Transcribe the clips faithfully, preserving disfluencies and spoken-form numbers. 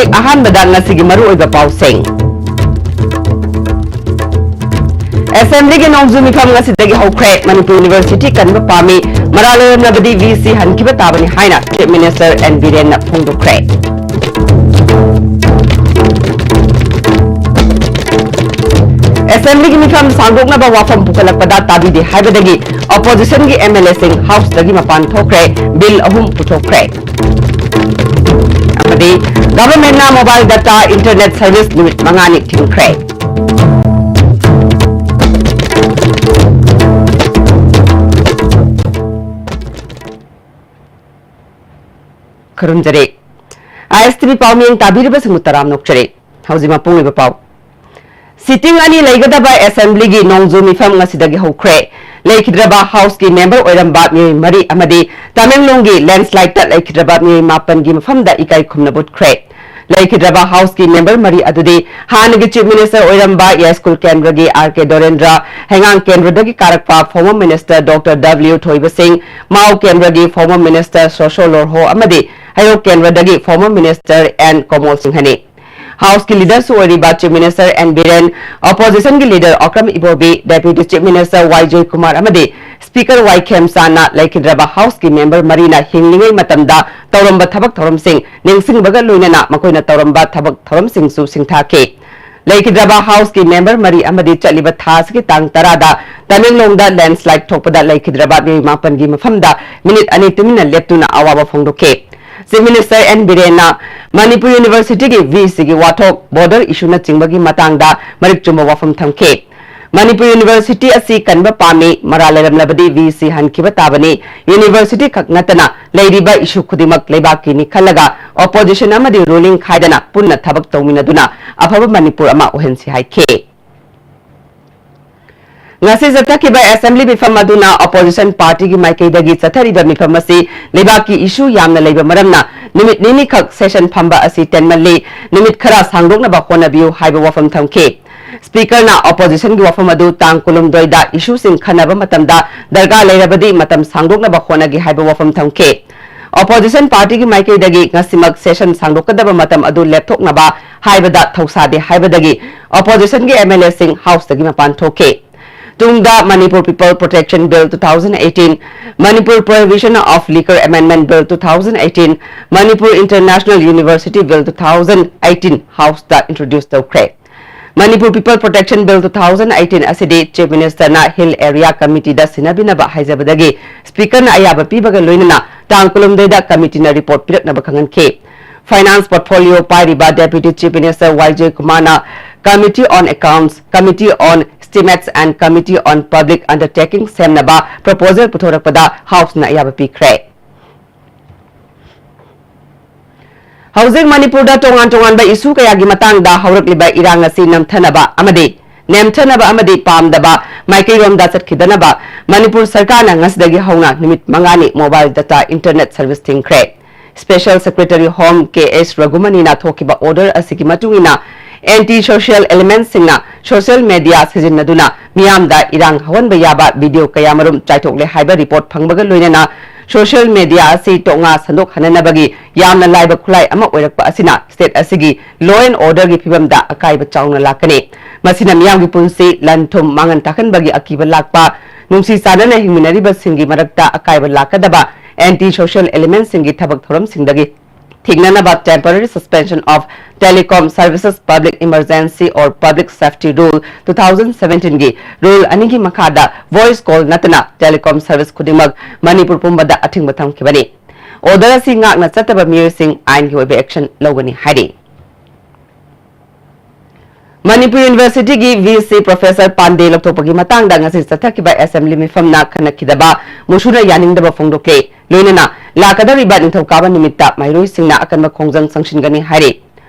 ꯑꯍꯥꯟꯕꯗ ꯉꯁꯤꯒꯤ ꯃꯔꯨꯑꯣꯏꯕ ꯄꯥꯎꯁꯤꯡ꯫ ꯑꯦꯁꯦꯝꯕ꯭ꯂꯤꯒꯤ ꯅꯣꯡꯖꯨ ꯃꯤꯐꯝ ꯉꯁꯤꯗꯒꯤ ꯍꯧꯈ꯭ꯔꯦ꯫ ꯃꯅꯤꯄꯨꯔ ꯌꯨꯅꯤꯚꯔꯁꯤꯇꯤ ꯀꯟꯕ ꯄꯥꯝꯃꯤ, ꯃꯔꯥꯜ ꯂꯩꯔꯝꯂꯕꯗꯤ ꯚꯤ ꯁꯤ ꯍꯟꯈꯤꯕ ꯇꯥꯕꯅꯤ ꯍꯥꯏꯅ ꯆꯤꯐ ꯃꯤꯅꯤꯁꯇꯔ ꯑꯦꯟ ꯕꯤꯔꯦꯟꯅ ꯐꯣꯡꯗꯣꯛꯈ꯭ꯔꯦ꯫ ꯑꯦꯁꯦꯝꯕ꯭ꯂꯤꯒꯤ ꯃꯤꯐꯝ ꯁꯥꯡꯗꯣꯛꯅꯕ ꯋꯥꯐꯝ ꯄꯨꯈꯠꯂꯛꯄꯗ ꯇꯥꯕꯤꯗꯦ ꯍꯥꯏꯕꯗꯒꯤ ꯑꯣꯄꯣꯖꯤꯁꯟꯒꯤ ꯑꯦꯝ ꯑꯦꯜ ꯑꯦꯁꯤꯡ ꯍꯥꯎꯁꯇꯒꯤ ꯃꯄꯥꯟ ꯊꯣꯛꯈ꯭ꯔꯦ꯫ ꯕꯤꯜ ꯑꯍꯨꯝ ꯄꯨꯊꯣꯛꯈ꯭ꯔꯦ꯫ ꯑꯃꯗꯤ ꯒꯚꯔꯟꯃꯦꯟꯠꯅ ꯃꯣꯕꯥꯏꯜ ꯗꯇꯥ ꯏꯟꯇꯔꯅꯦꯠ ꯁꯔꯚꯤꯁ ꯅꯨꯃꯤꯠ ꯃꯉꯥꯅꯤ ꯊꯤꯡꯈ꯭ꯔꯦ꯫ ꯈꯨꯔꯨꯝꯖꯔꯤ꯫ ꯑꯥꯏ ꯑꯦꯁ ꯇꯤ ꯚꯤ ꯄꯥꯎꯃꯤꯌꯦꯡ ꯇꯥꯕꯤꯔꯤꯕꯁꯤꯡꯕꯨ ꯇꯔꯥꯝꯅ ꯑꯣꯛꯆꯔꯤ꯫ ꯍꯧꯖꯤꯛ ꯃꯄꯨꯡ ꯑꯣꯏꯕ ꯄꯥꯎ꯫ ꯁꯤꯇꯤꯡ ꯑꯅꯤ ꯂꯩꯒꯗꯕ ꯑꯦꯁꯦꯝꯕ꯭ꯂꯤꯒꯤ ꯅꯣꯡꯖꯨ ꯃꯤꯐꯝ ꯉꯁꯤꯗꯒꯤ ꯍꯧꯈ꯭ꯔꯦ꯫ ꯂꯩꯈꯤꯗ꯭ꯔꯕ ꯍꯥꯎꯁꯀꯤ ꯃꯦꯝꯕꯔ ꯑꯣꯏꯔꯝꯕ ꯃꯤꯑꯣꯏ ꯃꯔꯤ ꯑꯃꯗꯤ ꯇꯃꯦꯡꯂꯣꯡꯒꯤ ꯂꯦꯟꯁ꯭ꯂꯥꯏꯗꯇ ꯂꯩꯈꯤꯗ꯭ꯔꯕ ꯃꯤꯑꯣꯏ ꯃꯥꯄꯟꯒꯤ ꯃꯐꯝꯗ ꯏꯀꯥꯏ ꯈꯨꯝꯅꯕ ꯎꯠꯈ꯭ꯔꯦ꯫ ꯂꯩꯈꯤꯗ꯭ꯔꯕ ꯍꯥꯎꯁꯀꯤ ꯃꯦꯝꯕꯔ ꯃꯔꯤ ꯑꯗꯨꯗꯤ ꯍꯥꯟꯅꯒꯤ ꯆꯤꯐ ꯃꯤꯅꯤꯁꯇꯔ ꯑꯣꯏꯔꯝꯕ ꯌꯥꯏꯁ꯭ꯀꯨꯜ ꯀꯦꯟꯗ꯭ꯔꯒꯤ ꯑꯥꯔ ꯀꯦ ꯗꯣꯔꯦꯟꯗ꯭ꯔ, ꯍꯩꯉꯥꯡ ꯀꯦꯟꯗ꯭ꯔꯗꯒꯤ ꯀꯥꯔꯛꯄ ꯐꯣꯔꯃꯔ ꯃꯤꯅꯤꯁꯇꯔ ꯗꯣꯛꯇꯔ ꯗꯕ꯭ꯂꯤꯌꯨ ꯊꯣꯏꯕ ꯁꯤꯡ, ꯃꯥꯎ ꯀꯦꯟꯗ꯭ꯔꯒꯤ ꯐꯣꯔꯃꯔ ꯃꯤꯅꯤꯁꯇꯔ ꯁꯣꯁꯣ ꯂꯣꯔꯍꯣ ꯑꯃꯗꯤ ꯍꯩꯔꯣꯛ ꯀꯦꯟꯗ꯭ꯔꯗꯒꯤ ꯐꯣꯔꯃꯔ ꯃꯤꯅꯤꯁꯇꯔ ꯑꯦꯟ ꯀꯣꯃꯣꯜ ꯁꯤꯡꯍꯅꯤ꯫ ꯍꯥꯎꯁꯀꯤ ꯂꯤꯗꯔꯁꯨ ꯑꯣꯏꯔꯤꯕ ꯆꯤꯐ ꯃꯤꯅꯤꯁꯇꯔ ꯑꯦꯟ ꯕꯤꯔꯦꯟ, ꯑꯣꯄꯣꯖꯤꯁꯟꯒꯤ leader Okram Ibobi, deputy chief minister Y Joykumar ꯑꯃꯗꯤ ꯁ꯭ꯄꯤꯀꯔ ꯋꯥꯏ ꯈꯦꯝꯆꯥꯟꯅ ꯂꯩꯈꯤꯗ꯭ꯔꯕ ꯍꯥꯎꯁꯀꯤ ꯃꯦꯝꯕꯔ ꯃꯔꯤꯅ ꯍꯤꯡꯂꯤꯉꯩ ꯃꯇꯝꯗ ꯇꯧꯔꯝꯕ ꯊꯕꯛ ꯊꯧꯔꯝꯁꯤꯡ ꯅꯤꯡꯁꯤꯡꯕꯒ ꯂꯣꯏꯅꯅ ꯃꯈꯣꯏꯅ ꯇꯧꯔꯝꯕ ꯊꯕꯛ ꯊꯧꯔꯝꯁꯤꯡꯁꯨ ꯁꯤꯡꯊꯥꯈꯤ꯫ ꯂꯩꯈꯤꯗ꯭ꯔꯕ ꯍꯥꯎꯁꯀꯤ ꯃꯦꯝꯕꯔ ꯃꯔꯤ ꯑꯃꯗꯤ ꯆꯠꯂꯤꯕ ꯊꯥ ꯑꯁꯤꯒꯤ ꯇꯥꯡ ꯇꯔꯥꯗ ꯇꯃꯦꯡꯂꯣꯡꯗ ꯂꯦꯟꯁ꯭ꯂꯥꯏꯗ ꯊꯣꯛꯄꯗ ꯂꯩꯈꯤꯗ꯭ꯔꯕ ꯃꯤꯑꯣꯏ ꯃꯥꯄꯟꯒꯤ ꯃꯐꯝꯗ ꯃꯤꯅꯤꯠ ꯑꯅꯤ ꯇꯨꯃꯤꯟꯅ ꯂꯦꯞꯇꯨꯅ ꯑꯋꯥꯕ ꯐꯣꯡꯗꯣꯛꯈꯤ꯫ ꯆꯤꯐ ꯃꯤꯅꯤꯁꯇꯔ ꯑꯦꯟ ꯕꯤꯔꯦꯟꯅ ꯃꯅꯤꯄꯨꯔ ꯌꯨꯅꯤꯚꯔꯁꯤꯇꯤꯒꯤ ꯚꯤ ꯁꯤꯒꯤ ꯋꯥꯊꯣꯛ, ꯕꯣꯔꯗꯔ ꯏꯁꯨꯅꯆꯤꯡꯕꯒꯤ ꯃꯇꯥꯡꯗ ꯃꯔꯤꯛ ꯆꯨꯝꯕ ꯋꯥꯐꯝ ꯊꯝꯈꯤ꯫ ꯃꯅꯤꯄꯨꯔ ꯌꯨꯅꯤꯚꯔꯁꯤꯇꯤ ꯑꯁꯤ ꯀꯟꯕ ꯄꯥꯝꯃꯤ, ꯃꯔꯥꯜ ꯂꯩꯔꯝꯂꯕꯗꯤ ꯚꯤ ꯁꯤ ꯍꯟꯈꯤꯕ ꯇꯥꯕꯅꯤ꯫ ꯌꯨꯅꯤꯚꯔꯁꯤꯇꯤ ꯈꯛ ꯅꯠꯇꯅ ꯂꯩꯔꯤꯕ ꯏꯁꯨ ꯈꯨꯗꯤꯡꯃꯛ ꯂꯩꯕꯥꯛꯀꯤꯅꯤ ꯈꯜꯂꯒ ꯑꯣꯄꯣꯖꯤꯁꯟ ꯑꯃꯗꯤ ꯔꯨꯂꯤꯡ ꯈꯥꯏꯗꯅ ꯄꯨꯟꯅ ꯊꯕꯛ ꯇꯧꯃꯤꯟꯅꯗꯨꯅ ꯑꯐꯕ ꯃꯅꯤꯄꯨꯔ ꯑꯃ ꯑꯣꯏꯍꯟꯁꯤ ꯍꯥꯏꯈꯤ꯫ ꯉꯁꯤ ꯆꯠꯊꯈꯤꯕ ꯑꯦꯁꯦꯝꯕ꯭ꯂꯤ ꯃꯤꯐꯝ ꯑꯗꯨꯅ ꯑꯣꯄꯣꯖꯤꯁꯟ ꯄꯥꯔꯇꯤꯒꯤ ꯃꯥꯏꯀꯩꯗꯒꯤ ꯆꯠꯊꯔꯤꯕ ꯃꯤꯐꯝ ꯑꯁꯤ ꯂꯩꯕꯥꯛꯀꯤ ꯏꯁꯨ ꯌꯥꯝꯅ ꯂꯩꯕ ꯃꯔꯝꯅ ꯅꯨꯃꯤꯠ ꯅꯤꯅꯤꯈꯛ ꯁꯦꯁꯟ ꯐꯝꯕ ꯑꯁꯤ ꯇꯦꯟꯃꯜꯂꯤ, ꯅꯨꯃꯤꯠ ꯈꯔ ꯁꯥꯡꯗꯣꯛꯅꯕ ꯍꯣꯠꯅꯕꯤꯌꯨ ꯍꯥꯏꯕ ꯋꯥꯐꯝ ꯊꯝꯈꯤ꯫ ꯁ꯭ꯄꯤꯀꯔꯅ ꯑꯣꯄꯣꯖꯤꯁꯟꯒꯤ ꯋꯥꯐꯝ ꯑꯗꯨ ꯇꯥꯡ ꯀꯨꯟꯍꯨꯝꯗꯣꯏꯗ ꯏꯁꯨꯁꯤꯡ ꯈꯟꯅꯕ ꯃꯇꯝꯗ ꯗꯔꯀꯥꯔ ꯂꯩꯔꯕꯗꯤ ꯃꯇꯝ ꯁꯥꯡꯗꯣꯛꯅꯕ ꯍꯣꯠꯅꯒꯦ ꯍꯥꯏꯕ ꯋꯥꯐꯝ ꯊꯝꯈꯤ꯫ Opposition partyꯒꯤ ꯃꯥꯏꯀꯩꯗꯒꯤ ꯉꯁꯤꯃꯛ session ꯁꯥꯡꯗꯣꯛꯀꯗꯕ ꯃꯇꯝ ꯑꯗꯨ ꯂꯦꯞꯊꯣꯛꯅꯕ ꯍꯥꯏꯕꯗ ꯊꯧꯁꯥꯗꯦ ꯍꯥꯏꯕꯗꯒꯤ oppositionꯒꯤ MLAꯁꯤꯡ houseꯇꯒꯤ ꯃꯄꯥꯟ ꯊꯣꯛꯈꯤ꯫ ꯇꯨꯡꯗ Manipur People Protection Bill two thousand eighteen, Manipur Prohibition of Liquor Amendment Bill two thousand eighteen, Manipur International University Bill two thousand eighteen houseꯇ introduce ꯇꯧꯈ꯭ꯔꯦ꯫ Manipur People Protection Bill two thousand eighteen ꯑꯁꯤꯗꯤ Chief Ministerꯅ Hill Area Committeeꯗ ꯁꯤꯟꯅꯕꯤꯅꯕ ꯍꯥꯏꯖꯕꯗꯒꯤ Speakerꯅ ꯑꯌꯥꯕ ꯄꯤꯕꯒ ꯂꯣꯏꯅꯅ ꯇꯥꯡ ꯀꯨꯟꯍꯨꯝꯗꯣꯏꯗ committeeꯅ report ꯄꯤꯔꯛꯅꯕ ꯈꯪꯍꯟꯈꯤ꯫ Finance portfolio ꯄꯥꯏꯔꯤꯕ Deputy Chief Minister ꯋꯥꯏ J ꯀꯨꯃꯥꯔꯅ Committee on Accounts, Committee on Estimates and Committee on Public Undertaking ꯁꯦꯝꯅꯕ proposal ꯄꯨꯊꯣꯔꯛꯄꯗ houseꯅ ꯑꯌꯥꯕ ꯄꯤꯈ꯭ꯔꯦ꯫ ꯍꯧꯖꯤꯛ ꯃꯅꯤꯄꯨꯔꯗ ꯇꯣꯉꯥꯟ ꯇꯣꯉꯥꯟꯕ issue ꯀꯌꯥꯒꯤ ꯃꯇꯥꯡꯗ ꯍꯧꯔꯛꯂꯤꯕ ꯏꯔꯥꯡ ꯑꯁꯤ ꯅꯝꯊꯅꯕ ꯑꯃꯗꯤ ꯅꯦꯝꯊꯅꯕ ꯑꯃꯗꯤ ꯄꯥꯝꯗꯕ ꯃꯥꯏꯀꯩꯔꯣꯝꯗ ꯆꯠꯈꯤꯗꯅꯕ ꯃꯅꯤꯄꯨꯔ ꯁꯔꯀꯥꯔꯅ ꯉꯁꯤꯗꯒꯤ ꯍꯧꯅ ꯅꯨꯃꯤꯠ ꯃꯉꯥꯅꯤ mobile data internet service ꯊꯤꯡꯈ꯭ꯔꯦ꯫ Special Secretary Home ꯀꯦ ꯑꯦꯁ ꯔꯘꯨꯃꯅꯤꯅ ꯊꯣꯛꯈꯤꯕ order ꯑꯁꯤꯒꯤ ꯃꯇꯨꯡ ꯏꯟꯅ anti social elementsꯁꯤꯡꯅ social media ꯁꯤꯖꯤꯟꯅꯗꯨꯅ ꯃꯤꯌꯥꯝꯗ ꯏꯔꯥꯡ ꯍꯧꯍꯟꯕ ꯌꯥꯕ video ꯀꯌꯥꯃꯔꯨꯝ ꯆꯥꯏꯊꯣꯛꯂꯦ ꯍꯥꯏꯕ report ꯐꯪꯕꯒ ꯂꯣꯏꯅꯅ social media ꯑꯁꯤ ꯇꯣꯉꯥ ꯁꯟꯗꯣꯛꯍꯟꯅꯅꯕꯒꯤ ꯌꯥꯝꯅ ꯂꯥꯏꯕ ꯈꯨꯠꯂꯥꯏ ꯑꯃ ꯑꯣꯏꯔꯛꯄ ꯑꯁꯤꯅ state ꯑꯁꯤꯒꯤ law and orderꯒꯤ ꯐꯤꯕꯝꯗ ꯑꯀꯥꯏꯕ ꯆꯥꯎꯅ ꯂꯥꯛꯀꯅꯤ꯫ ꯃꯁꯤꯅ ꯃꯤꯌꯥꯝꯒꯤ ꯄꯨꯟꯁꯤ, ꯂꯟ ꯊꯨꯝ ꯃꯥꯡꯍꯟ ꯇꯥꯛꯍꯟꯕꯒꯤ ꯑꯀꯤꯕ ꯂꯥꯛꯄ, ꯅꯨꯡꯁꯤ ꯆꯥꯟꯅꯅ ꯍꯤꯡꯃꯤꯟꯅꯔꯤꯕꯁꯤꯡꯒꯤ ꯃꯔꯛꯇ ꯑꯀꯥꯏꯕ ꯂꯥꯛꯀꯗꯕ anti social elementsꯁꯤꯡꯒꯤ ꯊꯕꯛ ꯊꯧꯔꯝꯁꯤꯡꯗꯒꯤ ꯊꯤꯡꯅꯅꯕ Temporary Suspension of Telecom Services Public Emergency or Public Safety Rule two thousand seventeenꯒꯤ rule ꯑꯅꯤꯒꯤ ꯃꯈꯥꯗ voice call ꯅꯠꯇꯅ telecom service ꯈꯨꯗꯤꯡꯃꯛ ꯃꯅꯤꯄꯨꯔ ꯄꯨꯝꯕꯗ ꯑꯊꯤꯡꯕ ꯊꯝꯈꯤꯕꯅꯤ꯫ Order ꯑꯁꯤ ꯉꯥꯛꯅ ꯆꯠꯇꯕ ꯃꯤꯑꯣꯏꯁꯤꯡ ꯑꯥꯏꯟꯒꯤ ꯑꯣꯏꯕ action ꯂꯧꯒꯅꯤ ꯍꯥꯏꯔꯤ꯫ ꯃꯅꯤꯄꯨꯔ Universityꯒꯤ V C Professor ꯄꯥꯟꯗꯦ ꯂꯧꯊꯣꯛꯄꯒꯤ ꯃꯇꯥꯡꯗ ꯉꯁꯤ ꯆꯠꯊꯈꯤꯕ assembly ꯃꯤꯐꯝꯅ ꯈꯟꯅꯈꯤꯗꯕ ꯃꯨꯁꯨꯅ ꯌꯥꯅꯤꯡꯗꯕ ꯐꯣꯡꯗꯣꯛꯂꯦ꯫ ꯂꯣꯏꯅꯅ ꯂꯥꯛꯀꯗꯧꯔꯤꯕ ꯅꯤꯡꯊꯧꯀꯥꯕ ꯅꯨꯃꯤꯠꯇ ꯃꯍꯩꯔꯣꯏꯁꯤꯡꯅ ꯑꯀꯟꯕ ꯈꯣꯡꯖꯪ ꯆꯪꯁꯤꯟꯒꯅꯤ ꯍꯥꯏꯔꯤ꯫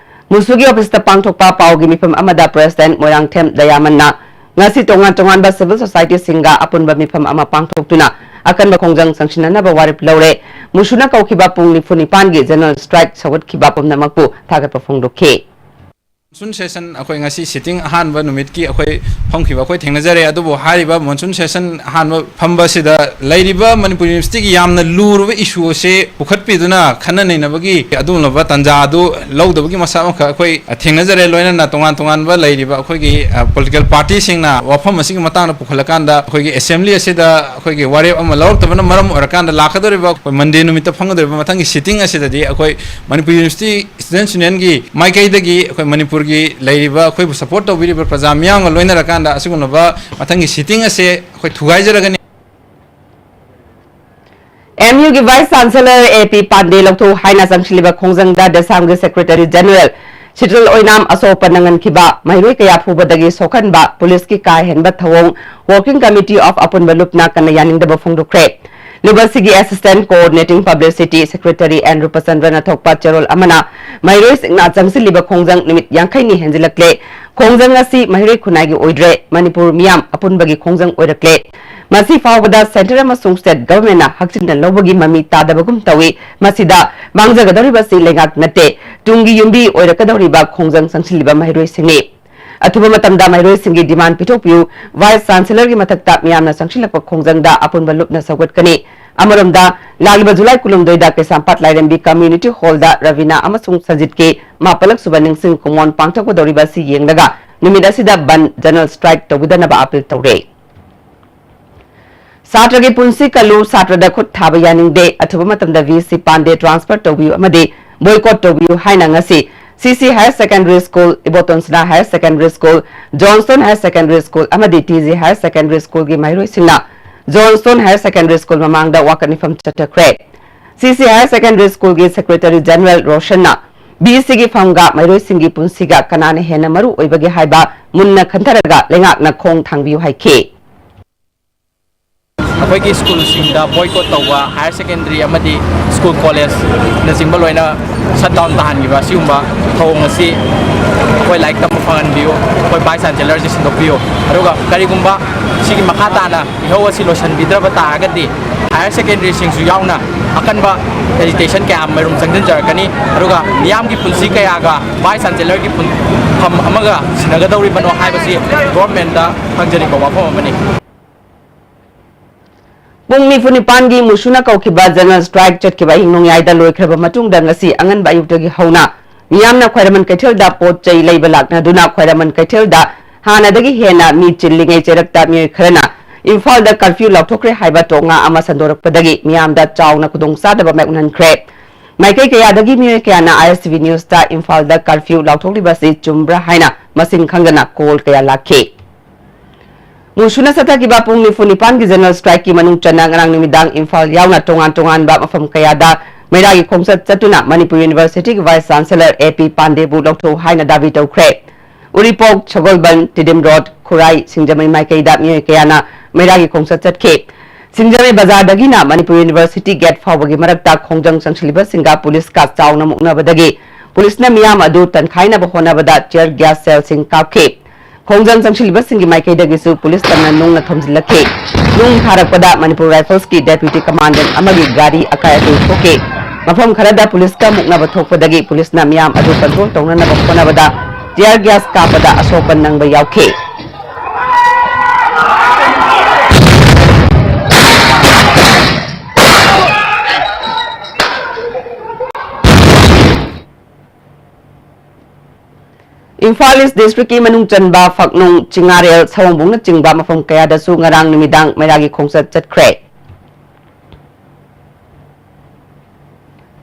ꯃꯨꯁꯨꯒꯤ officeꯇ ꯄꯥꯡꯊꯣꯛꯄ ꯄꯥꯎꯒꯤ ꯃꯤꯐꯝ ꯑꯃꯗ President ꯃꯣꯏꯔꯥꯡꯊꯦꯝ ꯗꯌꯥꯃꯟꯅ ꯉꯁꯤ ꯇꯣꯉꯥꯟ ꯇꯣꯉꯥꯟꯕ civil societyꯁꯤꯡꯒ ꯑꯄꯨꯟꯕ ꯃꯤꯐꯝ ꯑꯃ ꯄꯥꯡꯊꯣꯛꯇꯨꯅ ꯑꯀꯟꯕ ꯈꯣꯡꯖꯪ ꯆꯪꯁꯤꯟꯅꯅꯕ ꯋꯥꯔꯦꯞ ꯂꯧꯔꯦ꯫ ꯃꯨꯁꯨꯅ ꯀꯧꯈꯤꯕ ꯄꯨꯡ ꯅꯤꯐꯨ ꯅꯤꯄꯥꯟꯒꯤ general strike ꯁꯧꯒꯠꯈꯤꯕ ꯄꯨꯝꯅꯃꯛꯄꯨ ꯊꯥꯒꯠꯄ ꯐꯣꯡꯗꯣꯛꯈꯤ꯫ ꯃꯣꯟꯁꯨꯟ ꯁꯦꯁꯟ ꯑꯩꯈꯣꯏ ꯉꯁꯤ ꯁꯤꯇꯤꯡ ꯑꯍꯥꯟꯕ ꯅꯨꯃꯤꯠꯀꯤ ꯑꯩꯈꯣꯏ ꯐꯝꯈꯤꯕ ꯑꯩꯈꯣꯏ ꯊꯦꯡꯅꯖꯔꯦ꯫ ꯑꯗꯨꯕꯨ ꯍꯥꯏꯔꯤꯕ ꯃꯣꯟꯁꯨꯟ ꯁꯦꯁꯟ ꯑꯍꯥꯟꯕ ꯐꯝꯕ ꯑꯁꯤꯗ ꯂꯩꯔꯤꯕ ꯃꯅꯤꯄꯨꯔ ꯌꯨꯅꯤꯚꯔꯁꯤꯇꯤꯒꯤ ꯌꯥꯝꯅ ꯂꯨꯔꯕ ꯏꯁꯨ ꯑꯁꯤ ꯄꯨꯈꯠꯄꯤꯗꯨꯅ ꯈꯟꯅ ꯅꯩꯅꯕꯒꯤ ꯑꯗꯨꯒꯨꯝꯂꯕ ꯇꯥꯟꯖꯥ ꯑꯗꯨ ꯂꯧꯗꯕꯒꯤ ꯃꯁꯛ ꯑꯃꯈꯛ ꯑꯩꯈꯣꯏ ꯊꯦꯡꯅꯖꯔꯦ꯫ ꯂꯣꯏꯅꯅ ꯇꯣꯉꯥꯟ ꯇꯣꯉꯥꯟꯕ ꯂꯩꯔꯤꯕ ꯑꯩꯈꯣꯏꯒꯤ ꯄꯣꯂꯤꯇꯤꯀꯦꯜ ꯄꯥꯔꯇꯤꯁꯤꯡꯅ ꯋꯥꯐꯝ ꯑꯁꯤꯒꯤ ꯃꯇꯥꯡꯗ ꯄꯨꯈꯠꯂꯀꯥꯟꯗ ꯑꯩꯈꯣꯏꯒꯤ ꯑꯦꯁꯦꯝꯕ꯭ꯂꯤ ꯑꯁꯤꯗ ꯑꯩꯈꯣꯏꯒꯤ ꯋꯥꯔꯦꯞ ꯑꯃ ꯂꯧꯔꯛꯇꯕꯅ ꯃꯔꯝ ꯑꯣꯏꯔꯀꯥꯟꯗ ꯂꯥꯛꯀꯗꯧꯔꯤꯕ ꯑꯩꯈꯣꯏ ꯃꯟꯗꯦ ꯅꯨꯃꯤꯠꯇ ꯐꯝꯒꯗꯧꯔꯤꯕ ꯃꯊꯪꯒꯤ ꯁꯤꯇꯤꯡ ꯑꯁꯤꯗꯗꯤ ꯑꯩꯈꯣꯏ ꯃꯅꯤꯄꯨꯔ ꯌꯨꯅꯤꯚꯔꯁꯤꯇꯤ ꯁ꯭ꯇꯨꯗꯦꯟꯠꯁ ꯌꯨꯅꯤꯌꯟꯒꯤ ꯃꯥꯏꯀꯩꯗꯒꯤ ꯑꯩꯈꯣꯏ ꯃꯅꯤꯄꯨꯔꯒꯤ ꯂꯩꯔꯤꯕ ꯑꯩꯈꯣꯏꯕꯨ ꯁꯄꯣꯔꯠ ꯇꯧꯕꯤꯔꯤꯕ ꯄ꯭ꯔꯖꯥ ꯃꯤꯌꯥꯝꯒ ꯂꯣꯏꯅꯔꯀꯥꯟꯗ ꯑꯁꯤꯒꯨꯝꯂꯕ ꯃꯊꯪꯒꯤ ꯁꯤꯇꯤꯡ ꯑꯁꯦ ꯑꯩꯈꯣꯏ ꯊꯨꯒꯥꯏꯖꯔꯒꯅꯤ꯫ ꯑꯦꯝ ꯌꯨꯒꯤ Vice Chancellor ꯑꯦ ꯄꯤ ꯄꯥꯟꯗꯦ ꯂꯧꯊꯣꯛꯎ ꯍꯥꯏꯅ ꯆꯪꯁꯤꯜꯂꯤꯕ ꯈꯣꯡꯖꯪꯗ ꯗꯦꯁꯥꯝꯒꯤ Secretary General ꯁꯤꯇꯜ ꯑꯣꯏꯅꯥꯝ ꯑꯁꯣꯛꯄ ꯅꯪꯍꯟꯈꯤꯕ, ꯃꯍꯩꯔꯣꯏ ꯀꯌꯥ ꯐꯨꯕꯗꯒꯤ ꯁꯣꯛꯍꯟꯕ, ꯄꯨꯂꯤꯁꯀꯤ ꯀꯥ ꯍꯦꯟꯕ ꯊꯧꯑꯣꯡ, Working Committee of ꯑꯄꯨꯟꯕ ꯂꯨꯞꯅ ꯀꯟꯅ ꯌꯥꯅꯤꯡꯗꯕ ꯐꯣꯡꯗꯣꯛꯈ꯭ꯔꯦ꯫ ꯂꯨꯞ ꯑꯁꯤꯒꯤ Assistant Coordinating Publicity Secretary N ꯔꯨꯄꯆꯟꯗ꯭ꯔꯅ ꯊꯣꯛꯄ ꯆꯦꯔꯣꯜ ꯑꯃꯅ ꯃꯍꯩꯔꯣꯏꯁꯤꯡꯅ ꯆꯪꯁꯤꯜꯂꯤꯕ ꯈꯣꯡꯖꯪ ꯅꯨꯃꯤꯠ ꯌꯥꯡꯈꯩꯅꯤ ꯍꯦꯟꯖꯤꯜꯂꯛꯂꯦ꯫ ꯈꯣꯡꯖꯪ ꯑꯁꯤ ꯃꯍꯩꯔꯣꯏ ꯈꯨꯟꯅꯥꯏꯒꯤ ꯑꯣꯏꯗ꯭ꯔꯦ, ꯃꯅꯤꯄꯨꯔ ꯃꯤꯌꯥꯝ ꯑꯄꯨꯟꯕꯒꯤ ꯈꯣꯡꯖꯪ ꯑꯣꯏꯔꯛꯂꯦ꯫ ꯃꯁꯤ ꯐꯥꯎꯕꯗ centre ꯑꯃꯁꯨꯡ state government ꯅ ꯍꯛꯆꯤꯟꯅ ꯂꯧꯕꯒꯤ ꯃꯃꯤ ꯇꯥꯗꯕꯒꯨꯝ ꯇꯧꯏ꯫ ꯃꯁꯤꯗ ꯃꯥꯡꯖꯒꯗꯧꯔꯤꯕꯁꯤ ꯂꯩꯉꯥꯛ ꯅꯠꯇꯦ, ꯇꯨꯡꯒꯤ ꯌꯨꯝꯕꯤ ꯑꯣꯏꯔꯛꯀꯗꯧꯔꯤꯕ ꯈꯣꯡꯖꯪ ꯆꯪꯁꯤꯜꯂꯤꯕ ꯃꯍꯩꯔꯣꯏꯁꯤꯡꯅꯤ꯫ ꯑꯊꯨꯕ ꯃꯇꯝꯗ ꯃꯍꯩꯔꯣꯏꯁꯤꯡꯒꯤ demand ꯄꯤꯊꯣꯛꯄꯤꯌꯨ, Vice Chancellor ꯒꯤ ꯃꯊꯛꯇ ꯃꯤꯌꯥꯝꯅ ꯆꯪꯁꯤꯜꯂꯛꯄ ꯈꯣꯡꯖꯪꯗ ꯑꯄꯨꯟꯕ ꯂꯨꯞꯅ ꯁꯧꯒꯠꯀꯅꯤ꯫ ꯑꯃꯔꯣꯝꯗ, ꯂꯥꯛꯂꯤꯕ ꯖꯨꯂꯥꯏ ꯀꯨꯟꯍꯨꯝꯗꯣꯏꯗ ꯀꯩꯁꯥꯝꯄꯥꯠ ꯂꯥꯏꯔꯦꯝꯕꯤ community hall ꯗ ꯔꯕꯤꯅꯥ ꯑꯃꯁꯨꯡ ꯁꯟꯖꯤꯠꯀꯤ ꯃꯥꯄꯜꯂꯛ ꯁꯨꯕ ꯅꯤꯡꯁꯤꯡ ꯀꯨꯃꯣꯟ ꯄꯥꯡꯊꯣꯛꯀꯗꯧꯔꯤꯕ ꯑꯁꯤ ꯌꯦꯡꯂꯒ ꯅꯨꯃꯤꯠ ꯑꯁꯤꯗ ꯕꯟꯗ, general strike ꯇꯧꯕꯤꯗꯅꯕ appeal ꯇꯧꯔꯦ꯫ ꯁꯥꯇ꯭ꯔꯒꯤ ꯄꯨꯟꯁꯤ ꯀꯜꯂꯨ, ꯁꯥꯇ꯭ꯔꯗ ꯈꯨꯠ ꯊꯥꯕ ꯌꯥꯅꯤꯡꯗꯦ, ꯑꯊꯨꯕ ꯃꯇꯝꯗ ꯚꯤ ꯁꯤ ꯄꯥꯟꯗꯦ transfer ꯇꯧꯕꯤꯌꯨ ꯑꯃꯗꯤ boycott ꯇꯧꯕꯤꯌꯨ ꯍꯥꯏꯅ ꯉꯁꯤ ꯁꯤ ꯁꯤ Higher Secondary School, ꯏꯕꯣꯇꯣꯟꯁꯅꯥ Higher Secondary School, Johnstone Higher Secondary School ꯑꯃꯗꯤ T G Higher Secondary School ꯒꯤ ꯃꯍꯩꯔꯣꯏꯁꯤꯡꯅ Johnstone Higher Secondary School ꯃꯃꯥꯡꯗ ꯋꯥꯀꯠ ꯃꯤꯐꯝ ꯆꯠꯊꯈ꯭ꯔꯦ꯫ ꯁꯤ ꯁꯤ Higher Secondary School ꯒꯤ Secretary General ꯔꯣꯁꯟꯅ ꯚꯤ ꯁꯤꯒꯤ ꯐꯝꯒ ꯃꯍꯩꯔꯣꯏꯁꯤꯡꯒꯤ ꯄꯨꯟꯁꯤꯒ ꯀꯅꯥꯅ ꯍꯦꯟꯅ ꯃꯔꯨ ꯑꯣꯏꯕꯒꯦ ꯍꯥꯏꯕ ꯃꯨꯟꯅ ꯈꯟꯊꯔꯒ ꯂꯩꯉꯥꯛꯅ ꯈꯣꯡ ꯊꯥꯡꯕꯤꯌꯨ ꯍꯥꯏꯈꯤ꯫ ꯑꯩꯈꯣꯏꯒꯤ ꯁ꯭ꯀꯨꯜꯁꯤꯡꯗ boycott ꯇꯧꯕ, higher secondary ꯑꯃꯗꯤ school college ꯅꯆꯤꯡꯕ ꯂꯣꯏꯅ shut down ꯇꯥꯍꯟꯈꯤꯕ, ꯑꯁꯤꯒꯨꯝꯕ ꯊꯧꯑꯣꯡ ꯑꯁꯤ ꯑꯩꯈꯣꯏ ꯂꯥꯏꯔꯤꯛ ꯇꯝꯕ ꯐꯪꯍꯟꯕꯤꯌꯨ, ꯑꯩꯈꯣꯏ Vice Chancellor ꯁꯦ ꯁꯤꯟꯗꯣꯛꯄꯤꯌꯨ꯫ ꯑꯗꯨꯒ ꯀꯔꯤꯒꯨꯝꯕ ꯁꯤꯒꯤ ꯃꯈꯥ ꯇꯥꯅ ꯏꯍꯧ ꯑꯁꯤ ꯂꯣꯏꯁꯤꯟꯕꯤꯗ꯭ꯔꯕ ꯇꯥꯔꯒꯗꯤ ꯍꯥꯌꯔ ꯁꯦꯀꯦꯟꯗꯔꯤꯁꯤꯡꯁꯨ ꯌꯥꯎꯅ ꯑꯀꯟꯕ ꯑꯦꯖꯤꯇꯦꯁꯟ ꯀꯌꯥ ꯃꯔꯨꯝ ꯆꯪꯁꯤꯟꯖꯔꯛꯀꯅꯤ꯫ ꯑꯗꯨꯒ ꯃꯤꯌꯥꯝꯒꯤ ꯄꯨꯟꯁꯤ ꯀꯌꯥꯒ ꯚꯥꯏꯁ ꯆꯥꯟꯁꯦꯂꯔꯒꯤ ꯄꯨꯟꯐꯝ ꯑꯃꯒ ꯁꯤꯟꯅꯒꯗꯧꯔꯤꯕꯅꯣ ꯍꯥꯏꯕꯁꯤ ꯒꯣꯚꯔꯟꯃꯦꯟꯗ ꯍꯪꯖꯅꯤꯡꯕ ꯋꯥꯐꯝ ꯑꯃꯅꯤ꯫ ꯄꯨꯡ ꯅꯤꯐꯨ ꯅꯤꯄꯥꯟꯒꯤ ꯃꯨꯁꯨꯅ ꯀꯧꯈꯤꯕ ꯖꯦꯅꯔꯦꯜ ꯁ꯭ꯇ꯭ꯔꯥꯏꯛ ꯆꯠꯈꯤꯕ ꯑꯍꯤꯡ ꯅꯣꯡꯌꯥꯏꯗ ꯂꯣꯏꯈ꯭ꯔꯕ ꯃꯇꯨꯡꯗ ꯉꯁꯤ ꯑꯉꯟꯕ ꯑꯌꯨꯛꯇꯒꯤ ꯍꯧꯅ ꯃꯤꯌꯥꯝꯅ ꯈ꯭ꯋꯥꯏꯔꯝꯕꯟ ꯀꯩꯊꯦꯜꯗ ꯄꯣꯠ ꯆꯩ ꯂꯩꯕ ꯂꯥꯛꯅꯗꯨꯅ ꯈ꯭ꯋꯥꯏꯔꯝꯕꯟ ꯀꯩꯊꯦꯜꯗ ꯍꯥꯟꯅꯗꯒꯤ ꯍꯦꯟꯅ ꯃꯤ ꯆꯤꯜꯂꯤꯉꯩ ꯆꯩꯔꯛꯇ ꯃꯤꯑꯣꯏ ꯈꯔꯅ ꯏꯝꯐꯥꯜꯗ ꯀꯔꯐ꯭ꯌꯨ ꯂꯥꯎꯊꯣꯛꯈ꯭ꯔꯦ ꯍꯥꯏꯕ ꯇꯣꯉꯥ ꯑꯃ ꯁꯟꯗꯣꯔꯛꯄꯗꯒꯤ ꯃꯤꯌꯥꯝꯗ ꯆꯥꯎꯅ ꯈꯨꯗꯣꯡꯆꯥꯗꯕ ꯃꯥꯌꯣꯛꯅꯍꯟꯈ꯭ꯔꯦ꯫ ꯃꯥꯏꯀꯩ ꯀꯌꯥꯗꯒꯤ ꯃꯤꯑꯣꯏ ꯀꯌꯥꯅ ꯑꯥꯏ ꯑꯦꯁ ꯇꯤ ꯚꯤ ꯅ꯭ꯌꯨꯁꯇ ꯏꯝꯐꯥꯜꯗ ꯀꯔꯐ꯭ꯌꯨ ꯂꯥꯎꯊꯣꯛꯂꯤꯕ ꯑꯁꯤ ꯆꯨꯝꯕ꯭ꯔꯥ ꯍꯥꯏꯅ ꯃꯁꯤꯡ ꯈꯪꯗꯅ ꯀꯣꯜ ꯀꯌꯥ ꯂꯥꯛꯈꯤ꯫ ꯃꯨꯁꯨꯅ ꯆꯠꯊꯈꯤꯕ ꯄꯨꯡ ꯅꯤꯐꯨ ꯅꯤꯄꯥꯟꯒꯤ ꯖꯦꯅꯔꯦꯜ ꯁ꯭ꯇ꯭ꯔꯥꯏꯛꯀꯤ ꯃꯅꯨꯡ ꯆꯟꯅ ꯉꯔꯥꯡ ꯅꯨꯃꯤꯗꯥꯡ ꯏꯝꯐꯥꯜ ꯌꯥꯎꯅ ꯇꯣꯉꯥꯟ ꯇꯣꯉꯥꯟꯕ ꯃꯐꯝ ꯀꯌꯥꯗ ꯃꯩꯔꯥꯒꯤ ꯈꯣꯡꯆꯠ ꯆꯠꯇꯨꯅ ꯃꯅꯤꯄꯨꯔ ꯌꯨꯅꯤꯚꯔꯁꯤꯇꯤꯒꯤ ꯚꯥꯏꯁ ꯆꯥꯟꯁꯦꯂꯔ ꯑꯦ ꯄꯤ ꯄꯥꯟꯗꯦꯕꯨ ꯂꯧꯊꯣꯛꯎ ꯍꯥꯏꯅ ꯗꯥꯕꯤ ꯇꯧꯈ꯭ꯔꯦ꯫ ꯎꯔꯤꯄꯣꯛ, ꯁꯒꯣꯜꯕꯟ, ꯇꯤꯗꯤꯝ ꯔꯣꯗ, ꯈꯨꯔꯥꯏ, ꯁꯤꯡꯖꯃꯩ ꯃꯥꯏꯀꯩꯗ ꯃꯤꯑꯣꯏ ꯀꯌꯥꯅ ꯃꯩꯔꯥꯒꯤ ꯈꯣꯡꯆꯠ ꯆꯠꯈꯤ꯫ ꯁꯤꯡꯖꯃꯩ ꯕꯖꯥꯔꯗꯒꯤꯅ ꯃꯅꯤꯄꯨꯔ ꯌꯨꯅꯤꯚꯔꯁꯤꯇꯤ ꯒꯦꯠ ꯐꯥꯎꯕꯒꯤ ꯃꯔꯛꯇ ꯈꯣꯡꯖꯪ ꯆꯪꯁꯤꯜꯂꯤꯕꯁꯤꯡꯒ ꯄꯨꯂꯤꯁꯀ ꯆꯥꯎꯅ ꯃꯨꯛꯅꯕꯗꯒꯤ ꯄꯨꯂꯤꯁꯅ ꯃꯤꯌꯥꯝ ꯑꯗꯨ ꯇꯟꯈꯥꯏꯅꯕ ꯍꯣꯠꯅꯕꯗ ꯇꯤꯌꯔ ꯒ꯭ꯌꯥꯁ ꯁꯦꯜꯁꯤꯡ ꯀꯥꯞꯈꯤ꯫ ꯈꯣꯡꯖꯪ ꯆꯪꯁꯤꯜꯂꯤꯕꯁꯤꯡꯒꯤ ꯃꯥꯏꯀꯩꯗꯒꯤꯁꯨ ꯄꯨꯂꯤꯁ ꯇꯝꯅ ꯅꯨꯡꯅ ꯊꯣꯝꯖꯤꯜꯂꯛꯈꯤ꯫ ꯅꯨꯡ ꯊꯥꯔꯛꯄꯗ ꯃꯅꯤꯄꯨꯔ ꯔꯥꯏꯐꯜꯁꯀꯤ ꯗꯦꯄ꯭ꯌꯨꯇꯤ ꯀꯃꯥꯟꯗꯦꯟ ꯑꯃꯒꯤ ꯒꯥꯔꯤ ꯑꯀꯥꯏ ꯑꯇꯣꯏ ꯊꯣꯛꯈꯤ꯫ ꯃꯐꯝ ꯈꯔꯗ ꯄꯨꯂꯤꯁꯀ ꯃꯨꯛꯅꯕ ꯊꯣꯛꯄꯗꯒꯤ ꯄꯨꯂꯤꯁꯅ ꯃꯤꯌꯥꯝ ꯑꯗꯨ ꯀꯟꯇ꯭ꯔꯣꯜ ꯇꯧꯅꯅꯕ ꯍꯣꯠꯅꯕꯗ ꯇꯤꯌꯔ ꯒ꯭ꯌꯥꯁ ꯀꯥꯞꯄꯗ ꯑꯁꯣꯛꯄ ꯅꯪꯕ ꯌꯥꯎꯈꯤ꯫ ꯏꯝꯐꯥꯜ ꯏꯁ ꯗꯤꯁꯇ꯭ꯔꯤꯛꯀꯤ ꯃꯅꯨꯡ ꯆꯟꯕ ꯐꯛꯅꯨꯡ, ꯆꯤꯉꯥꯔꯦꯜ, ꯁꯑꯣꯝꯕꯨꯡꯅꯆꯤꯡꯕ ꯃꯐꯝ ꯀꯌꯥꯗꯁꯨ ꯉꯔꯥꯡ ꯅꯨꯃꯤꯗꯥꯡ ꯃꯩꯔꯥꯒꯤ ꯈꯣꯡꯆꯠ ꯆꯠꯈ꯭ꯔꯦ꯫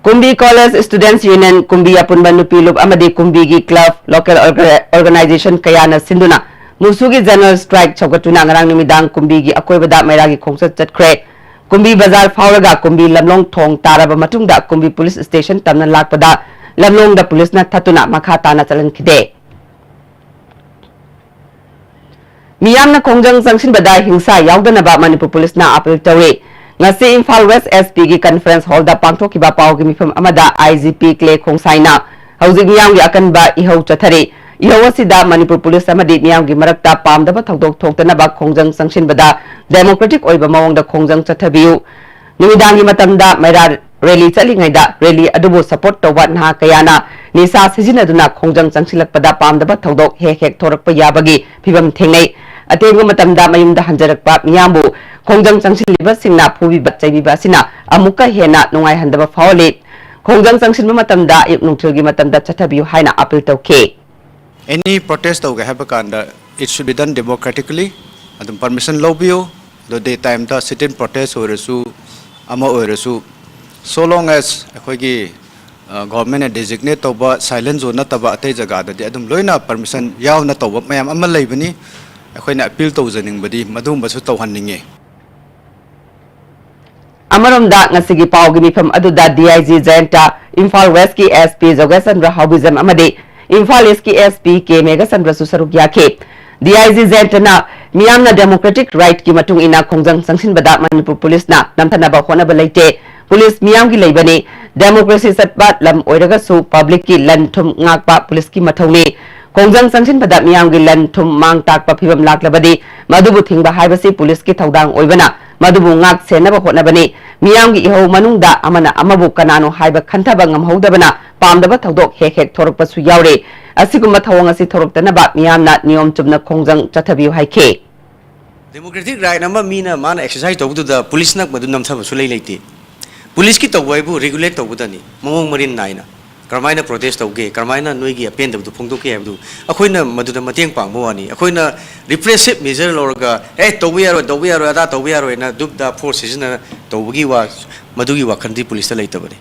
ꯀꯨꯝꯕꯤ ꯀꯣꯂꯦꯖ ꯁ꯭ꯇꯨꯗꯦꯟꯠꯁ ꯌꯨꯅꯤꯌꯟ, ꯀꯨꯝꯕꯤ ꯑꯄꯨꯟꯕ ꯅꯨꯄꯤ ꯂꯨꯞ ꯑꯃꯗꯤ ꯀꯨꯝꯕꯤꯒꯤ ꯀ꯭ꯂꯕ, ꯂꯣꯀꯦꯜ ꯑꯣꯔꯒ-, ꯑꯣꯔꯒꯅꯥꯏꯖꯦꯁꯟ ꯀꯌꯥꯅ ꯁꯤꯟꯗꯨꯅ ꯃꯨꯁꯨꯒꯤ ꯖꯦꯅꯔꯦꯜ ꯁ꯭ꯇ꯭ꯔꯥꯏꯛ ꯁꯧꯒꯠꯇꯨꯅ ꯉꯔꯥꯡ ꯅꯨꯃꯤꯗꯥꯡ ꯀꯨꯝꯕꯤꯒꯤ ꯑꯀꯣꯏꯕꯗ ꯃꯩꯔꯥꯒꯤ ꯈꯣꯡꯆꯠ ꯆꯠꯈ꯭ꯔꯦ꯫ ꯀꯨꯝꯕꯤ ꯕꯖꯥꯔ ꯐꯥꯎꯔꯒ ꯀꯨꯝꯕꯤ ꯂꯝꯂꯣꯡ ꯊꯣꯡ ꯇꯥꯔꯕ ꯃꯇꯨꯡꯗ ꯀꯨꯝꯕꯤ ꯄꯨꯂꯤꯁ ꯁ꯭ꯇꯦꯁꯟ ꯇꯝꯅ ꯂꯥꯛꯄꯗ ꯂꯝꯂꯣꯡꯗ ꯄꯨꯂꯤꯁꯅ ꯊꯠꯇꯨꯅ ꯃꯈꯥ ꯇꯥꯅ ꯆꯠꯍꯟꯈꯤꯗꯦ꯫ ꯃꯤꯌꯥꯝꯅ ꯈꯣꯡꯖꯪ ꯆꯪꯁꯤꯟꯕꯗ ꯍꯤꯡꯁꯥ ꯌꯥꯎꯗꯅꯕ ꯃꯅꯤꯄꯨꯔ ꯄꯨꯂꯤꯁꯅ ꯑꯥꯄꯤꯜ ꯇꯧꯔꯤ꯫ ꯉꯁꯤ ꯏꯝꯐꯥꯜ ꯋꯦꯁ ꯑꯦꯁ ꯄꯤꯒꯤ ꯀꯟꯐꯔꯦꯟꯁ ꯍꯣꯜꯗ ꯄꯥꯡꯊꯣꯛꯈꯤꯕ ꯄꯥꯎꯒꯤ ꯃꯤꯐꯝ ꯑꯃꯗ ꯑꯥꯏ ꯖꯤ ꯄꯤ ꯀ꯭ꯂꯦ ꯈꯣꯡꯁꯥꯏꯅ ꯍꯧꯖꯤꯛ ꯃꯤꯌꯥꯝꯒꯤ ꯑꯀꯟꯕ ꯏꯍꯧ ꯆꯠꯊꯔꯤ꯫ ꯏꯍꯧ ꯑꯁꯤꯗ ꯃꯅꯤꯄꯨꯔ ꯄꯨꯂꯤꯁ ꯑꯃꯗꯤ ꯃꯤꯌꯥꯝꯒꯤ ꯃꯔꯛꯇ ꯄꯥꯝꯗꯕ ꯊꯧꯗꯣꯛ ꯊꯣꯛꯇꯅꯕ ꯈꯣꯡꯖꯪ ꯆꯪꯁꯤꯟꯕꯗ democratic ꯑꯣꯏꯕ ꯃꯑꯣꯡꯗ ꯈꯣꯡꯖꯪ ꯆꯠꯊꯕꯤꯌꯨ, ꯅꯨꯃꯤꯗꯥꯡꯒꯤ ꯃꯇꯝꯗ ꯃꯩꯔꯥ rally ꯆꯠꯂꯤꯉꯩꯗ rally ꯑꯗꯨꯕꯨ support ꯇꯧꯕ ꯅꯍꯥ ꯀꯌꯥꯅ ꯅꯤꯁꯥ ꯁꯤꯖꯤꯟꯅꯗꯨꯅ ꯈꯣꯡꯖꯪ ꯆꯪꯁꯤꯜꯂꯛꯄꯗ ꯄꯥꯝꯗꯕ ꯊꯧꯗꯣꯛ ꯍꯦꯛ ꯍꯦꯛ ꯊꯣꯔꯛꯄ ꯌꯥꯕꯒꯤ ꯐꯤꯚꯝ ꯊꯦꯡꯅꯩ꯫ ꯑꯊꯦꯡꯕ ꯃꯇꯝꯗ ꯃꯌꯨꯝꯗ ꯍꯟꯖꯔꯛꯄ ꯃꯤꯌꯥꯝꯕꯨ ꯈꯣꯡꯖꯪ ꯆꯪꯁꯤꯜꯂꯤꯕꯁꯤꯡꯅ ꯐꯨꯕꯤꯕ ꯆꯩꯕꯤꯕ ꯑꯁꯤꯅ ꯑꯃꯨꯛꯀ ꯍꯦꯟꯅ ꯅꯨꯡꯉꯥꯏꯍꯟꯗꯕ ꯐꯥꯎꯍꯜꯂꯤ꯫ ꯈꯣꯡꯖꯪ ꯆꯪꯁꯤꯟꯕ ꯃꯇꯝꯗ ꯑꯌꯨꯛ ꯅꯨꯡꯊꯤꯜꯒꯤ ꯃꯇꯝꯗ ꯆꯠꯊꯕꯤꯌꯨ ꯍꯥꯏꯅ appeal ꯇꯧꯈꯤ꯫ Any protest ꯇꯧꯒꯦ ꯍꯥꯏꯕ ꯀꯥꯟꯗ it should be done democratically. ꯑꯗꯨꯝ permission ꯂꯧꯕꯤꯌꯨ꯫ ꯑꯗꯣ day time the sit in protest ꯑꯣꯏꯔꯁꯨ, ꯑꯃ ꯑꯣꯏꯔꯁꯨ, so long as ꯑꯩꯈꯣꯏꯒꯤ government ꯅ designate ꯇꯧꯕ silent zone ꯅꯠꯇꯕ ꯑꯇꯩ ꯖꯒꯥꯗꯗꯤ ꯑꯗꯨꯝ ꯂꯣꯏꯅ permission ꯌꯥꯎꯅ ꯇꯧꯕ ꯃꯌꯥꯝ ꯑꯃ ꯂꯩꯕꯅꯤ꯫ ꯑꯩꯈꯣꯏꯅ appeal ꯇꯧꯖꯅꯤꯡꯕꯗꯤ ꯃꯗꯨꯒꯨꯝꯕꯁꯨ ꯇꯧꯍꯟꯅꯤꯡꯉꯤ꯫ ꯑꯃꯔꯣꯝꯗ, ꯉꯁꯤꯒꯤ ꯄꯥꯎꯒꯤ ꯃꯤꯐꯝ ꯑꯗꯨꯗ D I G ꯖꯌꯟꯇ, Imphal West ꯀꯤ S P ꯖꯣꯒꯦꯁꯆꯟꯗ꯭ꯔ ꯍꯥꯎꯕꯤꯖꯝ ꯑꯃꯗꯤ ꯏꯝꯐꯥꯜ East ꯀꯤ S P K ꯃꯦꯘꯆꯟꯗ꯭ꯔꯁꯨ ꯁꯔꯨꯛ ꯌꯥꯈꯤ꯫ D I G ꯖꯌꯟꯇꯅ ꯃꯤꯌꯥꯝꯅ democratic right ꯀꯤ ꯃꯇꯨꯡ ꯏꯟꯅ ꯈꯣꯡꯖꯪ ꯆꯪꯁꯤꯟꯕꯗ ꯃꯅꯤꯄꯨꯔ ꯄꯨꯂꯤꯁꯅ ꯅꯝꯊꯅꯕ ꯍꯣꯠꯅꯕ ꯂꯩꯇꯦ꯫ ꯄꯨꯂꯤꯁ ꯃꯤꯌꯥꯝꯒꯤ ꯂꯩꯕꯅꯤ꯫ Democracy ꯆꯠꯄ ꯂꯝ ꯑꯣꯏꯔꯒꯁꯨ public ꯀꯤ ꯂꯟ ꯊꯨꯝ ꯉꯥꯛꯄ ꯄꯨꯂꯤꯁꯀꯤ ꯃꯊꯧꯅꯤ꯫ ꯈꯣꯡꯖꯪ ꯆꯪꯁꯤꯟꯕꯗ ꯃꯤꯌꯥꯝꯒꯤ ꯂꯟ ꯊꯨꯝ ꯃꯥꯡ ꯇꯥꯛꯄ ꯐꯤꯚꯝ ꯂꯥꯛꯂꯕꯗꯤ ꯃꯗꯨꯕꯨ ꯊꯤꯡꯕ ꯍꯥꯏꯕꯁꯤ ꯄꯨꯂꯤꯁꯀꯤ ꯊꯧꯗꯥꯡ ꯑꯣꯏꯕꯅ ꯃꯗꯨꯕꯨ ꯉꯥꯛ ꯁꯦꯟꯅꯕ ꯍꯣꯠꯅꯕꯅꯤ꯫ ꯃꯤꯌꯥꯝꯒꯤ ꯏꯍꯧ ꯃꯅꯨꯡꯗ ꯑꯃꯅ ꯑꯃꯕꯨ ꯀꯅꯥꯅꯣ ꯍꯥꯏꯕ ꯈꯟꯊꯕ ꯉꯝꯍꯧꯗꯕꯅ ꯄꯥꯝꯗꯕ ꯊꯧꯗꯣꯛ ꯍꯦꯛ ꯍꯦꯛ ꯊꯣꯔꯛꯄꯁꯨ ꯌꯥꯎꯔꯤ꯫ ꯑꯁꯤꯒꯨꯝꯕ ꯊꯧꯑꯣꯡ ꯑꯁꯤ ꯊꯣꯔꯛꯇꯅꯕ ꯃꯤꯌꯥꯝꯅ ꯅꯤꯌꯣꯝ ꯆꯨꯝꯅ ꯈꯣꯡꯖꯪ ꯆꯠꯊꯕꯤꯌꯨ ꯍꯥꯏꯈꯤ꯫ Democratic right ꯑꯃ ꯃꯤꯅ ꯃꯥꯅ exercise ꯇꯧꯕꯗꯨꯗ ꯄꯨꯂꯤꯁꯅ ꯃꯗꯨ ꯅꯝꯊꯕ ꯁꯨꯡꯂꯩ ꯂꯩꯇꯦ꯫ ꯄꯨꯂꯤꯁꯀꯤ ꯇꯧꯕ ꯍꯥꯏꯕꯨ regulate ꯇꯧꯒꯗꯕꯅꯤ, ꯃꯑꯣꯡ ꯃꯔꯤꯟ ꯅꯥꯏꯅ꯫ ꯀꯔꯝꯍꯥꯏꯅ protest ꯇꯧꯒꯦ, ꯀꯔꯝꯍꯥꯏꯅ ꯅꯣꯏꯒꯤ ꯑꯄꯦꯟꯗꯕꯗꯨ ꯐꯣꯡꯗꯣꯛꯀꯦ ꯍꯥꯏꯕꯗꯨ ꯑꯩꯈꯣꯏꯅ ꯃꯗꯨꯗ ꯃꯇꯦꯡ ꯄꯥꯡꯕ ꯋꯥꯅꯤ꯫ ꯑꯩꯈꯣꯏꯅ repressive measure ꯂꯧꯔꯒ, "ꯑꯦ, ꯇꯧꯕ ꯌꯥꯔꯣꯏ, ꯇꯧꯕ ꯌꯥꯔꯣꯏ, ꯑꯗꯥ ꯇꯧꯕ ꯌꯥꯔꯣꯏꯅ" ꯗꯨꯞ ꯗꯥꯞ force ꯁꯤꯖꯤꯟꯅ ꯇꯧꯕꯒꯤ ꯋꯥ, ꯃꯗꯨꯒꯤ ꯋꯥꯈꯜꯗꯤ ꯄꯨꯂꯤꯁꯇ ꯂꯩꯇꯕꯅꯤ꯫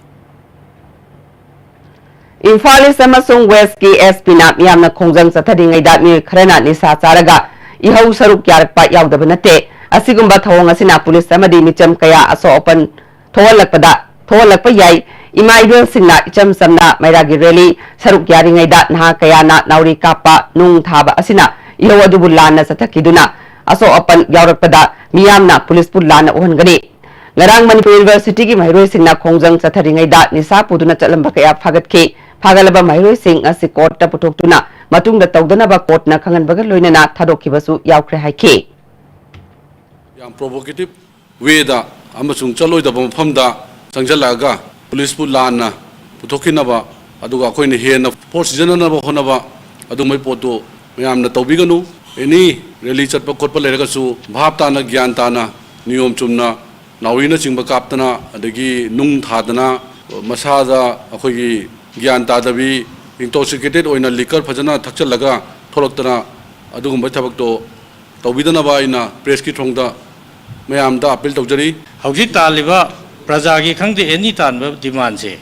ꯏꯝꯐꯥꯜ East ꯑꯃꯁꯨꯡ West ꯀꯤ S P ꯅ ꯃꯤꯌꯥꯝꯅ ꯈꯣꯡꯖꯪ ꯆꯠꯊꯔꯤꯉꯩꯗ ꯃꯤꯑꯣꯏ ꯈꯔꯅ ꯅꯤꯁꯥ ꯆꯥꯔꯒ ꯏꯍꯧ ꯁꯔꯨꯛ ꯌꯥꯔꯛꯄ ꯌꯥꯎꯗꯕ ꯅꯠꯇꯦ꯫ ꯑꯁꯤꯒꯨꯝꯕ ꯊꯧꯑꯣꯡ ꯑꯁꯤꯅ ꯄꯨꯂꯤꯁ ꯑꯃꯗꯤ ꯃꯤꯆꯝ ꯀꯌꯥ ꯑꯁꯣꯛ ꯑꯄꯟ ꯊꯣꯛꯍꯜꯂꯛꯄꯗ, ꯊꯣꯛꯍꯜꯂꯛꯄ ꯌꯥꯏ꯫ ꯏꯃꯥ ꯏꯕꯦꯜꯁꯤꯡꯅ ꯏꯆꯝ ꯆꯝꯅ ꯃꯩꯔꯥꯒꯤ rally ꯁꯔꯨꯛ ꯌꯥꯔꯤꯉꯩꯗ ꯅꯍꯥ ꯀꯌꯥꯅ ꯅꯥꯎꯔꯤ ꯀꯥꯞꯄ, ꯅꯨꯡ ꯊꯥꯕ ꯑꯁꯤꯅ ꯏꯍꯧ ꯑꯗꯨꯕꯨ ꯂꯥꯟꯅ ꯆꯠꯊꯈꯤꯗꯨꯅ ꯑꯁꯣꯛ ꯑꯄꯟ ꯌꯥꯎꯔꯛꯄꯗ ꯃꯤꯌꯥꯝꯅ ꯄꯨꯂꯤꯁꯄꯨ ꯂꯥꯟꯅ ꯎꯍꯟꯒꯅꯤ꯫ ꯉꯔꯥꯡ ꯃꯅꯤꯄꯨꯔ University ꯒꯤ ꯃꯍꯩꯔꯣꯏꯁꯤꯡꯅ ꯈꯣꯡꯖꯪ ꯆꯠꯊꯔꯤꯉꯩꯗ ꯅꯤꯁꯥ ꯄꯨꯗꯨꯅ ꯆꯠꯂꯝꯕ ꯀꯌꯥ ꯐꯥꯒꯠꯈꯤ꯫ ꯐꯥꯒꯠꯂꯕ ꯃꯍꯩꯔꯣꯏꯁꯤꯡ ꯉꯁꯤ court ꯇ ꯄꯨꯊꯣꯛꯇꯨꯅ ꯃꯇꯨꯡꯗ ꯇꯧꯗꯅꯕ ꯀꯣꯔꯠꯅ ꯈꯪꯍꯟꯕꯒ ꯂꯣꯏꯅꯅ ꯊꯥꯗꯣꯛꯈꯤꯕꯁꯨ ꯌꯥꯎꯈ꯭ꯔꯦ ꯍꯥꯏꯈꯤ꯫ ꯌꯥꯝ provocative way ꯗ ꯑꯃꯁꯨꯡ ꯆꯠꯂꯣꯏꯗꯕ ꯃꯐꯝꯗ ꯆꯪꯁꯤꯜꯂꯛꯑꯒ ꯄꯨꯂꯤꯁꯄꯨ ꯂꯥꯟꯅ ꯄꯨꯊꯣꯛꯈꯤꯅꯕ, ꯑꯗꯨꯒ ꯑꯩꯈꯣꯏꯅ ꯍꯦꯟꯅ force ꯁꯤꯖꯤꯟꯅꯅꯕ ꯍꯣꯠꯅꯕ, ꯑꯗꯨꯝꯕꯩ ꯄꯣꯠꯇꯨ ꯃꯌꯥꯝꯅ ꯇꯧꯕꯤꯒꯅꯨ꯫ Any rally ꯆꯠꯄ ꯈꯣꯠꯄ ꯂꯩꯔꯒꯁꯨ ꯚꯥꯞ ꯇꯥꯅ, ꯒ꯭ꯌꯥꯟ ꯇꯥꯅ, ꯅꯤꯌꯣꯝ ꯆꯨꯝꯅ ꯅꯥꯎꯔꯤꯅꯆꯤꯡꯕ ꯀꯥꯞꯇꯅ, ꯑꯗꯒꯤ ꯅꯨꯡ ꯊꯥꯗꯅ, ꯃꯁꯥꯗ ꯑꯩꯈꯣꯏꯒꯤ ꯒ꯭ꯌꯥꯟ ꯇꯥꯗꯕꯤ, intoxicated ꯑꯣꯏꯅ liquor ꯐꯖꯅ ꯊꯛꯆꯜꯂꯒ ꯊꯣꯛꯂꯛꯇꯅ, ꯑꯗꯨꯒꯨꯝꯕ ꯊꯕꯛꯇꯣ ꯇꯧꯕꯤꯗꯅꯕ ꯑꯩꯅ press ꯀꯤ ꯊꯣꯡꯗ ꯃꯌꯥꯝꯗ appeal ꯇꯧꯖꯔꯤ꯫ ꯍꯧꯖꯤꯛ ꯇꯥꯜꯂꯤꯕ ꯄ꯭ꯔꯖꯥꯒꯤ ꯈꯪꯗꯦ, ꯑꯦꯅꯤ ꯇꯥꯟꯕ demand ꯁꯦ,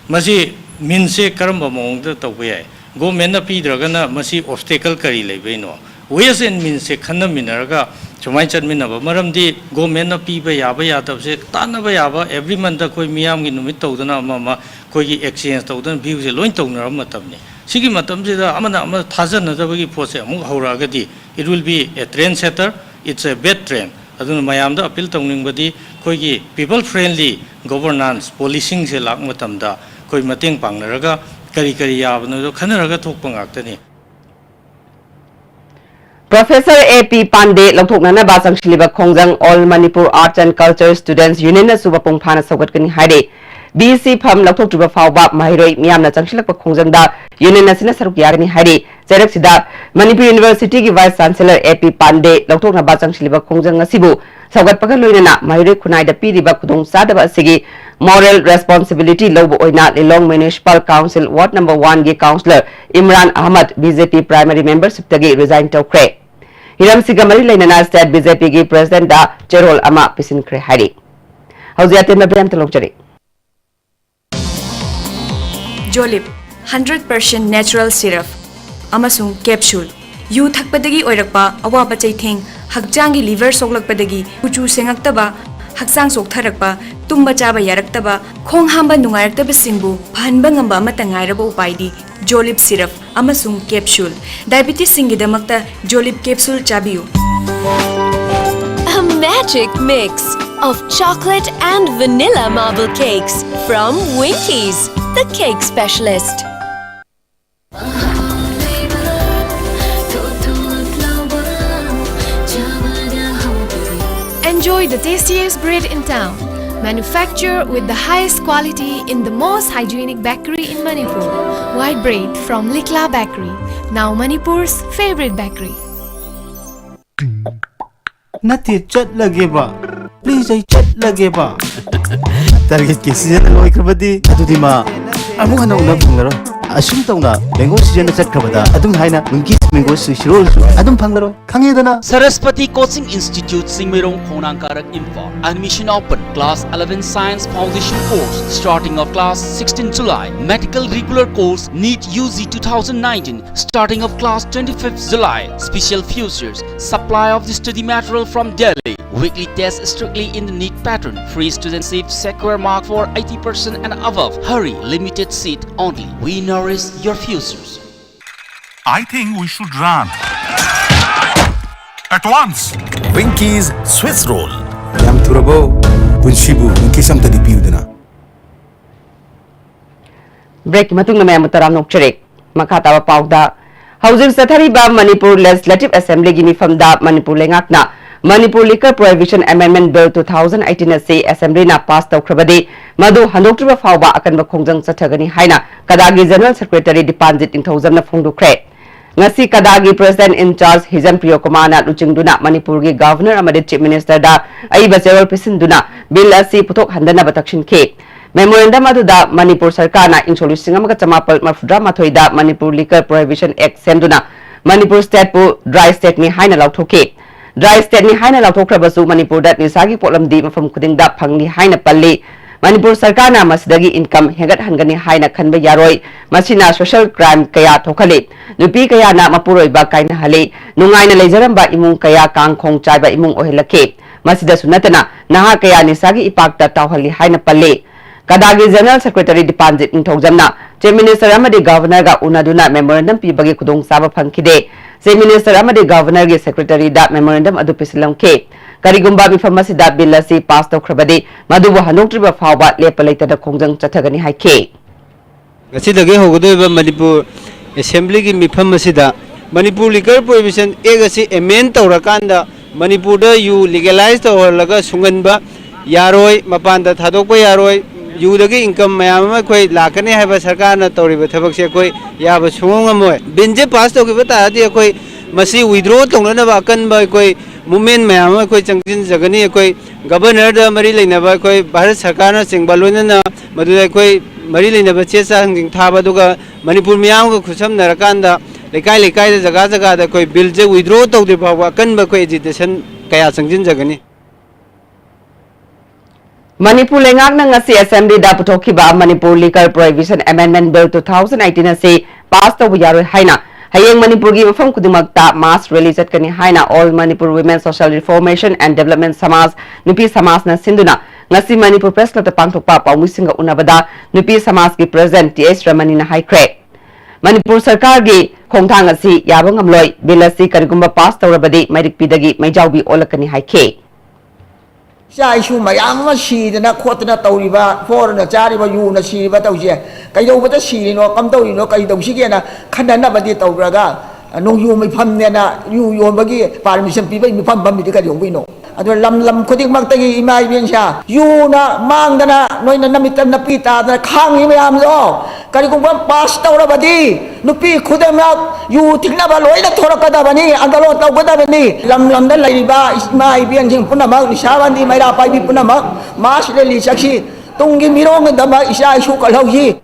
ꯃꯁꯤ means ꯁꯦ ꯀꯔꯝꯕ ꯃꯑꯣꯡꯗ ꯇꯧꯕ ꯌꯥꯏ? Government ꯅ ꯄꯤꯗ꯭ꯔꯒꯅ ꯃꯁꯤ obstacle ꯀꯔꯤ ꯂꯩꯕꯩꯅꯣ? Ways and means ꯁꯦ ꯈꯟꯅꯃꯤꯟꯅꯔꯒ ꯁꯨꯃꯥꯏꯅ ꯆꯠꯃꯤꯟꯅꯕ꯫ ꯃꯔꯝꯗꯤ government ꯅ ꯄꯤꯕ ꯌꯥꯕ ꯌꯥꯗꯕꯁꯦ ꯇꯥꯟꯅꯕ ꯌꯥꯕ, every month ꯑꯩꯈꯣꯏ ꯃꯤꯌꯥꯝꯒꯤ ꯅꯨꯃꯤꯠ ꯇꯧꯗꯅ ꯑꯃ ꯑꯃ ꯑꯩꯈꯣꯏꯒꯤ exchange ꯇꯧꯗꯅ view ꯁꯦ ꯂꯣꯏ ꯇꯧꯅꯔꯕ ꯃꯇꯝꯅꯤ꯫ ꯁꯤꯒꯤ ꯃꯇꯝꯁꯤꯗ ꯑꯃꯅ ꯑꯃ ꯊꯥꯖꯅꯗꯕꯒꯤ ꯄꯣꯠꯁꯦ ꯑꯃꯨꯛ ꯍꯧꯔꯛꯑꯒꯗꯤ, it will be a trend setter, it's a bad trend꯫ ꯑꯗꯨꯅ ꯃꯌꯥꯝꯗ appeal ꯇꯧꯅꯤꯡꯕꯗꯤ ꯑꯩꯈꯣꯏꯒꯤ people friendly governance policing ꯁꯦ ꯂꯥꯛꯄ ꯃꯇꯝꯗ ꯑꯩꯈꯣꯏ ꯃꯇꯦꯡ ꯄꯥꯡꯅꯔꯒ ꯀꯔꯤ ꯀꯔꯤ ꯌꯥꯕꯅꯣꯗꯣ ꯈꯟꯅꯔꯒ ꯊꯣꯛꯄ ꯉꯥꯛꯇꯅꯤ꯫ Professor A P Pandey ꯂꯧꯊꯣꯛꯅꯅꯕ ꯆꯪꯁꯤꯜꯂꯤꯕ ꯈꯣꯡꯖꯪ All Manipur Arts and Culture Students Union ꯅꯁꯨ ꯃꯄꯨꯡ ꯐꯥꯅ ꯁꯧꯒꯠꯀꯅꯤ ꯍꯥꯏꯔꯤ꯫ B C ꯐꯝ ꯂꯧꯊꯣꯛꯇ꯭ꯔꯤꯕ ꯐꯥꯎꯕ ꯃꯍꯩꯔꯣꯏ ꯃꯤꯌꯥꯝꯅ ꯆꯪꯁꯤꯜꯂꯛꯄ ꯈꯣꯡꯖꯪꯗ union ꯑꯁꯤꯅ ꯁꯔꯨꯛ ꯌꯥꯒꯅꯤ ꯍꯥꯏꯔꯤ꯫ ꯆꯩꯔꯛꯁꯤꯗ ꯃꯅꯤꯄꯨꯔ University ꯒꯤ Vice Chancellor A P Pandey ꯂꯧꯊꯣꯛꯅꯕ ꯆꯪꯁꯤꯜꯂꯤꯕ ꯈꯣꯡꯖꯪ ꯑꯁꯤꯕꯨ ꯁꯧꯒꯠꯄꯒ ꯂꯣꯏꯅꯅ ꯃꯍꯩꯔꯣꯏ ꯈꯨꯟꯅꯥꯏꯗ ꯄꯤꯔꯤꯕ ꯈꯨꯗꯣꯡꯆꯥꯗꯕ ꯑꯁꯤꯒꯤ moral responsibility ꯂꯧꯕ ꯑꯣꯏꯅ ꯂꯤꯂꯣꯡ Municipal Council Ward number one ꯒꯤ Councillor Imran Ahmad B J P primary membership ꯇꯒꯤ resign ꯇꯧꯈ꯭ꯔꯦ꯫ ꯍꯤꯔꯝꯁꯤꯒ ꯃꯔꯤ ꯂꯩꯅꯅ State B J P ꯒꯤ President ꯗ ꯆꯦꯔꯣꯜ ꯑꯃ ꯄꯤꯁꯤꯟꯈ꯭ꯔꯦ ꯍꯥꯏꯔꯤ꯫ ꯍꯧꯖꯤꯛ ꯑꯇꯦꯟꯕ break ꯑꯃꯇ ꯂꯧꯖꯔꯤ꯫ ꯖꯣꯂꯤꯞ, hundred percent natural syrup ꯑꯃꯁꯨꯡ capsule꯫ ꯌꯨ ꯊꯛꯄꯗꯒꯤ ꯑꯣꯏꯔꯛꯄ ꯑꯋꯥꯕ ꯆꯩꯊꯦꯡ, ꯍꯛꯆꯥꯡꯒꯤ liver ꯁꯣꯛꯂꯛꯄꯗꯒꯤ ꯀꯨꯆꯨ ꯁꯦꯡꯉꯛꯇꯕ, ꯍꯛꯆꯥꯡ ꯆꯣꯛꯊꯔꯛꯄ, ꯇꯨꯝꯕ ꯆꯥꯕ ꯌꯥꯔꯛꯇꯕ, ꯈꯣꯡ ꯍꯥꯝꯕ ꯅꯨꯡꯉꯥꯏꯔꯛꯇꯕꯁꯤꯡꯕꯨ ꯐꯍꯟꯕ ꯉꯝꯕ ꯑꯃꯠꯇ ꯉꯥꯏꯔꯕ ꯎꯄꯥꯏꯗꯤ ꯖꯣꯂꯤꯞ syrup ꯑꯃꯁꯨꯡ capsule꯫ Diabetes ꯁꯤꯡꯒꯤꯗꯃꯛꯇ ꯖꯣꯂꯤꯞ capsule ꯆꯥꯕꯤꯌꯨ꯫ A magic mix of chocolate and vanilla marble cakes from Winkies, the cake specialist. The tastiest bread in town, manufactured with the highest quality in the most hygienic bakery in Manipur. White bread from Likla Bakery, now Manipur's favorite bakery. ꯅꯠꯇꯦ, ꯆꯠꯂꯒꯦꯕ꯫ Please, ꯑꯩ ꯆꯠꯂꯒꯦꯕ꯫ ꯇꯥꯔꯒꯦꯠꯀꯤ season ꯂꯣꯏꯈ꯭ꯔꯕꯗꯤ ꯑꯗꯨꯗꯤ ꯃꯥ ꯑꯃꯨꯛ ꯍꯟꯅ ꯎꯅꯕ ꯐꯪꯂꯔꯣꯏ꯫ ꯑꯁꯨꯝ ꯇꯧꯅ mango ꯁꯤꯖꯟꯗ ꯆꯠꯈ꯭ꯕꯗ ꯑꯗꯨꯝ ꯍꯥꯏꯅ ꯋꯤꯡꯀꯤꯁ ꯃꯦꯡꯒꯣ ꯁꯤꯔꯣꯜꯁꯨ ꯑꯗꯨꯝ ꯐꯪꯂꯔꯣꯏ꯫ ꯈꯪꯉꯦꯗꯅ? Saraswati Coaching Institute, Singmeirong, Khongnang Karak, Imphal. Admission open. Class eleven Science Foundation course, starting of class sixteen July. Medical regular course, NEET U G two thousand nineteen, starting of class twenty-fifth July. Special features: supply of the study material from Delhi. Weekly test strictly in the NEET pattern. Free student seat, secure mark for eighty percent and above. Hurry, limited seat only. We nourish your futures. I think we should run. At once. Winky's Swiss Roll. ꯌꯥꯝ ꯊꯨꯔꯕꯣ? ꯄꯨꯟꯁꯤꯕꯨ ꯋꯤꯡꯀꯤꯁ ꯑꯝꯇꯗꯤ ꯄꯤꯌꯨꯗꯅ꯫ ꯕ꯭ꯔꯦꯛꯀꯤ ꯃꯇꯨꯡꯗ ꯃꯌꯥꯝꯕꯨ ꯇꯔꯥꯝꯅ ꯑꯣꯛꯆꯔꯤ꯫ ꯃꯈꯥ ꯇꯥꯕ ꯄꯥꯎꯗ, ꯍꯧꯖꯤꯛ ꯆꯠꯊꯔꯤꯕ Manipur legislative ꯑꯦꯁꯦꯝꯕ꯭ꯂꯤꯒꯤ ꯃꯤꯐꯝꯗ ꯃꯅꯤꯄꯨꯔ ꯂꯩꯉꯥꯛꯅ Manipur liquor prohibition amendment bill two thousand eighteen ꯑꯁꯤ ꯑꯦꯁꯦꯝꯕ꯭ꯂꯤꯅ ꯄꯥꯁ ꯇꯧꯈ꯭ꯔꯕꯗꯤ ꯃꯗꯨ ꯍꯟꯗꯣꯛꯇ꯭ꯔꯤꯕ ꯐꯥꯎꯕ ꯑꯀꯟꯕ ꯈꯣꯡꯖꯪ ꯆꯠꯊꯒꯅꯤ ꯍꯥꯏꯅ ꯀꯗꯥꯒꯤ ꯖꯦꯅꯔꯦꯜ ꯁꯦꯀ꯭ꯔꯦꯇꯔꯤ ꯗꯤꯄꯥꯟꯖꯤꯠ ꯅꯤꯡꯊꯧꯖꯝꯅ ꯐꯣꯡꯗꯣꯛꯈ꯭ꯔꯦ꯫ ꯉꯁꯤ ꯀꯗꯥꯒꯤ ꯄ꯭ꯔꯦꯁꯤꯗꯦꯟꯠ ꯏꯟ ꯆꯥꯔꯖ ꯍꯤꯖꯝ ꯄ꯭ꯔꯤꯌꯣꯀꯨꯃꯥꯔꯅ ꯂꯨꯆꯤꯡꯗꯨꯅ ꯃꯅꯤꯄꯨꯔꯒꯤ ꯒꯚꯔꯅꯔ ꯑꯃꯗꯤ ꯆꯤꯐ ꯃꯤꯅꯤꯁꯇꯔꯗ ꯑꯏꯕ ꯆꯦꯔꯣꯜ ꯄꯤꯁꯤꯟꯗꯨꯅ ꯕꯤꯜ ꯑꯁꯤ ꯄꯨꯊꯣꯛꯍꯟꯗꯅꯕ ꯇꯛꯁꯤꯟꯈꯤ꯫ ꯃꯦꯃꯣꯔꯦꯟꯗꯝ ꯑꯗꯨꯗ ꯃꯅꯤꯄꯨꯔ ꯁꯔꯀꯥꯔꯅ ꯏꯪ ꯁꯣꯛ ꯂꯤꯁꯤꯡ ꯑꯃꯒ ꯆꯃꯥꯄꯜ ꯃꯔꯐꯨꯇꯔꯥ ꯃꯥꯊꯣꯏꯗ ꯃꯅꯤꯄꯨꯔ ꯂꯤꯀꯔ ꯄ꯭ꯔꯣꯍꯤꯕꯤꯁꯟ ꯑꯦꯛ ꯁꯦꯝꯗꯨꯅ ꯃꯅꯤꯄꯨꯔ ꯁ꯭ꯇꯦꯠꯄꯨ ꯗ꯭ꯔꯥꯏ ꯁ꯭ꯇꯦꯠꯅꯤ ꯍꯥꯏꯅ ꯂꯥꯎꯊꯣꯛꯈꯤ꯫ ꯗ꯭ꯔꯥꯏ ꯁ꯭ꯇꯦꯠꯅꯤ ꯍꯥꯏꯅ ꯂꯥꯎꯊꯣꯛꯈ꯭ꯔꯕꯁꯨ ꯃꯅꯤꯄꯨꯔꯗ ꯅꯤꯁꯥꯒꯤ ꯄꯣꯠꯂꯝꯗꯤ ꯃꯐꯝ ꯈꯨꯗꯤꯡꯗ ꯐꯪꯂꯤ ꯍꯥꯏꯅ ꯄꯜꯂꯤ꯫ ꯃꯅꯤꯄꯨꯔ ꯁꯔꯀꯥꯔꯅ ꯃꯁꯤꯗꯒꯤ ꯏꯟꯀꯝ ꯍꯦꯟꯒꯠꯍꯟꯒꯅꯤ ꯍꯥꯏꯅ ꯈꯟꯕ ꯌꯥꯔꯣꯏ꯫ ꯃꯁꯤꯅ ꯁꯣꯁꯤꯌꯦꯜ ꯀ꯭ꯔꯥꯏꯝ ꯀꯌꯥ ꯊꯣꯛꯍꯜꯂꯤ꯫ ꯅꯨꯄꯤ ꯀꯌꯥꯅ ꯃꯄꯨꯔꯣꯏꯕ ꯀꯥꯏꯅꯍꯜꯂꯤ꯫ ꯅꯨꯡꯉꯥꯏꯅ ꯂꯩꯖꯔꯝꯕ ꯏꯃꯨꯡ ꯀꯌꯥ ꯀꯥꯡ ꯈꯣꯡ ꯆꯥꯏꯕ ꯏꯃꯨꯡ ꯑꯣꯏꯍꯜꯂꯛꯈꯤ꯫ ꯃꯁꯤꯗꯁꯨ ꯅꯠꯇꯅ ꯅꯍꯥ ꯀꯌꯥ ꯅꯤꯁꯥꯒꯤ ꯏꯄꯥꯛꯇ ꯇꯥꯎꯍꯜꯂꯤ ꯍꯥꯏꯅ ꯄꯜꯂꯤ꯫ ꯀꯗꯥꯒꯤ ꯖꯦꯅꯔꯦꯜ ꯁꯦꯀ꯭ꯔꯦꯇꯔꯤ ꯗꯤꯄꯥꯟꯖꯤꯠ ꯅꯤꯡꯊꯧꯖꯝꯅ ꯆꯤꯐ ꯃꯤꯅꯤꯁꯇꯔ ꯑꯃꯗꯤ ꯒꯚꯔꯅꯔꯒ ꯎꯅꯗꯨꯅ ꯃꯦꯃꯣꯔꯦꯟꯗꯝ ꯄꯤꯕꯒꯤ ꯈꯨꯗꯣꯡꯆꯥꯕ ꯐꯪꯈꯤꯗꯦ꯫ ꯆꯤꯐ ꯃꯤꯅꯤꯁꯇꯔ ꯑꯃꯗꯤ ꯒꯚꯔꯅꯔꯒꯤ ꯁꯦꯀ꯭ꯔꯦꯇꯔꯤꯗ ꯃꯦꯃꯣꯔꯦꯟꯗꯝ ꯑꯗꯨ ꯄꯤꯁꯤꯜꯂꯝꯈꯤ꯫ ꯀꯔꯤꯒꯨꯝꯕ ꯃꯤꯐꯝ ꯑꯁꯤꯗ ꯕꯤꯜ ꯑꯁꯤ ꯄꯥꯁ ꯇꯧꯈ꯭ꯔꯕꯗꯤ ꯃꯗꯨꯕꯨ ꯍꯟꯗꯣꯛꯇ꯭ꯔꯤꯕ ꯐꯥꯎꯕ ꯂꯦꯞꯄ ꯂꯩꯇꯅ ꯈꯣꯡꯖꯪ ꯆꯠꯊꯒꯅꯤ ꯍꯥꯏꯈꯤ꯫ ꯉꯁꯤꯗꯒꯤ ꯍꯧꯒꯗꯧꯔꯤꯕ ꯃꯅꯤꯄꯨꯔ ꯑꯦꯁꯦꯝꯕ꯭ꯂꯤꯒꯤ ꯃꯤꯐꯝ ꯑꯁꯤꯗ ꯃꯅꯤꯄꯨꯔ ꯂꯤꯀꯔ ꯄ꯭ꯔꯣꯍꯤꯕꯤꯁꯟ ꯑꯦꯛ ꯑꯁꯤ ꯑꯦꯃꯦꯟ ꯇꯧꯔꯀꯥꯟꯗ ꯃꯅꯤꯄꯨꯔꯗ ꯌꯨ ꯂꯤꯒꯦꯂꯥꯏꯁ ꯇꯧꯍꯜꯂꯒ ꯁꯨꯡꯍꯟꯕ ꯌꯥꯔꯣꯏ, ꯃꯄꯥꯟꯗ ꯊꯥꯗꯣꯛꯄ ꯌꯥꯔꯣꯏ, ꯌꯨꯗꯒꯤ ꯏꯟꯀꯝ ꯃꯌꯥꯝ ꯑꯃ ꯑꯩꯈꯣꯏ ꯂꯥꯛꯀꯅꯤ ꯍꯥꯏꯕ ꯁꯔꯀꯥꯔꯅ ꯇꯧꯔꯤꯕ ꯊꯕꯛꯁꯦ ꯑꯩꯈꯣꯏ ꯌꯥꯕ ꯁꯨꯡꯉꯝ ꯉꯝꯃꯣꯏ꯫ ꯕꯤꯜꯁꯦ ꯄꯥꯁ ꯇꯧꯈꯤꯕ ꯇꯥꯔꯗꯤ ꯑꯩꯈꯣꯏ ꯃꯁꯤ ꯋꯤꯗ꯭ꯔꯣ ꯇꯧꯅꯅꯕ ꯑꯀꯟꯕ ꯑꯩꯈꯣꯏ ꯃꯨꯞꯃꯦꯟ ꯃꯌꯥꯝ ꯑꯃ ꯑꯩꯈꯣꯏ ꯆꯪꯁꯤꯟꯖꯒꯅꯤ꯫ ꯑꯩꯈꯣꯏ ꯒꯕꯔꯅꯔꯗ ꯃꯔꯤ ꯂꯩꯅꯕ ꯑꯩꯈꯣꯏ ꯚꯥꯔꯠ ꯁꯔꯀꯥꯔꯅꯆꯤꯡꯕ ꯂꯣꯏꯅꯅ ꯃꯗꯨꯗ ꯑꯩꯈꯣꯏ ꯃꯔꯤ ꯂꯩꯅꯕ ꯆꯦ ꯆꯥꯡꯁꯤꯡ ꯊꯥꯕ, ꯑꯗꯨꯒ ꯃꯅꯤꯄꯨꯔ ꯃꯤꯌꯥꯝꯒ ꯈꯨꯠꯁꯝꯅꯔꯀꯥꯟꯗ ꯂꯩꯀꯥꯏ ꯂꯩꯀꯥꯏꯗ, ꯖꯒꯥ ꯖꯒꯥꯗ ꯑꯩꯈꯣꯏ ꯕꯤꯜꯁꯦ ꯋꯤꯗ꯭ꯔꯣ ꯇꯧꯗ꯭ꯔꯤ ꯐꯥꯎꯕ ꯑꯀꯟꯕ ꯑꯩꯈꯣꯏ ꯑꯦꯖꯤꯇꯦꯁꯟ ꯀꯌꯥ ꯆꯪꯁꯤꯟꯖꯒꯅꯤ꯫ ꯃꯅꯤꯄꯨꯔ ꯂꯩꯉꯥꯛꯅ ꯉꯁꯤ ꯑꯦꯁꯦꯝꯕ꯭ꯂꯤꯗ ꯄꯨꯊꯣꯛꯈꯤꯕ Manipur Liquor Prohibition Amendment Bill two thousand eighteen ꯑꯁꯤ ꯄꯥꯁ ꯇꯧꯕ ꯌꯥꯔꯣꯏ ꯍꯥꯏꯅ ꯍꯌꯦꯡ ꯃꯅꯤꯄꯨꯔꯒꯤ ꯃꯐꯝ ꯈꯨꯗꯤꯡꯃꯛꯇ mass rally ꯆꯠꯀꯅꯤ ꯍꯥꯏꯅ All Manipur Women Social Reformation and Development ꯁꯃꯥꯖ, ꯅꯨꯄꯤ ꯁꯃꯥꯖꯅ ꯁꯤꯟꯗꯨꯅ ꯉꯁꯤ ꯃꯅꯤꯄꯨꯔ Press Clubꯇ ꯄꯥꯡꯊꯣꯛꯄ ꯄꯥꯎꯃꯤꯁꯤꯡꯒ ꯎꯅꯕꯗ ꯅꯨꯄꯤ ꯁꯃꯥꯖꯀꯤ President ꯇꯤ ꯑꯩꯆ ꯔꯃꯅꯤꯅ ꯍꯥꯏꯈ꯭ꯔꯦ꯫ ꯃꯅꯤꯄꯨꯔ ꯁꯔꯀꯥꯔꯒꯤ ꯈꯣꯡꯊꯥꯡ ꯑꯁꯤ ꯌꯥꯕ ꯉꯝꯂꯣꯏ꯫ ꯕꯤꯜ ꯑꯁꯤ ꯀꯔꯤꯒꯨꯝꯕ ꯄꯥꯁ ꯇꯧꯔꯕꯗꯤ ꯃꯩꯔꯤꯛꯄꯤꯗꯒꯤ ꯃꯩꯖꯥꯎꯕꯤ ꯑꯣꯜꯂꯛꯀꯅꯤ ꯍꯥꯏꯈꯤ꯫ ꯏꯆꯥ ꯏꯁꯨ ꯃꯌꯥꯝ ꯑꯃ ꯁꯤꯗꯅ ꯈꯣꯠꯇꯅ ꯇꯧꯔꯤꯕ, ꯐꯣꯔꯅ ꯆꯥꯔꯤꯕ, ꯌꯨꯅ ꯁꯤꯔꯤꯕ ꯇꯧꯁꯦ ꯀꯩꯗꯧꯕꯗ ꯁꯤꯔꯤꯅꯣ, ꯀꯝꯗꯧꯔꯤꯅꯣ, ꯀꯩꯗꯧꯁꯤꯒꯦꯅ ꯈꯟꯅꯅꯕꯗꯤ ꯇꯧꯔꯒ, ꯅꯣꯡꯖꯨ ꯃꯤꯐꯝꯅꯦꯅ ꯌꯨ ꯌꯣꯟꯕꯒꯤ ꯄꯥꯔꯃꯤꯁꯟ ꯄꯤꯕꯒꯤ ꯃꯤꯐꯝ ꯐꯝꯃꯤꯗꯤ ꯀꯩꯗꯧꯕꯩꯅꯣ? ꯑꯗꯨꯅ ꯂꯝ ꯂꯝ ꯈꯨꯗꯤꯡꯃꯛꯇꯒꯤ ꯏꯃꯥ ꯏꯕꯦꯟꯁꯥ ꯌꯨꯅ ꯃꯥꯡꯗꯅ ꯅꯣꯏꯅ ꯅꯃꯤꯠꯇ ꯅꯄꯤ ꯇꯥꯗꯅ ꯈꯥꯡꯉꯤ ꯃꯌꯥꯝꯗꯣ ꯀꯔꯤꯒꯨꯝꯕ ꯄꯥꯁ ꯇꯧꯔꯕꯗꯤ ꯅꯨꯄꯤ ꯈꯨꯗꯤꯡꯃꯛ ꯌꯨ ꯊꯤꯡꯅꯕ ꯂꯣꯏꯅ ꯊꯣꯔꯛꯀꯗꯕꯅꯤ, ꯑꯟꯗꯣꯂꯣꯟ ꯇꯧꯒꯗꯕꯅꯤ꯫ ꯂꯝ ꯂꯝꯗ ꯂꯩꯔꯤꯕ ꯏꯃꯥ ꯏꯕꯦꯟꯁꯤꯡ ꯄꯨꯝꯅꯃꯛ, ꯅꯤꯁꯥꯕꯟꯗꯤ ꯃꯩꯔꯥ ꯄꯥꯏꯕꯤ ꯄꯨꯝꯅꯃꯛ ꯃꯥꯁ ꯔꯦꯂꯤ ꯆꯠꯁꯤ꯫ ꯇꯨꯡꯒꯤ ꯃꯤꯔꯣꯜꯒꯤꯗꯃꯛ ꯏꯆꯥ ꯏꯁꯨ ꯀꯜꯍꯧꯁꯤ꯫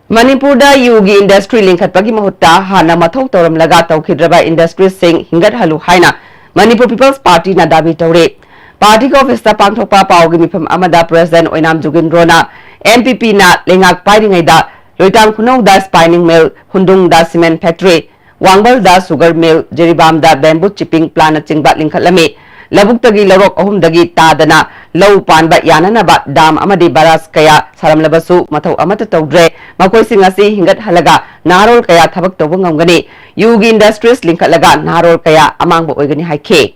ꯃꯅꯤꯄꯨꯔꯗ ꯌꯨꯒꯤ ꯏꯟꯗꯁꯇ꯭ꯔꯤ ꯂꯤꯡꯈꯠꯄꯒꯤ ꯃꯍꯨꯠꯇ ꯍꯥꯟꯅ ꯃꯊꯧ ꯇꯧꯔꯝꯂꯒ ꯇꯧꯈꯤꯗ꯭ꯔꯕ ꯏꯟꯗꯁꯇ꯭ꯔꯤꯁꯤꯡ ꯍꯤꯡꯒꯠꯍꯜꯂꯨ ꯍꯥꯏꯅ ꯃꯅꯤꯄꯨꯔ ꯄꯤꯄꯜꯁ ꯄꯥꯔꯇꯤꯅ ꯗꯥꯕꯤ ꯇꯧꯔꯦ꯫ ꯄꯥꯔꯇꯤꯒꯤ ꯑꯣꯐꯤꯁꯇ ꯄꯥꯡꯊꯣꯛꯄ ꯄꯥꯎꯒꯤ ꯃꯤꯐꯝ ꯑꯃꯗ ꯄ꯭ꯔꯦꯁꯤꯗꯦꯟꯠ ꯑꯣꯏꯅꯥꯝ ꯖꯨꯒꯤꯟꯗ꯭ꯔꯣꯅ ꯑꯦꯟ ꯄꯤ ꯄꯤꯅ ꯂꯩꯉꯥꯛ ꯄꯥꯏꯔꯤꯉꯩꯗ ꯂꯣꯏꯇꯥꯡ ꯈꯨꯅꯧꯗ ꯁ꯭ꯄꯥꯏꯅꯤꯡ ꯃꯤꯜ, ꯍꯨꯟꯗꯨꯡꯗ ꯁꯤꯃꯦꯟ ꯐꯦꯛꯇꯔꯤ, ꯋꯥꯡꯕꯜꯗ ꯁꯨꯒꯔ ꯃꯤꯜ, ꯖꯤꯔꯤꯕꯥꯝꯗ ꯕꯦꯝꯕꯨ ꯆꯤꯞꯄꯤꯡ ꯄ꯭ꯂꯥꯟꯅꯆꯤꯡꯕ ꯂꯤꯡꯈꯠꯂꯝꯃꯤ꯫ ꯂꯧꯕꯨꯛꯇꯒꯤ ꯂꯧꯔꯣꯛ ꯑꯍꯨꯝꯗꯒꯤ ꯇꯥꯗꯅ ꯂꯧ ꯄꯥꯟꯕ ꯌꯥꯅꯅꯕ ꯗꯥꯝ ꯑꯃꯗꯤ ꯕꯔꯥꯖ ꯀꯌꯥ ꯁꯥꯔꯝꯂꯕꯁꯨ ꯃꯊꯧ ꯑꯃꯠꯇ ꯇꯧꯗ꯭ꯔꯦ꯫ ꯃꯈꯣꯏꯁꯤꯡ ꯑꯁꯤ ꯍꯤꯡꯒꯠꯍꯜꯂꯒ ꯅꯍꯥꯔꯣꯜ ꯀꯌꯥ ꯊꯕꯛ ꯇꯧꯕ ꯉꯝꯒꯅꯤ꯫ ꯌꯨꯒꯤ ꯏꯟꯗꯁꯇ꯭ꯔꯤꯁ ꯂꯤꯡꯈꯠꯂꯒ ꯅꯍꯥꯔꯣꯜ ꯀꯌꯥ ꯑꯃꯥꯡꯕ ꯑꯣꯏꯒꯅꯤ ꯍꯥꯏꯈꯤ꯫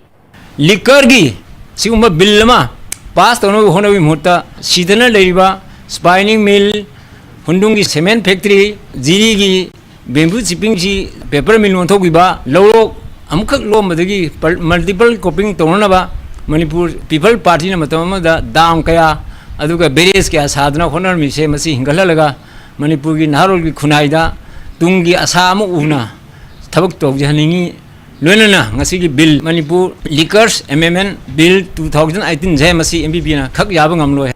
ꯂꯤꯀꯔꯒꯤ ꯁꯤꯒꯨꯝꯕ ꯕꯤꯜ ꯑꯃ ꯄꯥꯁ ꯇꯧꯅꯕ ꯍꯣꯠꯅꯕꯒꯤ ꯃꯍꯨꯠꯇ ꯁꯤꯗꯅ ꯂꯩꯔꯤꯕ ꯁ꯭ꯄꯥꯏꯅꯤꯡ ꯃꯤꯜ, ꯍꯨꯟꯗꯨꯡꯒꯤ ꯁꯤꯃꯦꯟ ꯐꯦꯛꯇꯔꯤ, ꯖꯤꯔꯤꯒꯤ ꯕꯦꯝꯕꯨ ꯆꯤꯞꯄꯤꯡꯁꯤ ꯄꯦꯄꯔ ꯃꯤꯜ ꯑꯣꯟꯊꯣꯛꯈꯤꯕ, ꯂꯧꯔꯣꯛ ꯑꯃꯨꯛꯈꯛ ꯂꯣꯝꯕꯗꯒꯤ multiple cropping ꯇꯧꯅꯅꯕ ꯃꯅꯤꯄꯨꯔ ꯄꯤꯄꯜ ꯄꯥꯔꯇꯤꯅ ꯃꯇꯝ ꯑꯃꯗ ꯗꯥꯝ ꯀꯌꯥ ꯑꯗꯨꯒ ꯕꯦꯔꯦꯖ ꯀꯌꯥ ꯁꯥꯗꯨꯅ ꯍꯣꯠꯅꯔꯝꯃꯤꯁꯦ, ꯃꯁꯤ ꯍꯤꯡꯒꯠꯍꯜꯂꯒ ꯃꯅꯤꯄꯨꯔꯒꯤ ꯅꯍꯥꯔꯣꯜꯒꯤ ꯈꯨꯟꯅꯥꯏꯗ ꯇꯨꯡꯒꯤ ꯑꯁꯥ ꯑꯃ ꯎꯅ ꯊꯕꯛ ꯇꯧꯖꯍꯟꯅꯤꯡꯏ꯫ ꯂꯣꯏꯅꯅ ꯉꯁꯤꯒꯤ ꯕꯤꯜ, ꯃꯅꯤꯄꯨꯔ ꯂꯤꯀꯔꯁ ꯑꯦꯃꯦꯟꯃꯦꯟ ꯕꯤꯜ ꯇꯨ ꯊꯥꯎꯖꯟ ꯑꯩꯠꯇꯤꯟꯁꯦ, ꯃꯁꯤ ꯑꯦꯝ ꯕꯤ ꯄꯤꯅ ꯈꯛ ꯌꯥꯕ ꯉꯝꯂꯣꯏ꯫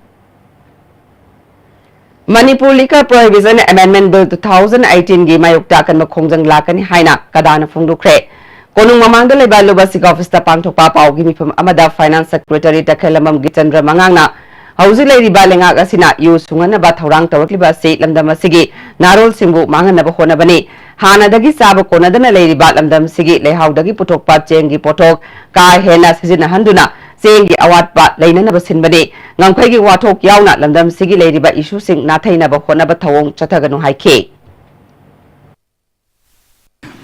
ꯃꯅꯤꯄꯨꯔ ꯂꯤꯀꯔ ꯄ꯭ꯔꯣꯍꯤꯕꯤꯁꯟ ꯑꯦꯃꯦꯟꯃꯦꯟ ꯕꯤꯜ ꯇꯨ ꯊꯥꯎꯖꯟ ꯑꯩꯠꯇꯤꯟꯒꯤ ꯃꯥꯌꯣꯛꯇ ꯑꯀꯟꯕ ꯈꯣꯡꯖꯪ ꯂꯥꯛꯀꯅꯤ ꯍꯥꯏꯅ ꯀꯗꯥꯅ ꯐꯣꯡꯗꯣꯛꯈ꯭ꯔꯦ꯫ ꯀꯣꯅꯨꯡ ꯃꯃꯥꯡꯗ ꯂꯩꯕ ꯂꯨꯕꯁꯤꯒ ꯑꯣꯐꯤꯁꯇ ꯄꯥꯡꯊꯣꯛꯄ ꯄꯥꯎꯒꯤ ꯃꯤꯐꯝ ꯑꯃꯗ ꯐꯥꯏꯅꯥꯟꯁ ꯁꯦꯀ꯭ꯔꯦꯇꯔꯤ ꯇꯈꯦꯜꯂꯝꯕꯝ ꯒꯤꯆꯟꯗ꯭ꯔ ꯃꯉꯥꯡꯅ ꯍꯧꯖꯤꯛ ꯂꯩꯔꯤꯕ ꯂꯩꯉꯥꯛ ꯑꯁꯤꯅ ꯌꯨ ꯁꯨꯡꯍꯟꯅꯕ ꯊꯧꯔꯥꯡ ꯇꯧꯔꯛꯂꯤꯕ ꯑꯁꯤ ꯂꯝꯗꯝ ꯑꯁꯤꯒꯤ ꯅꯍꯥꯔꯣꯜꯁꯤꯡꯕꯨ ꯃꯥꯡꯍꯟꯅꯕ ꯍꯣꯠꯅꯕꯅꯤ꯫ ꯍꯥꯟꯅꯗꯒꯤ ꯆꯥꯕ ꯀꯣꯟꯅꯗꯅ ꯂꯩꯔꯤꯕ ꯂꯝꯗꯝꯁꯤꯒꯤ ꯂꯩꯍꯥꯎꯗꯒꯤ ꯄꯨꯊꯣꯛꯄ ꯆꯦꯡꯒꯤ ꯄꯣꯠꯊꯣꯛ ꯀꯥ ꯍꯦꯟꯅ ꯁꯤꯖꯤꯟꯅꯍꯟꯗꯨꯅ ꯆꯦꯡꯒꯤ ꯑꯋꯥꯠꯄ ꯂꯩꯅꯅꯕ ꯁꯤꯟꯕꯅꯤ꯫ ꯉꯝꯈꯩꯒꯤ ꯋꯥꯊꯣꯛ ꯌꯥꯎꯅ ꯂꯝꯗꯝꯁꯤꯒꯤ ꯂꯩꯔꯤꯕ ꯏꯁꯨꯁꯤꯡ ꯅꯥꯊꯩꯅꯕ ꯍꯣꯠꯅꯕ ꯊꯧꯑꯣꯡ ꯆꯠꯊꯒꯅꯨ ꯍꯥꯏꯈꯤ꯫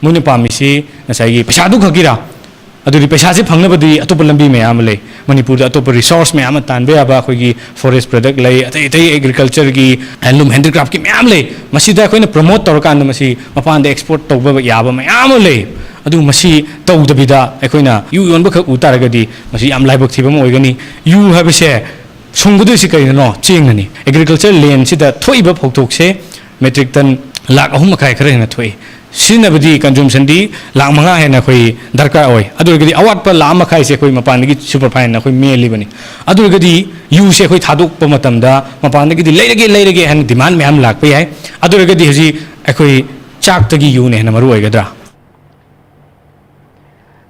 ꯃꯣꯏꯅ ꯄꯥꯝꯃꯤꯁꯤ ꯉꯁꯥꯏꯒꯤ ꯄꯩꯁꯥꯗꯨ ꯈꯛꯀꯤꯔꯥ? ꯑꯗꯨꯗꯤ ꯄꯩꯁꯥꯁꯦ ꯐꯪꯅꯕꯗꯤ ꯑꯇꯣꯞꯄ ꯂꯝꯕꯤ ꯃꯌꯥꯝ ꯑꯃ ꯂꯩ꯫ ꯃꯅꯤꯄꯨꯔꯗ ꯑꯇꯣꯞꯄ ꯔꯤꯁꯣꯔꯁ ꯃꯌꯥꯝ ꯑꯃ ꯇꯥꯟꯕ ꯌꯥꯕ, ꯑꯩꯈꯣꯏꯒꯤ ꯐꯣꯔꯦꯁ ꯄ꯭ꯔꯗꯛ ꯂꯩ, ꯑꯇꯩ ꯑꯇꯩ ꯑꯦꯒ꯭ꯔꯤꯀꯜꯆꯔꯒꯤ, ꯍꯦꯟꯂꯨꯝ ꯍꯦꯟꯗꯤꯀ꯭ꯔꯥꯐꯀꯤ ꯃꯌꯥꯝ ꯂꯩ꯫ ꯃꯁꯤꯗ ꯑꯩꯈꯣꯏꯅ ꯄ꯭ꯔꯃꯣꯠ ꯇꯧꯔꯀꯥꯟꯗ ꯃꯁꯤ ꯃꯄꯥꯟꯗ ꯑꯦꯛꯁꯄꯣꯔꯠ ꯇꯧꯕ ꯌꯥꯕ ꯃꯌꯥꯝ ꯑꯃ ꯂꯩ꯫ ꯑꯗꯨ ꯃꯁꯤ ꯇꯧꯗꯕꯤꯗ ꯑꯩꯈꯣꯏꯅ ꯌꯨ ꯌꯣꯟꯕ ꯈꯛ ꯎ ꯇꯥꯔꯒꯗꯤ ꯃꯁꯤ ꯌꯥꯝ ꯂꯥꯏꯕꯛ ꯊꯤꯕ ꯑꯃ ꯑꯣꯏꯒꯅꯤ꯫ ꯌꯨ ꯍꯥꯏꯕꯁꯦ ꯁꯨꯡꯒꯗꯣꯏꯁꯤ ꯀꯔꯤꯅꯅꯣ? ꯆꯦꯡꯅꯅꯤ꯫ ꯑꯦꯒ꯭ꯔꯤꯀꯜꯆꯔ ꯂꯦꯟꯁꯤꯗ ꯊꯣꯛꯏꯕ ꯐꯧꯊꯣꯛꯁꯦ ꯃꯦꯇ꯭ꯔꯤꯛ ꯇꯟ ꯂꯥꯈ ꯑꯍꯨꯝ ꯃꯈꯥꯏ ꯈꯔ ꯍꯦꯟꯅ ꯊꯣꯛꯏ꯫ ꯁꯤꯖꯤꯟꯅꯕꯗꯤ, ꯀꯟꯖꯨꯝꯁꯟꯗꯤ ꯂꯥꯈ ꯃꯉꯥ ꯍꯦꯟꯅ ꯑꯩꯈꯣꯏ ꯗꯔꯀꯥꯔ ꯑꯣꯏ꯫ ꯑꯗꯨ ꯑꯣꯏꯔꯒꯗꯤ ꯑꯋꯥꯠꯄ ꯂꯥꯈ ꯑꯃ ꯃꯈꯥꯏꯁꯦ ꯑꯩꯈꯣꯏ ꯃꯄꯥꯟꯗꯒꯤ ꯁꯨꯄꯔ ꯐꯥꯏꯟ ꯑꯩꯈꯣꯏ ꯃꯦꯜꯂꯤꯕꯅꯤ꯫ ꯑꯗꯨ ꯑꯣꯏꯔꯒꯗꯤ ꯌꯨꯁꯦ ꯑꯩꯈꯣꯏ ꯊꯥꯗꯣꯛꯄ ꯃꯇꯝꯗ ꯃꯄꯥꯟꯗꯒꯤꯗꯤ ꯂꯩꯔꯒꯦ, ꯂꯩꯔꯒꯦ ꯍꯥꯏꯅ ꯗꯤꯃꯥꯟ ꯃꯌꯥꯝ ꯂꯥꯛꯄ ꯌꯥꯏ꯫ ꯑꯗꯨ ꯑꯣꯏꯔꯒꯗꯤ ꯍꯧꯖꯤꯛ ꯑꯩꯈꯣꯏ ꯆꯥꯛꯇꯒꯤ ꯌꯨꯅ ꯍꯦꯟꯅ ꯃꯔꯨ ꯑꯣꯏꯒꯗ꯭ꯔꯥ?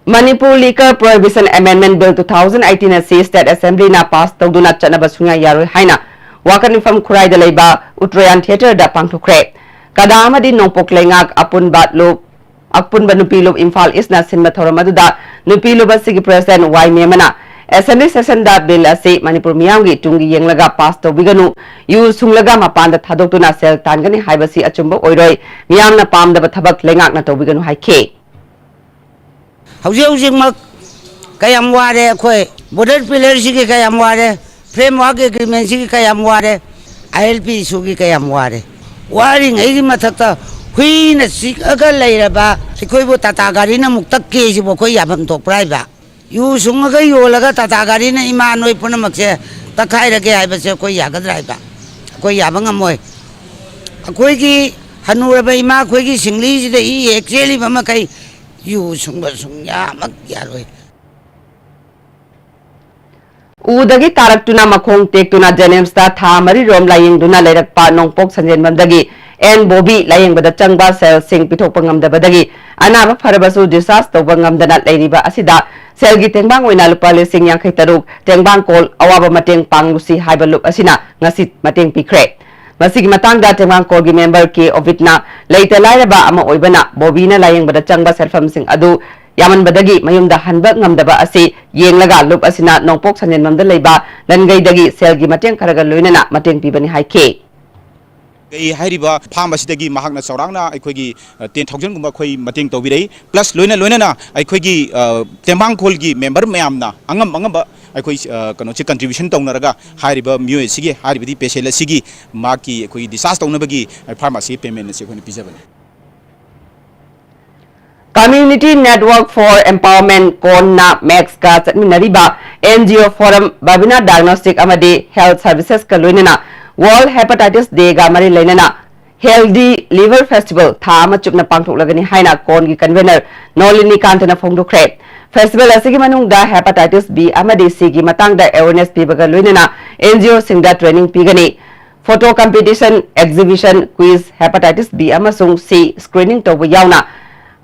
ꯃꯅꯤꯄꯨꯔ ꯂꯤꯀꯔ ꯄ꯭ꯔꯣꯍꯤꯕꯤꯁꯟ ꯑꯦꯃꯦꯟꯃꯦꯟ ꯕꯤꯜ ꯇꯨ ꯊꯥꯎꯖꯟ ꯑꯩꯠꯇꯤꯟ ꯑꯁꯤ ꯁ꯭ꯇꯦꯠ ꯑꯦꯁꯦꯝꯕ꯭ꯂꯤꯅ ꯄꯥꯁ ꯇꯧꯗꯨꯅ ꯆꯠꯅꯕ ꯁꯨꯡꯌꯥ ꯌꯥꯔꯣꯏ ꯍꯥꯏꯅ ꯋꯥꯀꯠ ꯃꯤꯐꯝ ꯈꯨꯔꯥꯏꯗ ꯂꯩꯕ ꯎꯇ꯭ꯔꯌꯥꯟ ꯊꯤꯌꯦꯇꯔꯗ ꯄꯥꯡꯊꯣꯛꯈ꯭ꯔꯦ꯫ ꯀꯗꯥ ꯑꯃꯗꯤ ꯅꯣꯡꯄꯣꯛ ꯂꯩꯉꯥꯛ ꯑꯄꯨꯟꯕ ꯂꯨꯞ, ꯑꯄꯨꯟꯕ ꯅꯨꯄꯤ ꯂꯨꯞ ꯏꯝꯐꯥꯜ ꯏꯁꯅ ꯁꯤꯟꯕ ꯊꯧꯔꯝ ꯑꯗꯨꯗ ꯅꯨꯄꯤ ꯂꯨꯞ ꯑꯁꯤꯒꯤ ꯄ꯭ꯔꯦꯁꯤꯗꯦꯟ ꯋꯥꯏ ꯃꯦꯃꯅ ꯑꯦꯁꯦꯝꯕ꯭ꯂꯤ ꯁꯦꯁꯟꯗ ꯕꯤꯜ ꯑꯁꯤ ꯃꯅꯤꯄꯨꯔ ꯃꯤꯌꯥꯝꯒꯤ ꯇꯨꯡꯒꯤ ꯌꯦꯡꯂꯒ ꯄꯥꯁ ꯇꯧꯕꯤꯒꯅꯨ, ꯌꯨ ꯁꯨꯡꯂꯒ ꯃꯄꯥꯟꯗ ꯊꯥꯗꯣꯛꯇꯨꯅ ꯁꯦꯜ ꯇꯥꯟꯒꯅꯤ ꯍꯥꯏꯕꯁꯤ ꯑꯆꯨꯝꯕ ꯑꯣꯏꯔꯣꯏ, ꯃꯤꯌꯥꯝꯅ ꯄꯥꯝꯗꯕ ꯊꯕꯛ ꯂꯩꯉꯥꯛꯅ ꯇꯧꯕꯤꯒꯅꯨ ꯍꯥꯏꯈꯤ꯫ ꯍꯧꯖꯤꯛ ꯍꯧꯖꯤꯛꯃꯛ ꯀꯌꯥꯝ ꯋꯥꯔꯦ ꯑꯩꯈꯣꯏ, ꯕꯣꯔꯗꯔ ꯄꯤꯂꯔꯁꯤꯒꯤ ꯀꯌꯥꯝ ꯋꯥꯔꯦ, ꯐ꯭ꯔꯦꯝꯋꯥꯔꯛ ꯑꯦꯒ꯭ꯔꯤꯃꯦꯟꯁꯤꯒꯤ ꯀꯌꯥꯝ ꯋꯥꯔꯦ, ꯑꯥꯏ ꯑꯦꯜ ꯄꯤ ꯏꯁꯨꯒꯤ ꯀꯌꯥꯝ ꯋꯥꯔꯦ꯫ ꯋꯥꯔꯤꯉꯩꯒꯤ ꯃꯊꯛꯇ ꯍꯨꯏꯅ ꯆꯤꯛꯑꯒ ꯂꯩꯔꯕ ꯑꯩꯈꯣꯏꯕꯨ ꯇꯥꯇꯥ ꯒꯥꯔꯤꯅ ꯑꯃꯨꯛ ꯇꯛꯀꯦ ꯍꯥꯏꯁꯤꯕꯨ ꯑꯩꯈꯣꯏ ꯌꯥꯐꯝ ꯊꯣꯛꯄ꯭ꯔꯥ ꯍꯥꯏꯕ? ꯌꯨ ꯁꯨꯡꯉꯒ ꯌꯣꯜꯂꯒ ꯇꯥꯇꯥ ꯒꯥꯔꯤꯅ ꯏꯃꯥ ꯅꯣꯏ ꯄꯨꯝꯅꯃꯛꯁꯦ ꯇꯛꯈꯥꯏꯔꯒꯦ ꯍꯥꯏꯕꯁꯦ ꯑꯩꯈꯣꯏ ꯌꯥꯒꯗ꯭ꯔꯥ ꯍꯥꯏꯕ? ꯑꯩꯈꯣꯏ ꯌꯥꯕ ꯉꯝꯃꯣꯏ꯫ ꯑꯩꯈꯣꯏꯒꯤ ꯍꯅꯨꯔꯕ ꯏꯃꯥ ꯑꯩꯈꯣꯏꯒꯤ ꯁꯤꯡꯂꯤꯁꯤꯗ ꯏ ꯍꯦꯛ ꯆꯦꯜꯂꯤꯕ ꯃꯈꯩ ꯌꯨ ꯁꯨꯡꯕ ꯁꯨꯡꯌꯥꯃꯛ ꯌꯥꯔꯣꯏ꯫ ꯎꯗꯒꯤ ꯇꯥꯔꯛꯇꯨꯅ ꯃꯈꯣꯡ ꯇꯦꯛꯇꯨꯅ ꯖꯦꯅꯤꯝꯁꯇ ꯊꯥ ꯃꯔꯤꯔꯣꯝ ꯂꯥꯌꯦꯡꯗꯨꯅ ꯂꯩꯔꯛꯄ ꯅꯣꯡꯄꯣꯛ ꯁꯟꯖꯦꯟꯕꯝꯗꯒꯤ ꯑꯦꯟ ꯕꯣꯕꯤ ꯂꯥꯌꯦꯡꯕꯗ ꯆꯪꯕ ꯁꯦꯜꯁꯤꯡ ꯄꯤꯊꯣꯛꯄ ꯉꯝꯗꯕꯗꯒꯤ ꯑꯅꯥꯕ ꯐꯔꯕꯁꯨ discharge ꯇꯧꯕ ꯉꯝꯗꯅ ꯂꯩꯔꯤꯕ ꯑꯁꯤꯗ ꯁꯦꯜꯒꯤ ꯇꯦꯡꯕꯥꯡ ꯑꯣꯏꯅ ꯂꯨꯄꯥ ꯂꯤꯁꯤꯡ ꯌꯥꯡꯈꯩ ꯇꯔꯨꯛ ꯇꯦꯡꯕꯥꯡ ꯀꯣꯜ ꯑꯋꯥꯕ ꯃꯇꯦꯡ ꯄꯥꯡꯂꯨꯁꯤ ꯍꯥꯏꯕ ꯂꯨꯞ ꯑꯁꯤꯅ ꯉꯁꯤ ꯃꯇꯦꯡ ꯄꯤꯈ꯭ꯔꯦ꯫ ꯃꯁꯤꯒꯤ ꯃꯇꯥꯡꯗ ꯇꯦꯡꯕꯥꯡ ꯀꯣꯜꯒꯤ ꯃꯦꯝꯕꯔ ꯀꯦ ꯑꯣꯕꯤꯠꯅ ꯂꯩꯇ ꯂꯥꯏꯔꯕ ꯑꯃ ꯑꯣꯏꯕꯅ ꯕꯣꯕꯤꯅ ꯂꯥꯌꯦꯡꯕꯗ ꯆꯪꯕ ꯁꯦꯟꯐꯝꯁꯤꯡ ꯑꯗꯨ ꯌꯥꯝꯃꯟꯕꯗꯒꯤ ꯃꯌꯨꯝꯗ ꯍꯟꯕ ꯉꯝꯗꯕ ꯑꯁꯤ ꯌꯦꯡꯂꯒ ꯂꯨꯞ ꯑꯁꯤꯅ ꯅꯣꯡꯄꯣꯛ ꯁꯟꯖꯦꯟꯕꯝꯗ ꯂꯩꯕ ꯂꯟꯒꯩꯗꯒꯤ ꯁꯦꯜꯒꯤ ꯃꯇꯦꯡ ꯈꯔꯒ ꯂꯣꯏꯅꯅ ꯃꯇꯦꯡ ꯄꯤꯕꯅꯤ ꯍꯥꯏꯈꯤ꯫ ꯑꯩ ꯍꯥꯏꯔꯤꯕ ꯐꯥꯔꯝ ꯑꯁꯤꯗꯒꯤ ꯃꯍꯥꯛꯅ ꯆꯥꯎꯔꯥꯛꯅ ꯑꯩꯈꯣꯏꯒꯤ, ꯑ, ten thousand ꯒꯨꯝꯕ ꯑꯩꯈꯣꯏ ꯃꯇꯦꯡ ꯇꯧꯕꯤꯔꯛꯏ꯫ Plus ꯂꯣꯏꯅ ꯂꯣꯏꯅꯅ ꯑꯩꯈꯣꯏꯒꯤ, ꯑ, ꯇꯦꯡꯕꯥꯡꯈꯣꯜꯒꯤ ꯃꯦꯝꯕꯔ ꯃꯌꯥꯝꯅ ꯑꯉꯝ ꯑꯉꯝꯕ ꯑꯩꯈꯣꯏ, ꯑ, ꯀꯩꯅꯣꯁꯦ contribution ꯇꯧꯅꯔꯒ ꯍꯥꯏꯔꯤꯕ ꯃꯤꯑꯣꯏ ꯑꯁꯤꯒꯤ, ꯍꯥꯏꯔꯤꯕꯗꯤ patient ꯑꯁꯤꯒꯤ ꯃꯍꯥꯛꯀꯤ ꯑꯩꯈꯣꯏꯒꯤ discharge ꯇꯧꯅꯕꯒꯤ ꯐꯥꯔꯝ ꯑꯁꯤꯒꯤ payment ꯑꯁꯤ ꯑꯩꯈꯣꯏꯅ ꯄꯤꯖꯕꯅꯤ꯫ Community Network for Empowerment, ꯀꯣꯟꯅ ꯃꯦꯛꯁꯀ ꯆꯠꯃꯤꯟꯅꯔꯤꯕ NGO Forum, Babina Diagnostic ꯑꯃꯗꯤ Health Servicesꯀ ꯂꯣꯏꯅꯅ World Hepatitis Dayꯒ ꯃꯔꯤ ꯂꯩꯅꯅ Healthy Liver Festival ꯊꯥ ꯑꯃ ꯆꯨꯞꯅ ꯄꯥꯡꯊꯣꯛꯂꯒꯅꯤ ꯍꯥꯏꯅ ꯀꯣꯟꯒꯤ convener ꯅꯣꯂꯤꯅꯤ ꯀꯥꯟꯇꯅ ꯐꯣꯡꯗꯣꯛꯈ꯭ꯔꯦ꯫ Festival ꯑꯁꯤꯒꯤ ꯃꯅꯨꯡꯗ hepatitis B ꯑꯃꯗꯤ Cꯒꯤ ꯃꯇꯥꯡꯗ awareness ꯄꯤꯕꯒ ꯂꯣꯏꯅꯅ NGOꯁꯤꯡꯗ training ꯄꯤꯒꯅꯤ꯫ Photo competition, exhibition, quiz, hepatitis B ꯑꯃꯁꯨꯡ C screening ꯇꯧꯕ ꯌꯥꯎꯅ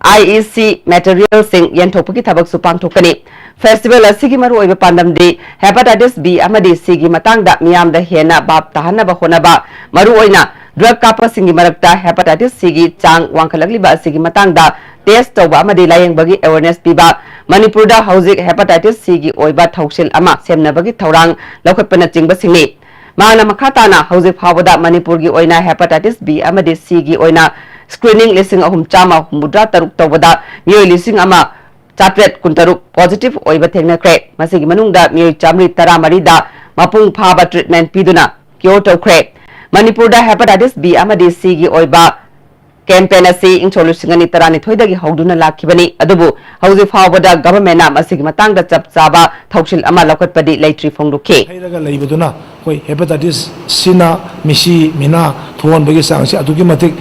IEC materialꯁꯤꯡ ꯌꯦꯟꯊꯣꯛꯄꯒꯤ ꯊꯕꯛꯁꯨ ꯄꯥꯡꯊꯣꯛꯀꯅꯤ꯫ Festival ꯑꯁꯤꯒꯤ ꯃꯔꯨꯑꯣꯏꯕ ꯄꯥꯟꯗꯝꯗꯤ hepatitis B ꯑꯃꯗꯤ Cꯒꯤ ꯃꯇꯥꯡꯗ ꯃꯤꯌꯥꯝꯗ ꯍꯦꯟꯅ ꯚꯥꯞ ꯇꯥꯍꯟꯅꯕ ꯍꯣꯠꯅꯕ, ꯃꯔꯨꯑꯣꯏꯅ drug ꯀꯥꯞꯄꯁꯤꯡꯒꯤ ꯃꯔꯛꯇ hepatitis Cꯒꯤ ꯆꯥꯡ ꯋꯥꯡꯈꯠꯂꯛꯂꯤꯕ ꯑꯁꯤꯒꯤ ꯃꯇꯥꯡꯗ test ꯇꯧꯕ ꯑꯃꯗꯤ ꯂꯥꯌꯦꯡꯕꯒꯤ awareness ꯄꯤꯕ, ꯃꯅꯤꯄꯨꯔꯗ ꯍꯧꯖꯤꯛ hepatitis Cꯒꯤ ꯑꯣꯏꯕ ꯊꯧꯁꯤꯜ ꯑꯃ ꯁꯦꯝꯅꯕꯒꯤ ꯊꯧꯔꯥꯡ ꯂꯧꯈꯠꯄꯅꯆꯤꯡꯕꯁꯤꯡꯅꯤ꯫ ꯃꯍꯥꯛꯅ ꯃꯈꯥ ꯇꯥꯅ ꯍꯧꯖꯤꯛ ꯐꯥꯎꯕꯗ ꯃꯅꯤꯄꯨꯔꯒꯤ ꯑꯣꯏꯅ hepatitis B ꯑꯃꯗꯤ Cꯒꯤ ꯑꯣꯏꯅ screening ꯂꯤꯁꯤꯡ ꯑꯍꯨꯝ ꯆꯥꯝꯃ ꯍꯨꯝꯐꯨꯇꯔꯥ ꯇꯔꯨꯛ ꯇꯧꯕꯗ ꯃꯤꯑꯣꯏ ꯂꯤꯁꯤꯡ ꯑꯃ ꯆꯥꯇ꯭ꯔꯦꯠ ꯀꯨꯟꯇꯔꯨꯛ positive ꯑꯣꯏꯕ ꯊꯦꯡꯅꯈ꯭ꯔꯦ꯫ ꯃꯁꯤꯒꯤ ꯃꯅꯨꯡꯗ ꯃꯤꯑꯣꯏ ꯆꯥꯃꯔꯤ ꯇꯔꯥꯃꯔꯤꯗ ꯃꯄꯨꯡ ꯐꯥꯕ treatment ꯄꯤꯗꯨꯅ cure ꯇꯧꯈ꯭ꯔꯦ꯫ ꯃꯅꯤꯄꯨꯔꯗ hepatitis B ꯑꯃꯗꯤ Cꯒꯤ ꯑꯣꯏꯕ Campaign ꯑꯁꯤ ꯏꯪꯁꯣꯛ ꯂꯤꯁꯤꯡ ꯑꯅꯤ ꯇꯔꯥꯅꯤꯊꯣꯏꯗꯒꯤ ꯍꯧꯗꯨꯅ ꯂꯥꯛꯈꯤꯕꯅꯤ, ꯑꯗꯨꯕꯨ ꯍꯧꯖꯤꯛ ꯐꯥꯎꯕꯗ government ꯅ ꯃꯁꯤꯒꯤ ꯃꯇꯥꯡꯗ ꯆꯞ ꯆꯥꯕ ꯊꯧꯁꯤꯜ ꯑꯃ ꯂꯧꯈꯠꯄꯗꯤ ꯂꯩꯇ꯭ꯔꯤ ꯐꯣꯡꯗꯣꯛꯈꯤ꯫ ꯍꯩꯔꯒ ꯂꯩꯕꯗꯨꯅ ꯑꯩꯈꯣꯏ hepatitis C ꯅ ꯃꯤꯁꯤ ꯃꯤꯅꯥ ꯊꯣꯛꯍꯟꯕꯒꯤ ꯆꯥꯡꯁꯤ ꯑꯗꯨꯛꯀꯤ ꯃꯇꯤꯛ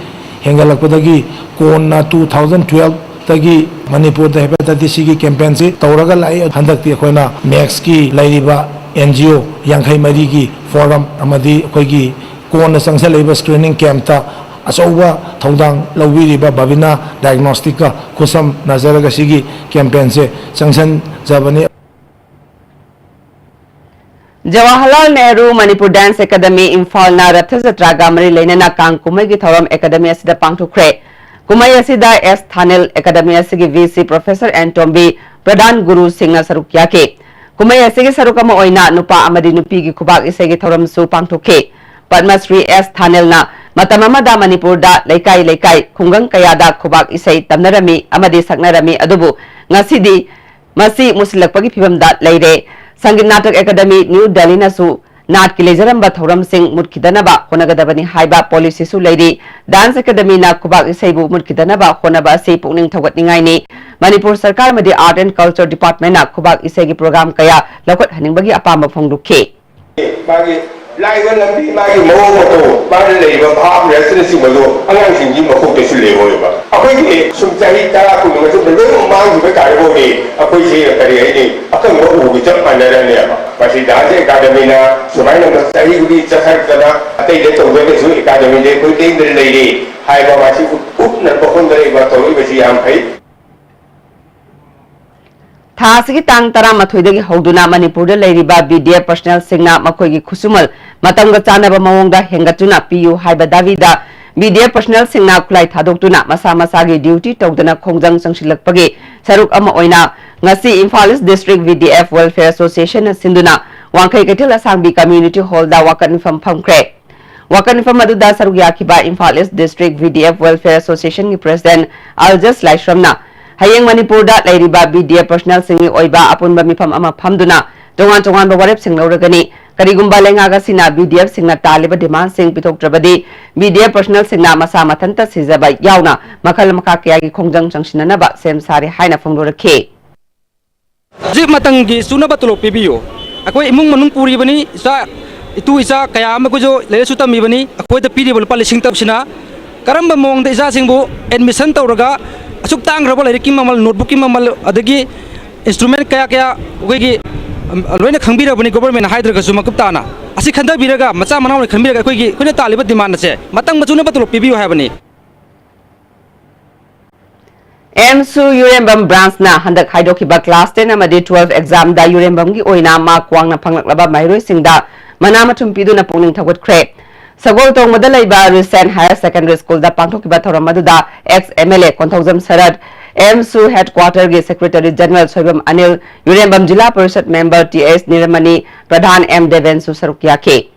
ꯍꯦꯟꯒꯠꯂꯛꯄꯗꯒꯤ ꯀꯣꯟꯅ two thousand twelve ꯇꯒꯤ ꯃꯅꯤꯄꯨꯔꯗ hepatitis C ꯒꯤ campaign ꯁꯤ ꯇꯧꯔꯒ ꯂꯥꯛꯏ꯫ ꯍꯟꯗꯛꯇꯤ ꯑꯩꯈꯣꯏꯅ max ꯀꯤ ꯂꯩꯔꯤꯕ N G O ꯌꯥꯡꯈꯩ ꯃꯔꯤꯒꯤ forum ꯑꯃꯗꯤ ꯑꯩꯈꯣꯏꯒꯤ ꯀꯣꯟꯅ ꯆꯪꯁꯤꯜꯂꯛꯏꯕ screening camp ꯇ ꯑꯆꯧꯕ ꯊꯧꯗꯥꯡ ꯂꯧꯕꯤꯔꯤꯕ ꯕꯕꯤꯅꯥ diagnostic ꯀ ꯈꯨꯠꯁꯝꯅꯖꯔꯒ ꯁꯤꯒꯤ campaign ꯁꯦ ꯆꯪꯁꯤꯟꯖꯕꯅꯤ꯫ ꯖꯋꯥꯍꯔꯂꯥꯜ ꯅꯦꯍꯔꯨ ꯃꯅꯤꯄꯨꯔ Dance Academy ꯏꯝꯐꯥꯜꯅ ꯔꯊ ꯖꯇ꯭ꯔꯥꯒ ꯃꯔꯤ ꯂꯩꯅꯅ ꯀꯥꯡ ꯀꯨꯝꯍꯩꯒꯤ ꯊꯧꯔꯝ academy ꯑꯁꯤꯗ ꯄꯥꯡꯊꯣꯛꯈ꯭ꯔꯦ꯫ ꯀꯨꯝꯍꯩ ꯑꯁꯤꯗ S ꯊꯥꯅꯤꯜ, academy ꯑꯁꯤꯒꯤ V C Professor N ꯇꯣꯝꯕꯤ, ꯄ꯭ꯔꯙꯥꯟ ꯒꯨꯔꯨꯁꯤꯡꯅ ꯁꯔꯨꯛ ꯌꯥꯈꯤ꯫ ꯀꯨꯝꯍꯩ ꯑꯁꯤꯒꯤ ꯁꯔꯨꯛ ꯑꯃ ꯑꯣꯏꯅ ꯅꯨꯄꯥ ꯑꯃꯗꯤ ꯅꯨꯄꯤꯒꯤ ꯈꯨꯕꯥꯛ ꯏꯁꯩꯒꯤ ꯊꯧꯔꯝꯁꯨ ꯄꯥꯡꯊꯣꯛꯈꯤ꯫ ꯄꯗꯃꯁ꯭ꯔꯤ S ꯊꯥꯅꯤꯜꯅ ꯃꯇꯝ ꯑꯃꯗ ꯃꯅꯤꯄꯨꯔꯗ ꯂꯩꯀꯥꯏ ꯂꯩꯀꯥꯏ, ꯈꯨꯡꯒꯪ ꯀꯌꯥꯗ ꯈꯨꯕꯥꯛ ꯏꯁꯩ ꯇꯝꯅꯔꯝꯃꯤ ꯑꯃꯗꯤ ꯁꯛꯅꯔꯝꯃꯤ, ꯑꯗꯨꯕꯨ ꯉꯁꯤꯗꯤ ꯃꯁꯤ ꯃꯨꯁꯤꯜꯂꯛꯄꯒꯤ ꯐꯤꯕꯝꯗ ꯂꯩꯔꯦ꯫ ꯁꯪꯒꯤꯠ ꯅꯥꯇꯛ ꯑꯦꯀꯥꯗꯃꯤ ꯅ꯭ꯌꯨ ꯗꯦꯜꯂꯤꯅꯁꯨ ꯅꯥꯠꯀꯤ ꯂꯩꯖꯔꯝꯕ ꯊꯧꯔꯝꯁꯤꯡ ꯃꯨꯠꯈꯤꯗꯅꯕ ꯍꯣꯠꯅꯒꯗꯕꯅꯤ ꯍꯥꯏꯕ policy ꯁꯨ ꯂꯩꯔꯤ꯫ Dance Academy ꯅ ꯈꯨꯕꯥꯛ ꯏꯁꯩꯕꯨ ꯃꯨꯠꯈꯤꯗꯅꯕ ꯍꯣꯠꯅꯕ ꯑꯁꯤ ꯄꯨꯛꯅꯤꯡ ꯊꯧꯒꯠꯅꯤꯡꯉꯥꯏꯅꯤ꯫ ꯃꯅꯤꯄꯨꯔ ꯁꯔꯀꯥꯔ ꯑꯃꯗꯤ Art and Culture Department ꯅ ꯈꯨꯕꯥꯛ ꯏꯁꯩꯒꯤ program ꯀꯌꯥ ꯂꯧꯈꯠꯍꯟꯅꯤꯡꯕꯒꯤ ꯑꯄꯥꯝꯕ ꯐꯣꯡꯗꯣꯛꯈꯤ꯫ ꯃꯥꯒꯤ ꯂꯥꯛꯏꯕ ꯂꯝꯕꯤ, ꯃꯥꯒꯤ ꯃꯑꯣꯡ ꯃꯇꯧ, ꯃꯥꯅ ꯂꯩꯔꯤꯕ ꯚꯥꯕ ꯔꯁꯅꯆꯤꯡꯕꯗꯣ ꯑꯉꯥꯡꯁꯤꯡꯒꯤ ꯃꯀꯣꯛꯇꯁꯨ ꯂꯩꯍꯧꯔꯤꯕ꯫ ꯑꯩꯈꯣꯏꯒꯤ ꯁꯨꯝ ꯆꯍꯤ ꯇꯔꯥ ꯀꯨꯟꯒꯤ ꯃꯇꯨꯡꯗ ꯂꯣꯏꯅꯃꯛ ꯃꯥꯡꯈꯤꯕ ꯇꯥꯔꯒꯗꯤ ꯑꯩꯈꯣꯏꯁꯦ, ꯀꯔꯤ ꯍꯥꯏꯅꯤ, ꯑꯀꯪꯕ ꯎꯒ ꯆꯞ ꯃꯥꯟꯅꯔꯅꯦꯕ꯫ ꯃꯁꯤ Dance Academy ꯅ ꯁꯨꯃꯥꯏꯅ ꯆꯍꯤ ꯈꯨꯗꯤꯡꯒꯤ ꯆꯠꯊꯔꯛꯇꯅ ꯑꯇꯩꯗ ꯇꯧꯗ꯭ꯔꯒꯁꯨ academy ꯗ ꯑꯩꯈꯣꯏ ꯂꯦꯡꯗꯅ ꯂꯩꯔꯤ ꯍꯥꯏꯕ ꯃꯁꯤ ꯎꯠꯅꯕ ꯍꯣꯠꯅꯔꯛꯏꯕ, ꯇꯧꯔꯛꯏꯕꯁꯤ ꯌꯥꯝ ꯐꯩ꯫ ꯊꯥ ꯑꯁꯤꯒꯤ ꯇꯥꯡ ꯇꯔꯥꯃꯥꯊꯣꯏꯗꯒꯤ ꯍꯧꯗꯨꯅ ꯃꯅꯤꯄꯨꯔꯗ ꯂꯩꯔꯤꯕ B D F personnel ꯁꯤꯡꯅ ꯃꯈꯣꯏꯒꯤ ꯈꯨꯠꯁꯨꯃꯟ ꯃꯇꯝꯒ ꯆꯥꯟꯅꯕ ꯃꯑꯣꯡꯗ ꯍꯦꯟꯒꯠꯇꯨꯅ ꯄꯤꯌꯨ ꯍꯥꯏꯕ ꯗꯥꯕꯤꯗ B D F personnel ꯁꯤꯡꯅ ꯈꯨꯠꯂꯥꯏ ꯊꯥꯗꯣꯛꯇꯨꯅ ꯃꯁꯥ ꯃꯁꯥꯒꯤ duty ꯇꯧꯗꯅ ꯈꯣꯡꯖꯪ ꯆꯪꯁꯤꯜꯂꯛꯄꯒꯤ ꯁꯔꯨꯛ ꯑꯃ ꯑꯣꯏꯅ ꯉꯁꯤ Imphal East District V D F Welfare Association ꯅ ꯁꯤꯟꯗꯨꯅ ꯋꯥꯡꯈꯩ ꯀꯩꯊꯦꯜ ꯑꯁꯥꯡꯕꯤ community hall ꯗ ꯋꯥꯀꯠ ꯃꯤꯐꯝ ꯐꯝꯈ꯭ꯔꯦ꯫ ꯋꯥꯀꯠ ꯃꯤꯐꯝ ꯑꯗꯨꯗ ꯁꯔꯨꯛ ꯌꯥꯈꯤꯕ Imphal East District V D F Welfare Association ꯒꯤ President ꯑꯜꯖꯁ ꯂꯥꯏꯁ꯭ꯔꯝꯅ ꯍꯌꯦꯡ ꯃꯅꯤꯄꯨꯔꯗ ꯂꯩꯔꯤꯕ B D F personnel ꯁꯤꯡꯒꯤ ꯑꯣꯏꯕ ꯑꯄꯨꯟꯕ ꯃꯤꯐꯝ ꯑꯃ ꯐꯝꯗꯨꯅ ꯇꯣꯉꯥꯟ ꯇꯣꯉꯥꯟꯕ ꯋꯥꯔꯦꯞꯁꯤꯡ ꯂꯧꯔꯒꯅꯤ꯫ ꯀꯔꯤꯒꯨꯝꯕ ꯂꯩꯉꯥꯛ ꯑꯁꯤꯅ B D F ꯁꯤꯡꯅ ꯇꯥꯜꯂꯤꯕ demandꯁꯤꯡ ꯄꯤꯊꯣꯛꯇ꯭ꯔꯕꯗꯤ, B D F personnelꯁꯤꯡꯅ ꯃꯁꯥ ꯃꯊꯟꯇ ꯁꯤꯖꯕ ꯌꯥꯎꯅ ꯃꯈꯜ ꯃꯈꯥ ꯀꯌꯥꯒꯤ ꯈꯣꯡꯖꯪ ꯆꯪꯁꯤꯟꯅꯅꯕ ꯁꯦꯝ ꯁꯥꯔꯦ ꯍꯥꯏꯅ ꯐꯣꯡꯗꯣꯔꯛꯈꯤ꯫ ꯍꯧꯖꯤꯛ ꯃꯇꯝꯒꯤ ꯆꯨꯅꯕ ꯇꯣꯂꯣꯞ ꯄꯤꯕꯤꯌꯨ꯫ ꯑꯩꯈꯣꯏ ꯏꯃꯨꯡ ꯃꯅꯨꯡ ꯄꯨꯔꯤꯕꯅꯤ, ꯏꯆꯥ, ꯏꯇꯨ ꯏꯆꯥ ꯀꯌꯥ ꯑꯃ ꯑꯩꯈꯣꯏꯁꯨ ꯂꯥꯏꯔꯤꯛ ꯂꯥꯏꯁꯨ ꯇꯝꯃꯤꯕꯅꯤ꯫ ꯑꯩꯈꯣꯏꯗ ꯄꯤꯔꯤꯕ ꯂꯨꯄꯥ ꯂꯤꯁꯤꯡ ꯇꯔꯨꯛꯁꯤꯅ ꯀꯔꯝꯕ ꯃꯑꯣꯡꯗ ꯏꯆꯥꯁꯤꯡꯕꯨ admission ꯇꯧꯔꯒ ꯑꯁꯨꯛ ꯇꯥꯡꯈ꯭ꯔꯕ ꯂꯥꯏꯔꯤꯛꯀꯤ ꯃꯃꯜ, notebookꯀꯤ ꯃꯃꯜ, ꯑꯗꯒꯤ instrument ꯀꯌꯥ ꯀꯌꯥ ꯑꯩꯈꯣꯏꯒꯤ, ꯑꯝ, ꯂꯣꯏꯅ ꯈꯪꯕꯤꯔꯕꯅꯤ governmentꯅ ꯍꯥꯏꯗ꯭ꯔꯒꯁꯨ ꯃꯀꯨꯞ ꯇꯥꯅ꯫ ꯑꯁꯤ ꯈꯟꯊꯕꯤꯔꯒ ꯃꯆꯥ ꯃꯅꯥꯎꯅ ꯈꯟꯕꯤꯔꯒ ꯑꯩꯈꯣꯏꯒꯤ, ꯑꯩꯈꯣꯏꯅ ꯇꯥꯜꯂꯤꯕ demandꯁꯦ ꯃꯇꯝꯒ ꯆꯨꯅꯕ ꯇꯣꯂꯣꯞ ꯄꯤꯕꯤꯌꯨ ꯍꯥꯏꯕꯅꯤ꯫ ꯑꯦꯝꯁꯨ ꯌꯨꯔꯦꯝꯕꯝ branchꯅ ꯍꯟꯗꯛ ꯍꯥꯏꯗꯣꯛꯈꯤꯕ class ten ꯑꯃꯗꯤ twelve examꯗ ꯌꯨꯔꯦꯝꯕꯝꯒꯤ ꯑꯣꯏꯅ mark ꯋꯥꯡꯅ ꯐꯪꯂꯛꯂꯕ ꯃꯍꯩꯔꯣꯏꯁꯤꯡꯗ ꯃꯅꯥ ꯃꯊꯨꯝ ꯄꯤꯗꯨꯅ ꯄꯨꯛꯅꯤꯡ ꯊꯧꯒꯠꯈ꯭ꯔꯦ꯫ ꯁꯒꯣꯜꯇꯣꯡꯕꯗ ꯂꯩꯕ Risen Higher Secondary Schoolꯗ ꯄꯥꯡꯊꯣꯛꯈꯤꯕ ꯊꯧꯔꯝ ꯑꯗꯨꯗ ex M L A Konthoujam Sarat, ꯑꯦꯝꯁꯨ headquarterꯒꯤ secretary general Soibam Anil, Yurembam zilla parishad member T H ꯅꯤꯔꯃꯅꯤ, ꯄ꯭ꯔꯙꯥꯟ ꯑꯦꯝ ꯗꯦꯕꯦꯟꯁꯨ ꯁꯔꯨꯛ ꯌꯥꯈꯤ꯫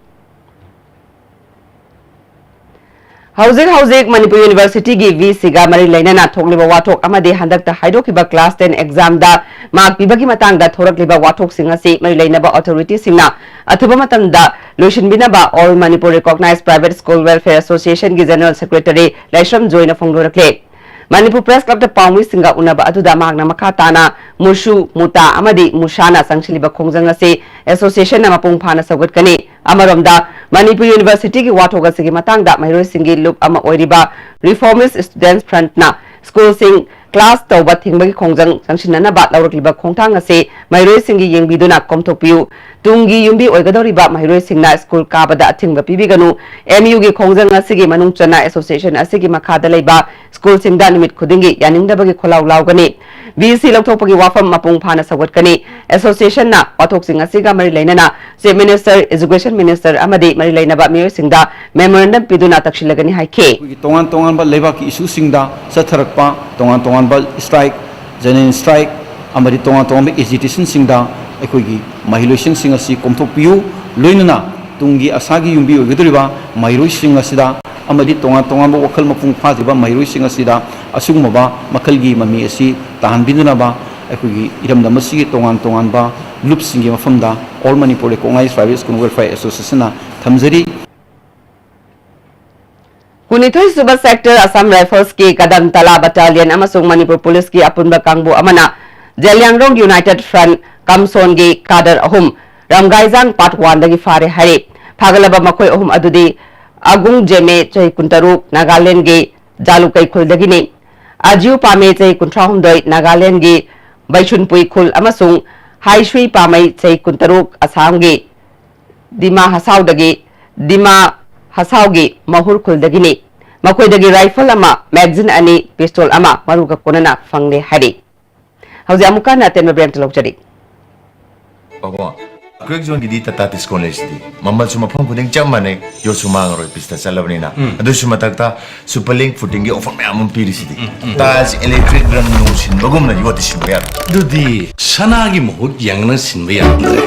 ꯍꯧꯖꯤꯛ ꯍꯧꯖꯤꯛ ꯃꯅꯤꯄꯨꯔ ꯌꯨꯅꯤꯚꯔꯁꯤꯇꯤꯒꯤ VCꯒ ꯃꯔꯤ ꯂꯩꯅꯅ ꯊꯣꯛꯂꯤꯕ ꯋꯥꯊꯣꯛ ꯑꯃꯗꯤ ꯍꯟꯗꯛꯇ ꯍꯥꯏꯗꯣꯛꯈꯤꯕ class ten examꯗ mark ꯄꯤꯕꯒꯤ ꯃꯇꯥꯡꯗ ꯊꯣꯔꯛꯂꯤꯕ ꯋꯥꯊꯣꯛꯁꯤꯡ ꯑꯁꯤ ꯃꯔꯤ ꯂꯩꯅꯕ authorityꯁꯤꯡꯅ ꯑꯊꯨꯕ ꯃꯇꯝꯗ ꯂꯣꯏꯁꯤꯟꯕꯤꯅꯕ All Manipur Recognized Private School Welfare Associationꯒꯤ general secretary ꯂꯥꯏꯁ꯭ꯔꯝ ꯖꯣꯏꯅ ꯐꯣꯡꯗꯣꯔꯛꯂꯦ꯫ ꯃꯅꯤꯄꯨꯔ Press Clubꯇ ꯄꯥꯎꯃꯤꯁꯤꯡꯒ ꯎꯅꯕ ꯑꯗꯨꯗ ꯃꯍꯥꯛꯅ ꯃꯈꯥ ꯇꯥꯅ ꯃꯨꯁꯨ, ꯃꯨꯇꯥ ꯑꯃꯗꯤ ꯃꯨꯁꯥꯅ ꯆꯪꯁꯤꯜꯂꯤꯕ ꯈꯣꯡꯖꯪ ꯑꯁꯤ associationꯅ ꯃꯄꯨꯡ ꯐꯥꯅ ꯁꯧꯒꯠꯀꯅꯤ꯫ ꯑꯃꯔꯣꯝꯗ, ꯃꯅꯤꯄꯨꯔ ꯌꯨꯅꯤꯚꯔꯁꯤꯇꯤꯒꯤ ꯋꯥꯊꯣꯛ ꯑꯁꯤꯒꯤ ꯃꯇꯥꯡꯗ ꯃꯍꯩꯔꯣꯏꯁꯤꯡꯒꯤ ꯂꯨꯞ ꯑꯃ ꯑꯣꯏꯔꯤꯕ Reformist Students Frontꯅ schoolꯁꯤꯡ class ꯇꯧꯕ ꯊꯤꯡꯕꯒꯤ ꯈꯣꯡꯖꯪ ꯆꯪꯁꯤꯟꯅꯅꯕ ꯂꯧꯔꯛꯂꯤꯕ ꯈꯣꯡꯊꯥꯡ ꯑꯁꯤ ꯃꯍꯩꯔꯣꯏꯁꯤꯡꯒꯤ ꯌꯦꯡꯕꯤꯗꯨꯅ ꯀꯣꯝꯊꯣꯛꯄꯤꯌꯨ꯫ ꯇꯨꯡꯒꯤ ꯌꯨꯝꯕꯤ ꯑꯣꯏꯒꯗꯧꯔꯤꯕ ꯃꯍꯩꯔꯣꯏꯁꯤꯡꯅ school ꯀꯥꯕꯗ ꯑꯊꯤꯡꯕ ꯄꯤꯕꯤꯒꯅꯨ꯫ MUꯒꯤ ꯈꯣꯡꯖꯪ ꯑꯁꯤꯒꯤ ꯃꯅꯨꯡ ꯆꯟꯅ association ꯑꯁꯤꯒꯤ ꯃꯈꯥꯗ ꯂꯩꯕ schoolꯁꯤꯡꯗ ꯅꯨꯃꯤꯠ ꯈꯨꯗꯤꯡꯒꯤ ꯌꯥꯅꯤꯡꯗꯕꯒꯤ ꯈꯣꯜꯂꯥꯎ ꯂꯥꯎꯒꯅꯤ꯫ VC ꯂꯧꯊꯣꯛꯄꯒꯤ ꯋꯥꯐꯝ ꯃꯄꯨꯡ ꯐꯥꯅ ꯁꯧꯒꯠꯀꯅꯤ꯫ Associationꯅ ꯋꯥꯊꯣꯛꯁꯤꯡ ꯑꯁꯤꯒ ꯃꯔꯤ ꯂꯩꯅꯅ Chief Minister, Education Minister ꯑꯃꯗꯤ ꯃꯔꯤ ꯂꯩꯅꯕ ꯃꯤꯑꯣꯏꯁꯤꯡꯗ memorandum ꯄꯤꯗꯨꯅ ꯇꯛꯁꯤꯜꯂꯒꯅꯤ ꯍꯥꯏꯈꯤ꯫ ꯑꯩꯈꯣꯏꯒꯤ ꯇꯣꯉꯥꯟ ꯇꯣꯉꯥꯟꯕ ꯂꯩꯕꯥꯛꯀꯤ issueꯁꯤꯡꯗ ꯆꯠꯊꯔꯛꯄ ꯇꯣꯉꯥꯟ ꯇꯣꯉꯥꯟꯕ strike, genuine strike ꯑꯃꯗꯤ ꯇꯣꯉꯥꯟ ꯇꯣꯉꯥꯟꯕ agitationꯁꯤꯡꯗ ꯑꯩꯈꯣꯏꯒꯤ ꯃꯍꯩꯔꯣꯏꯁꯤꯡꯁꯤꯡ ꯑꯁꯤ ꯀꯣꯝꯊꯣꯛꯄꯤꯌꯨ꯫ ꯂꯣꯏꯅꯅ ꯇꯨꯡꯒꯤ ꯑꯁꯥꯒꯤ ꯌꯨꯝꯕꯤ ꯑꯣꯏꯒꯗꯧꯔꯤꯕ ꯃꯍꯩꯔꯣꯏꯁꯤꯡ ꯑꯁꯤꯗ ꯑꯃꯗꯤ ꯇꯣꯉꯥꯟ ꯇꯣꯉꯥꯟꯕ ꯋꯥꯈꯜ ꯃꯄꯨꯡ ꯐꯥꯗ꯭ꯔꯤꯕ ꯃꯍꯩꯔꯣꯏꯁꯤꯡ ꯑꯁꯤꯗ ꯑꯁꯤꯒꯨꯝꯂꯕ ꯃꯈꯜꯒꯤ ꯃꯃꯤ ꯑꯁꯤ ꯇꯥꯍꯟꯕꯤꯗꯅꯕ ꯑꯩꯈꯣꯏꯒꯤ ꯏꯔꯝꯗꯝ ꯑꯁꯤꯒꯤ ꯇꯣꯉꯥꯟ ꯇꯣꯉꯥꯟꯕ ꯂꯨꯞꯁꯤꯡꯒꯤ ꯃꯐꯝꯗ All Manipur Recognized Private School Welfare Association ꯅ ꯊꯝꯖꯔꯤ꯫ ꯀꯨꯟꯅꯤꯊꯣꯏ ꯁꯨꯕ Sector Assam Rifles ꯀꯤ ꯀꯗꯝ ꯇꯂꯥ Battalion ꯑꯃꯁꯨꯡ ꯃꯅꯤꯄꯨꯔ Police ꯀꯤ ꯑꯄꯨꯟꯕ ꯀꯥꯡꯕꯨ ꯑꯃꯅ ꯖꯦꯂꯤꯌꯥꯡꯔꯣꯡ United Front ꯀꯝꯁꯣꯟꯒꯤ ꯀꯥꯗꯔ ꯑꯍꯨꯝ ꯔꯝꯒꯥꯏꯖꯥꯡ Part one ꯗꯒꯤ ꯐꯥꯔꯦ ꯍꯥꯏꯔꯤ꯫ ꯐꯥꯒꯠꯂꯕ ꯃꯈꯣꯏ ꯑꯍꯨꯝ ꯑꯗꯨꯗꯤ ꯑꯒꯨꯡ ꯖꯦꯃꯦ, ꯆꯍꯤ ꯀꯨꯟꯇꯔꯨꯛ, ꯅꯥꯒꯥꯂꯦꯟꯗꯒꯤ ꯖꯥꯂꯨꯀꯩ ꯈꯨꯜꯗꯒꯤꯅꯤ꯫ ꯑꯖꯤꯎ ꯄꯥꯃꯦ, ꯆꯍꯤ ꯀꯨꯟꯊ꯭ꯔꯥꯍꯨꯝꯗꯣꯏ, ꯅꯥꯒꯥꯂꯦꯟꯗꯒꯤ ꯕꯩꯁꯨꯟꯄꯨꯏ ꯈꯨꯜ ꯑꯃꯁꯨꯡ ꯍꯥꯏꯁꯨꯏ ꯄꯥꯃꯩ, ꯆꯍꯤ ꯀꯨꯟꯇꯔꯨꯛ, ꯑꯁꯥꯝꯒꯤ ꯗꯤꯃꯥ ꯍꯁꯥꯎꯗꯒꯤ, ꯗꯤꯃꯥ ꯍꯁꯥꯎꯒꯤ ꯃꯍꯨꯔ ꯈꯨꯜꯗꯒꯤꯅꯤ꯫ ꯃꯈꯣꯏꯗꯒꯤ rifle ꯑꯃ, magazine ꯑꯅꯤ, pistol ꯑꯃ ꯃꯔꯨꯒ ꯀꯣꯟꯅꯅ ꯐꯪꯂꯦ ꯍꯥꯏꯔꯤ꯫ ꯍꯧꯖꯤꯛ ꯑꯃꯨꯛꯀ ꯍꯟꯅ ꯑꯇꯦꯟꯕ break ꯑꯝꯇ ꯂꯧꯖꯔꯤ꯫ ꯄꯥꯕꯨꯡ, ꯑꯩꯈꯣꯏ ꯖꯣꯟꯒꯤꯗꯤ ꯇꯥꯇꯥ ꯗꯤꯁꯀꯥꯎꯟ ꯂꯩꯁꯤꯗꯤ꯫ ꯃꯃꯜꯁꯨ ꯃꯐꯝ ꯈꯨꯗꯤꯡ ꯆꯞ ꯃꯥꯟꯅꯩ, ꯌꯣꯠꯁꯨ ꯃꯥꯡꯉꯔꯣꯏ, ꯄꯤꯁꯇ ꯆꯠꯂꯕꯅꯤꯅ꯫ ꯎꯝ꯫ ꯑꯗꯨꯁꯨ ꯃꯊꯛꯇ ꯁꯨꯄꯔ ꯂꯤꯡ ꯐꯨꯇꯤꯡꯒꯤ ꯑꯣꯐꯔ ꯃꯌꯥꯝ ꯑꯃ ꯄꯤꯔꯤꯁꯤꯗꯤ꯫ ꯎꯝ, ꯎꯝ꯫ ꯇꯥꯏꯜꯁ, ꯏꯂꯦꯛꯇ꯭ꯔꯤꯛ, ꯔꯪ ꯅꯨꯡ ꯁꯤꯟꯕꯒꯨꯝꯅ ꯌꯣꯠꯇꯤ ꯁꯤꯟꯕ ꯌꯥꯔꯣꯏ꯫ ꯑꯗꯨꯗꯤ ꯁꯅꯥꯒꯤ ꯃꯍꯨꯠ ꯌꯦꯡꯅ ꯁꯤꯟꯕ ꯌꯥꯔꯝꯗ꯭ꯔꯦ꯫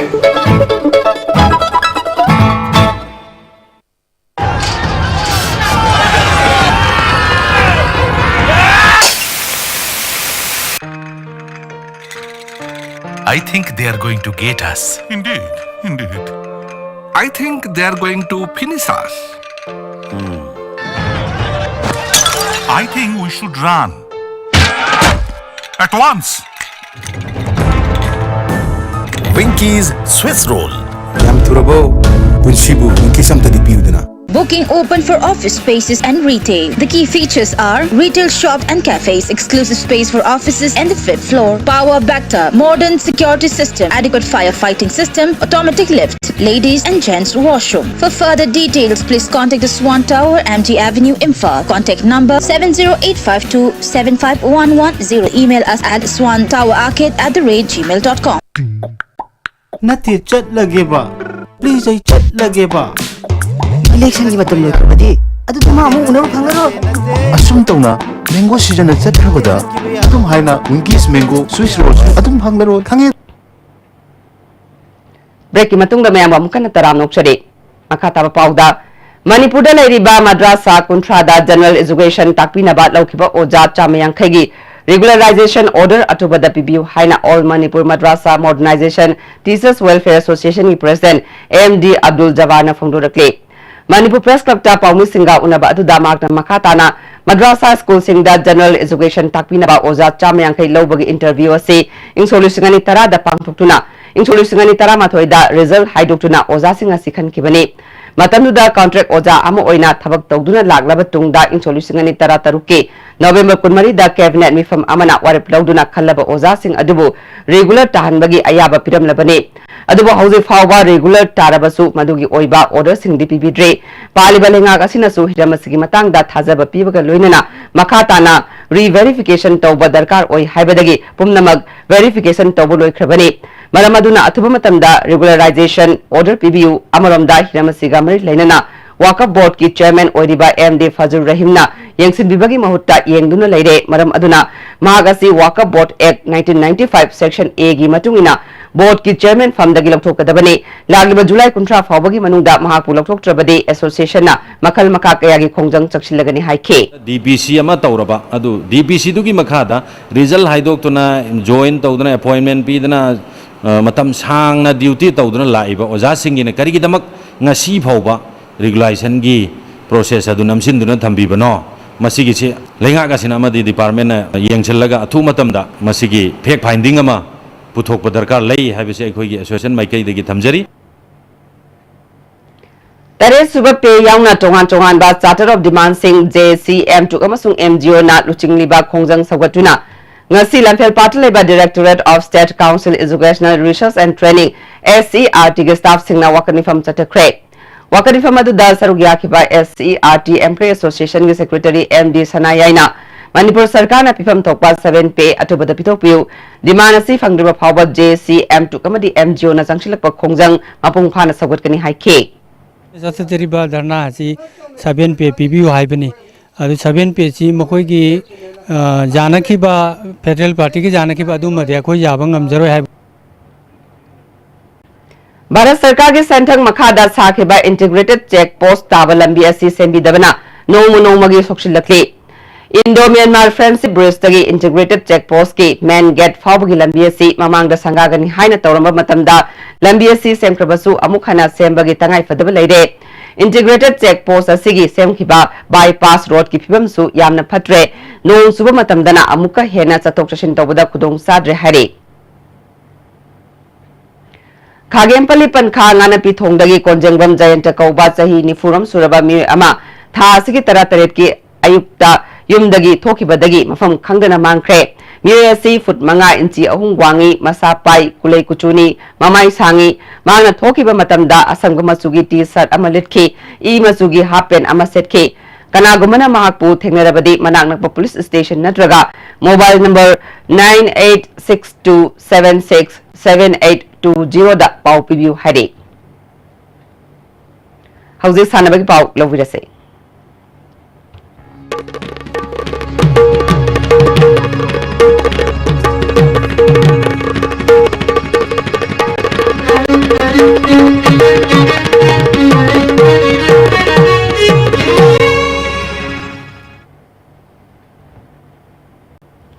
I think they are going to get us. Indeed, indeed. I think they are going to finish us. I think we should run. At once. Winky's Swiss Roll. ꯌꯥꯝ ꯊꯨꯔꯕꯣ? ꯄꯨꯟꯁꯤꯕꯨ Winky's ꯑꯝꯇꯗꯤ ꯄꯤꯌꯨꯗꯅ꯫ Booking open for office spaces and retail. The key features are retail shop and cafes, exclusive space for offices and the fifth floor, power backup, modern security system, adequate firefighting system, automatic lift, ladies and gents washroom. For further details, please contact the Swan Tower, M T Avenue, Imphal. Contact number seven zero eight five two seven five one one zero. Email us at swan tower arcade at the rate gmail dot com. ꯅꯠꯇꯦ, ꯆꯠꯂꯒꯦꯕ꯫ Please, ꯑꯩ ꯆꯠꯂꯒꯦꯕ꯫ ꯏꯂꯦꯛꯁꯟꯒꯤ ꯃꯇꯝ ꯂꯣꯏꯈ꯭ꯔꯕꯗꯤ ꯑꯗꯨꯗꯤ ꯃꯥ ꯑꯃꯨꯛ ꯎꯅꯕ ꯐꯪꯂꯔꯣꯏ꯫ ꯑꯁꯨꯝ ꯇꯧꯅ mango ꯁꯤꯖꯟꯅ ꯆꯠꯈ꯭ꯔꯕꯗ ꯑꯗꯨꯝ ꯍꯥꯏꯅ ꯋꯤꯡꯀꯤꯁ ꯃꯦꯡꯒꯣ ꯁ꯭ꯋꯤꯁ ꯔꯣꯜꯁ ꯑꯗꯨꯝ ꯐꯪꯂꯔꯣꯏ, ꯈꯪꯉꯦ? Breakꯀꯤ ꯃꯇꯨꯡꯗ ꯃꯌꯥꯝꯕꯨ ꯑꯃꯨꯛ ꯍꯟꯅ ꯇꯔꯥꯝꯅ ꯑꯣꯛꯆꯔꯤ꯫ ꯃꯈꯥ ꯇꯥꯕ ꯄꯥꯎꯗ, ꯃꯅꯤꯄꯨꯔꯗ ꯂꯩꯔꯤꯕ ꯃꯗ꯭ꯔꯥꯁꯥ ꯀꯨꯟꯊ꯭ꯔꯥꯗ General Education ꯇꯥꯛꯄꯤꯅꯕ ꯂꯧꯈꯤꯕ ꯑꯣꯖꯥ ꯆꯥꯝꯃ ꯌꯥꯡꯈꯩꯒꯤ Regularization order ꯑꯊꯨꯕꯗ ꯄꯤꯕꯤꯌꯨ ꯍꯥꯏꯅ All Manipur Madrasa Modernization Teachers Welfare Association ꯒꯤ President M D Abdul Jabbar ꯅ ꯐꯣꯡꯗꯣꯔꯛꯂꯤ꯫ ꯃꯅꯤꯄꯨꯔ Press Club ꯇ ꯄꯥꯎꯃꯤꯁꯤꯡꯒ ꯎꯅꯕ ꯑꯗꯨꯗ ꯃꯍꯥꯛꯅ ꯃꯈꯥ ꯇꯥꯅ ꯃꯗ꯭ꯔꯥꯁꯥ ꯁ꯭ꯀꯨꯜꯁꯤꯡꯗ general education ꯇꯥꯛꯄꯤꯅꯕ ꯑꯣꯖꯥ ꯆꯥꯝꯃ ꯌꯥꯡꯈꯩ ꯂꯧꯕꯒꯤ interview ꯑꯁꯤ ꯏꯪ ꯁꯣꯛ ꯂꯤꯁꯤꯡ ꯑꯅꯤ ꯇꯔꯥꯗ ꯄꯥꯡꯊꯣꯛꯇꯨꯅ, ꯏꯪ ꯁꯣꯛ ꯂꯤꯁꯤꯡ ꯑꯅꯤ ꯇꯔꯥꯃꯥꯊꯣꯏꯗ result ꯍꯥꯏꯗꯣꯛꯇꯨꯅ ꯑꯣꯖꯥꯁꯤꯡ ꯑꯁꯤ ꯈꯟꯈꯤꯕꯅꯤ꯫ ꯃꯇꯝꯗꯨꯗ contract ꯑꯣꯖꯥ ꯑꯃ ꯑꯣꯏꯅ ꯊꯕꯛ ꯇꯧꯗꯨꯅ ꯂꯥꯛꯂꯕ ꯇꯨꯡꯗ, ꯏꯪ ꯁꯣꯛ ꯂꯤꯁꯤꯡ ꯑꯅꯤ ꯇꯔꯥꯇꯔꯨꯛꯀꯤ November ꯀꯨꯟꯃꯔꯤꯗ cabinet ꯃꯤꯐꯝ ꯑꯃꯅ ꯋꯥꯔꯦꯞ ꯂꯧꯗꯨꯅ ꯈꯜꯂꯕ ꯑꯣꯖꯥꯁꯤꯡ ꯑꯗꯨꯕꯨ regular ꯇꯥꯍꯟꯕꯒꯤ ꯑꯌꯥꯕ ꯄꯤꯔꯝꯂꯕꯅꯤ꯫ ꯑꯗꯨꯕꯨ ꯍꯧꯖꯤꯛ ꯐꯥꯎꯕ regular ꯇꯥꯔꯕꯁꯨ ꯃꯗꯨꯒꯤ ꯑꯣꯏꯕ order ꯁꯤꯡꯗꯤ ꯄꯤꯕꯤꯗ꯭ꯔꯤ꯫ ꯄꯥꯜꯂꯤꯕ ꯂꯩꯉꯥꯛ ꯑꯁꯤꯅꯁꯨ ꯍꯤꯔꯝ ꯑꯁꯤꯒꯤ ꯃꯇꯥꯡꯗ ꯊꯥꯖꯕ ꯄꯤꯕꯒ ꯂꯣꯏꯅꯅ ꯃꯈꯥ ꯇꯥꯅ re-verification ꯇꯧꯕ ꯗꯔꯀꯥꯔ ꯑꯣꯏ ꯍꯥꯏꯕꯗꯒꯤ ꯄꯨꯝꯅꯃꯛ verification ꯇꯧꯕ ꯂꯣꯏꯈ꯭ꯔꯕꯅꯤ꯫ ꯃꯔꯝ ꯑꯗꯨꯅ ꯑꯊꯨꯕ ꯃꯇꯝꯗ regularization order ꯄꯤꯕꯤꯌꯨ꯫ ꯑꯃꯔꯣꯝꯗ ꯍꯤꯔꯝ ꯑꯁꯤꯒ ꯃꯔꯤ ꯂꯩꯅꯅ Waqf Board ꯀꯤ chairman ꯑꯣꯏꯔꯤꯕ M D Fazlur Rahim ꯅ ꯌꯦꯡꯁꯤꯟꯕꯤꯕꯒꯤ ꯃꯍꯨꯠꯇ ꯌꯦꯡꯗꯨꯅ ꯂꯩꯔꯦ꯫ ꯃꯔꯝ ꯑꯗꯨꯅ ꯃꯍꯥꯛ ꯑꯁꯤ Waqf Board Act nineteen ninety five section A ꯒꯤ ꯃꯇꯨꯡ ꯏꯟꯅ board ꯀꯤ chairman ꯐꯝꯗꯒꯤ ꯂꯧꯊꯣꯛꯀꯗꯕꯅꯤ꯫ ꯂꯥꯛꯂꯤꯕ ꯖꯨꯂꯥꯏ ꯀꯨꯟꯊ꯭ꯔꯥ ꯐꯥꯎꯕꯒꯤ ꯃꯅꯨꯡꯗ ꯃꯍꯥꯛꯄꯨ ꯂꯧꯊꯣꯛꯇ꯭ꯔꯕꯗꯤ association ꯅ ꯃꯈꯜ ꯃꯈꯥ ꯀꯌꯥꯒꯤ ꯈꯣꯡꯖꯪ ꯆꯪꯁꯤꯜꯂꯒꯅꯤ ꯍꯥꯏꯈꯤ꯫ D P C ꯑꯃ ꯇꯧꯔꯕ ꯑꯗꯨ D P C ꯗꯨꯒꯤ ꯃꯈꯥꯗ result ꯍꯥꯏꯗꯣꯛꯇꯨꯅ, join ꯇꯧꯗꯨꯅ, appointment ꯄꯤꯗꯅ, ꯑ, ꯃꯇꯝ ꯁꯥꯡꯅ duty ꯇꯧꯗꯨꯅ ꯂꯥꯛꯏꯕ ꯑꯣꯖꯥꯁꯤꯡꯒꯤꯅ ꯀꯔꯤꯒꯤꯗꯃꯛ ꯉꯁꯤ ꯐꯥꯎꯕ regularization ꯒꯤ process ꯑꯗꯨ ꯅꯝꯁꯤꯟꯗꯨꯅ ꯊꯝꯕꯤꯕꯅꯣ? ꯃꯁꯤꯒꯤꯁꯤ ꯂꯩꯉꯥꯛ ꯑꯁꯤꯅ ꯑꯃꯗꯤ department ꯅ ꯌꯦꯡꯁꯤꯜꯂꯒ ꯑꯊꯨꯕ ꯃꯇꯝꯗ ꯃꯁꯤꯒꯤ fact finding ꯑꯃ ꯄꯨꯊꯣꯛꯄ ꯗꯔꯀꯥꯔ ꯂꯩ ꯍꯥꯏꯕꯁꯤ ꯑꯩꯈꯣꯏꯒꯤ association ꯃꯥꯏꯀꯩꯗꯒꯤ ꯊꯝꯖꯔꯤ꯫ ꯇꯔꯦꯠ ꯁꯨꯕ pay ꯌꯥꯎꯅ ꯇꯣꯉꯥꯟ ꯇꯣꯉꯥꯟꯕ Charter of Demand ꯁꯤꯡ J C, M two ꯑꯃꯁꯨꯡ M G O ꯅ ꯂꯨꯆꯤꯡꯂꯤꯕ ꯈꯣꯡꯖꯪ ꯁꯧꯒꯠꯇꯨꯅ ꯉꯁꯤ ꯂꯝꯐꯦꯜꯄꯥꯠꯇ ꯂꯩꯕ Directorate of State Council Educational Research and Training, S C E R T ꯒꯤ staff ꯁꯤꯡꯅ ꯋꯥꯀꯠ ꯃꯤꯐꯝ ꯆꯠꯊꯈ꯭ꯔꯦ꯫ ꯋꯥꯀꯠ ꯃꯤꯐꯝ ꯑꯗꯨꯗ ꯁꯔꯨꯛ ꯌꯥꯈꯤꯕ S C E R T Employee Association ꯒꯤ Secretary M D ꯁꯅꯥꯌꯥꯏꯅ ꯃꯅꯤꯄꯨꯔ ꯁꯔꯀꯥꯔꯅ ꯄꯤꯐꯝ ꯊꯣꯛꯄ seven pay ꯑꯊꯨꯕꯗ ꯄꯤꯊꯣꯛꯄꯤꯌꯨ, demand ꯑꯁꯤ ꯐꯪꯗ꯭ꯔꯤꯕ ꯐꯥꯎꯕ J C, M two ꯑꯃꯗꯤ M G O ꯅ ꯆꯪꯁꯤꯜꯂꯛꯄ ꯈꯣꯡꯖꯪ ꯃꯄꯨꯡ ꯐꯥꯅ ꯁꯧꯒꯠꯀꯅꯤ ꯍꯥꯏꯈꯤ꯫ ꯆꯠꯊꯗꯣꯔꯤꯕ ꯙꯔꯅꯥ ꯑꯁꯤ seven pay ꯄꯤꯕꯤꯌꯨ ꯍꯥꯏꯕꯅꯤ꯫ ꯑꯗꯨ seven pay ꯁꯤ ꯃꯈꯣꯏꯒꯤ, ꯑ, ꯌꯥꯅꯈꯤꯕ, federal party ꯒꯤ ꯌꯥꯅꯈꯤꯕ ꯑꯗꯨꯃꯗꯤ ꯑꯩꯈꯣꯏ ꯌꯥꯕ ꯉꯝꯖꯔꯣꯏ ꯍꯥꯏꯕ꯫ ꯚꯥꯔꯠ ꯁꯔꯀꯥꯔꯒꯤ ꯁꯦꯟꯊꯪ ꯃꯈꯥꯗ ꯁꯥꯈꯤꯕ integrated check post ꯇꯥꯕ ꯂꯝꯕꯤ ꯑꯁꯤ ꯁꯦꯝꯕꯤꯗꯕꯅ ꯅꯣꯡꯃ ꯅꯣꯡꯃꯒꯤ ꯁꯣꯛꯆꯤꯜꯂꯛꯂꯤ꯫ Indo-Myanmar Friendship Bridge-ꯇꯒꯤ Integrated Check Post-ꯀꯤ main gate ꯐꯥꯎꯕꯒꯤ ꯂꯝꯕꯤ ꯑꯁꯤ ꯃꯃꯥꯡꯗ ꯁꯪꯒꯥꯒꯅꯤ ꯍꯥꯏꯅ ꯇꯧꯔꯝꯕ ꯃꯇꯝꯗ ꯂꯝꯕꯤ ꯑꯁꯤ ꯁꯦꯝꯈ꯭ꯔꯕꯁꯨ ꯑꯃꯨꯛ ꯍꯟꯅ ꯁꯦꯝꯕꯒꯤ ꯇꯉꯥꯏ ꯐꯗꯕ ꯂꯩꯔꯦ꯫ Integrated Check Post ꯑꯁꯤꯒꯤ ꯁꯦꯝꯈꯤꯕ bypass road-ꯀꯤ ꯐꯤꯕꯝꯁꯨ ꯌꯥꯝꯅ ꯐꯠꯇ꯭ꯔꯦ꯫ ꯅꯣꯡ ꯆꯨꯕ ꯃꯇꯝꯗꯅ ꯑꯃꯨꯛꯀ ꯍꯦꯟꯅ ꯆꯠꯊꯣꯛ ꯆꯠꯁꯤꯟ ꯇꯧꯕꯗ ꯈꯨꯗꯣꯡ ꯆꯥꯗ꯭ꯔꯦ ꯍꯥꯏꯔꯤ꯫ ꯈꯥꯒꯦꯝꯄꯜꯂꯤ ꯄꯟꯈꯥ ꯉꯥꯅꯄꯤ ꯊꯣꯡꯗꯒꯤ ꯀꯣꯟꯖꯦꯡꯕꯝ ꯖꯌꯟꯇ ꯀꯧꯕ ꯆꯍꯤ ꯅꯤꯐꯨꯔꯣꯝ ꯁꯨꯔꯕ ꯃꯤꯑꯣꯏ ꯑꯃ ꯊꯥ ꯑꯁꯤꯒꯤ ꯇꯔꯥꯇꯔꯦꯠꯀꯤ ꯑꯌꯨꯛꯇ ꯌꯨꯝꯗꯒꯤ ꯊꯣꯛꯈꯤꯕꯗꯒꯤ ꯃꯐꯝ ꯈꯪꯗꯅ ꯃꯥꯡꯈ꯭ꯔꯦ꯫ ꯃꯤꯑꯣꯏ ꯑꯁꯤ ꯐꯨꯠ ꯃꯉꯥ ꯏꯟꯆꯤ ꯑꯍꯨꯝ ꯋꯥꯡꯉꯤ, ꯃꯁꯥ ꯄꯥꯏ, ꯀꯨꯂꯩ ꯀꯨꯆꯨꯅꯤ, ꯃꯃꯥꯏ ꯁꯥꯡꯉꯤ꯫ ꯃꯍꯥꯛꯅ ꯊꯣꯛꯈꯤꯕ ꯃꯇꯝꯗ ꯑꯁꯪꯕ ꯃꯆꯨꯒꯤ ꯇꯤ ꯁꯥꯔꯠ ꯑꯃ ꯂꯤꯠꯈꯤ, ꯏ ꯃꯆꯨꯒꯤ ꯍꯥꯐ ꯄꯦꯟ ꯑꯃ ꯁꯦꯠꯈꯤ꯫ ꯀꯅꯥꯒꯨꯝꯕꯅ ꯃꯍꯥꯛꯄꯨ ꯊꯦꯡꯅꯔꯕꯗꯤ ꯃꯅꯥꯛ ꯅꯛꯄ ꯄꯨꯂꯤꯁ ꯁ꯭ꯇꯦꯁꯟ ꯅꯠꯇ꯭ꯔꯒ mobile number nine eight six two seven six seven eight two zero-ꯗ ꯄꯥꯎ ꯄꯤꯕꯤꯌꯨ ꯍꯥꯏꯔꯤ꯫ ꯍꯧꯖꯤꯛ ꯁꯥꯟꯅꯕꯒꯤ ꯄꯥꯎ ꯂꯧꯕꯤꯔꯁꯦ꯫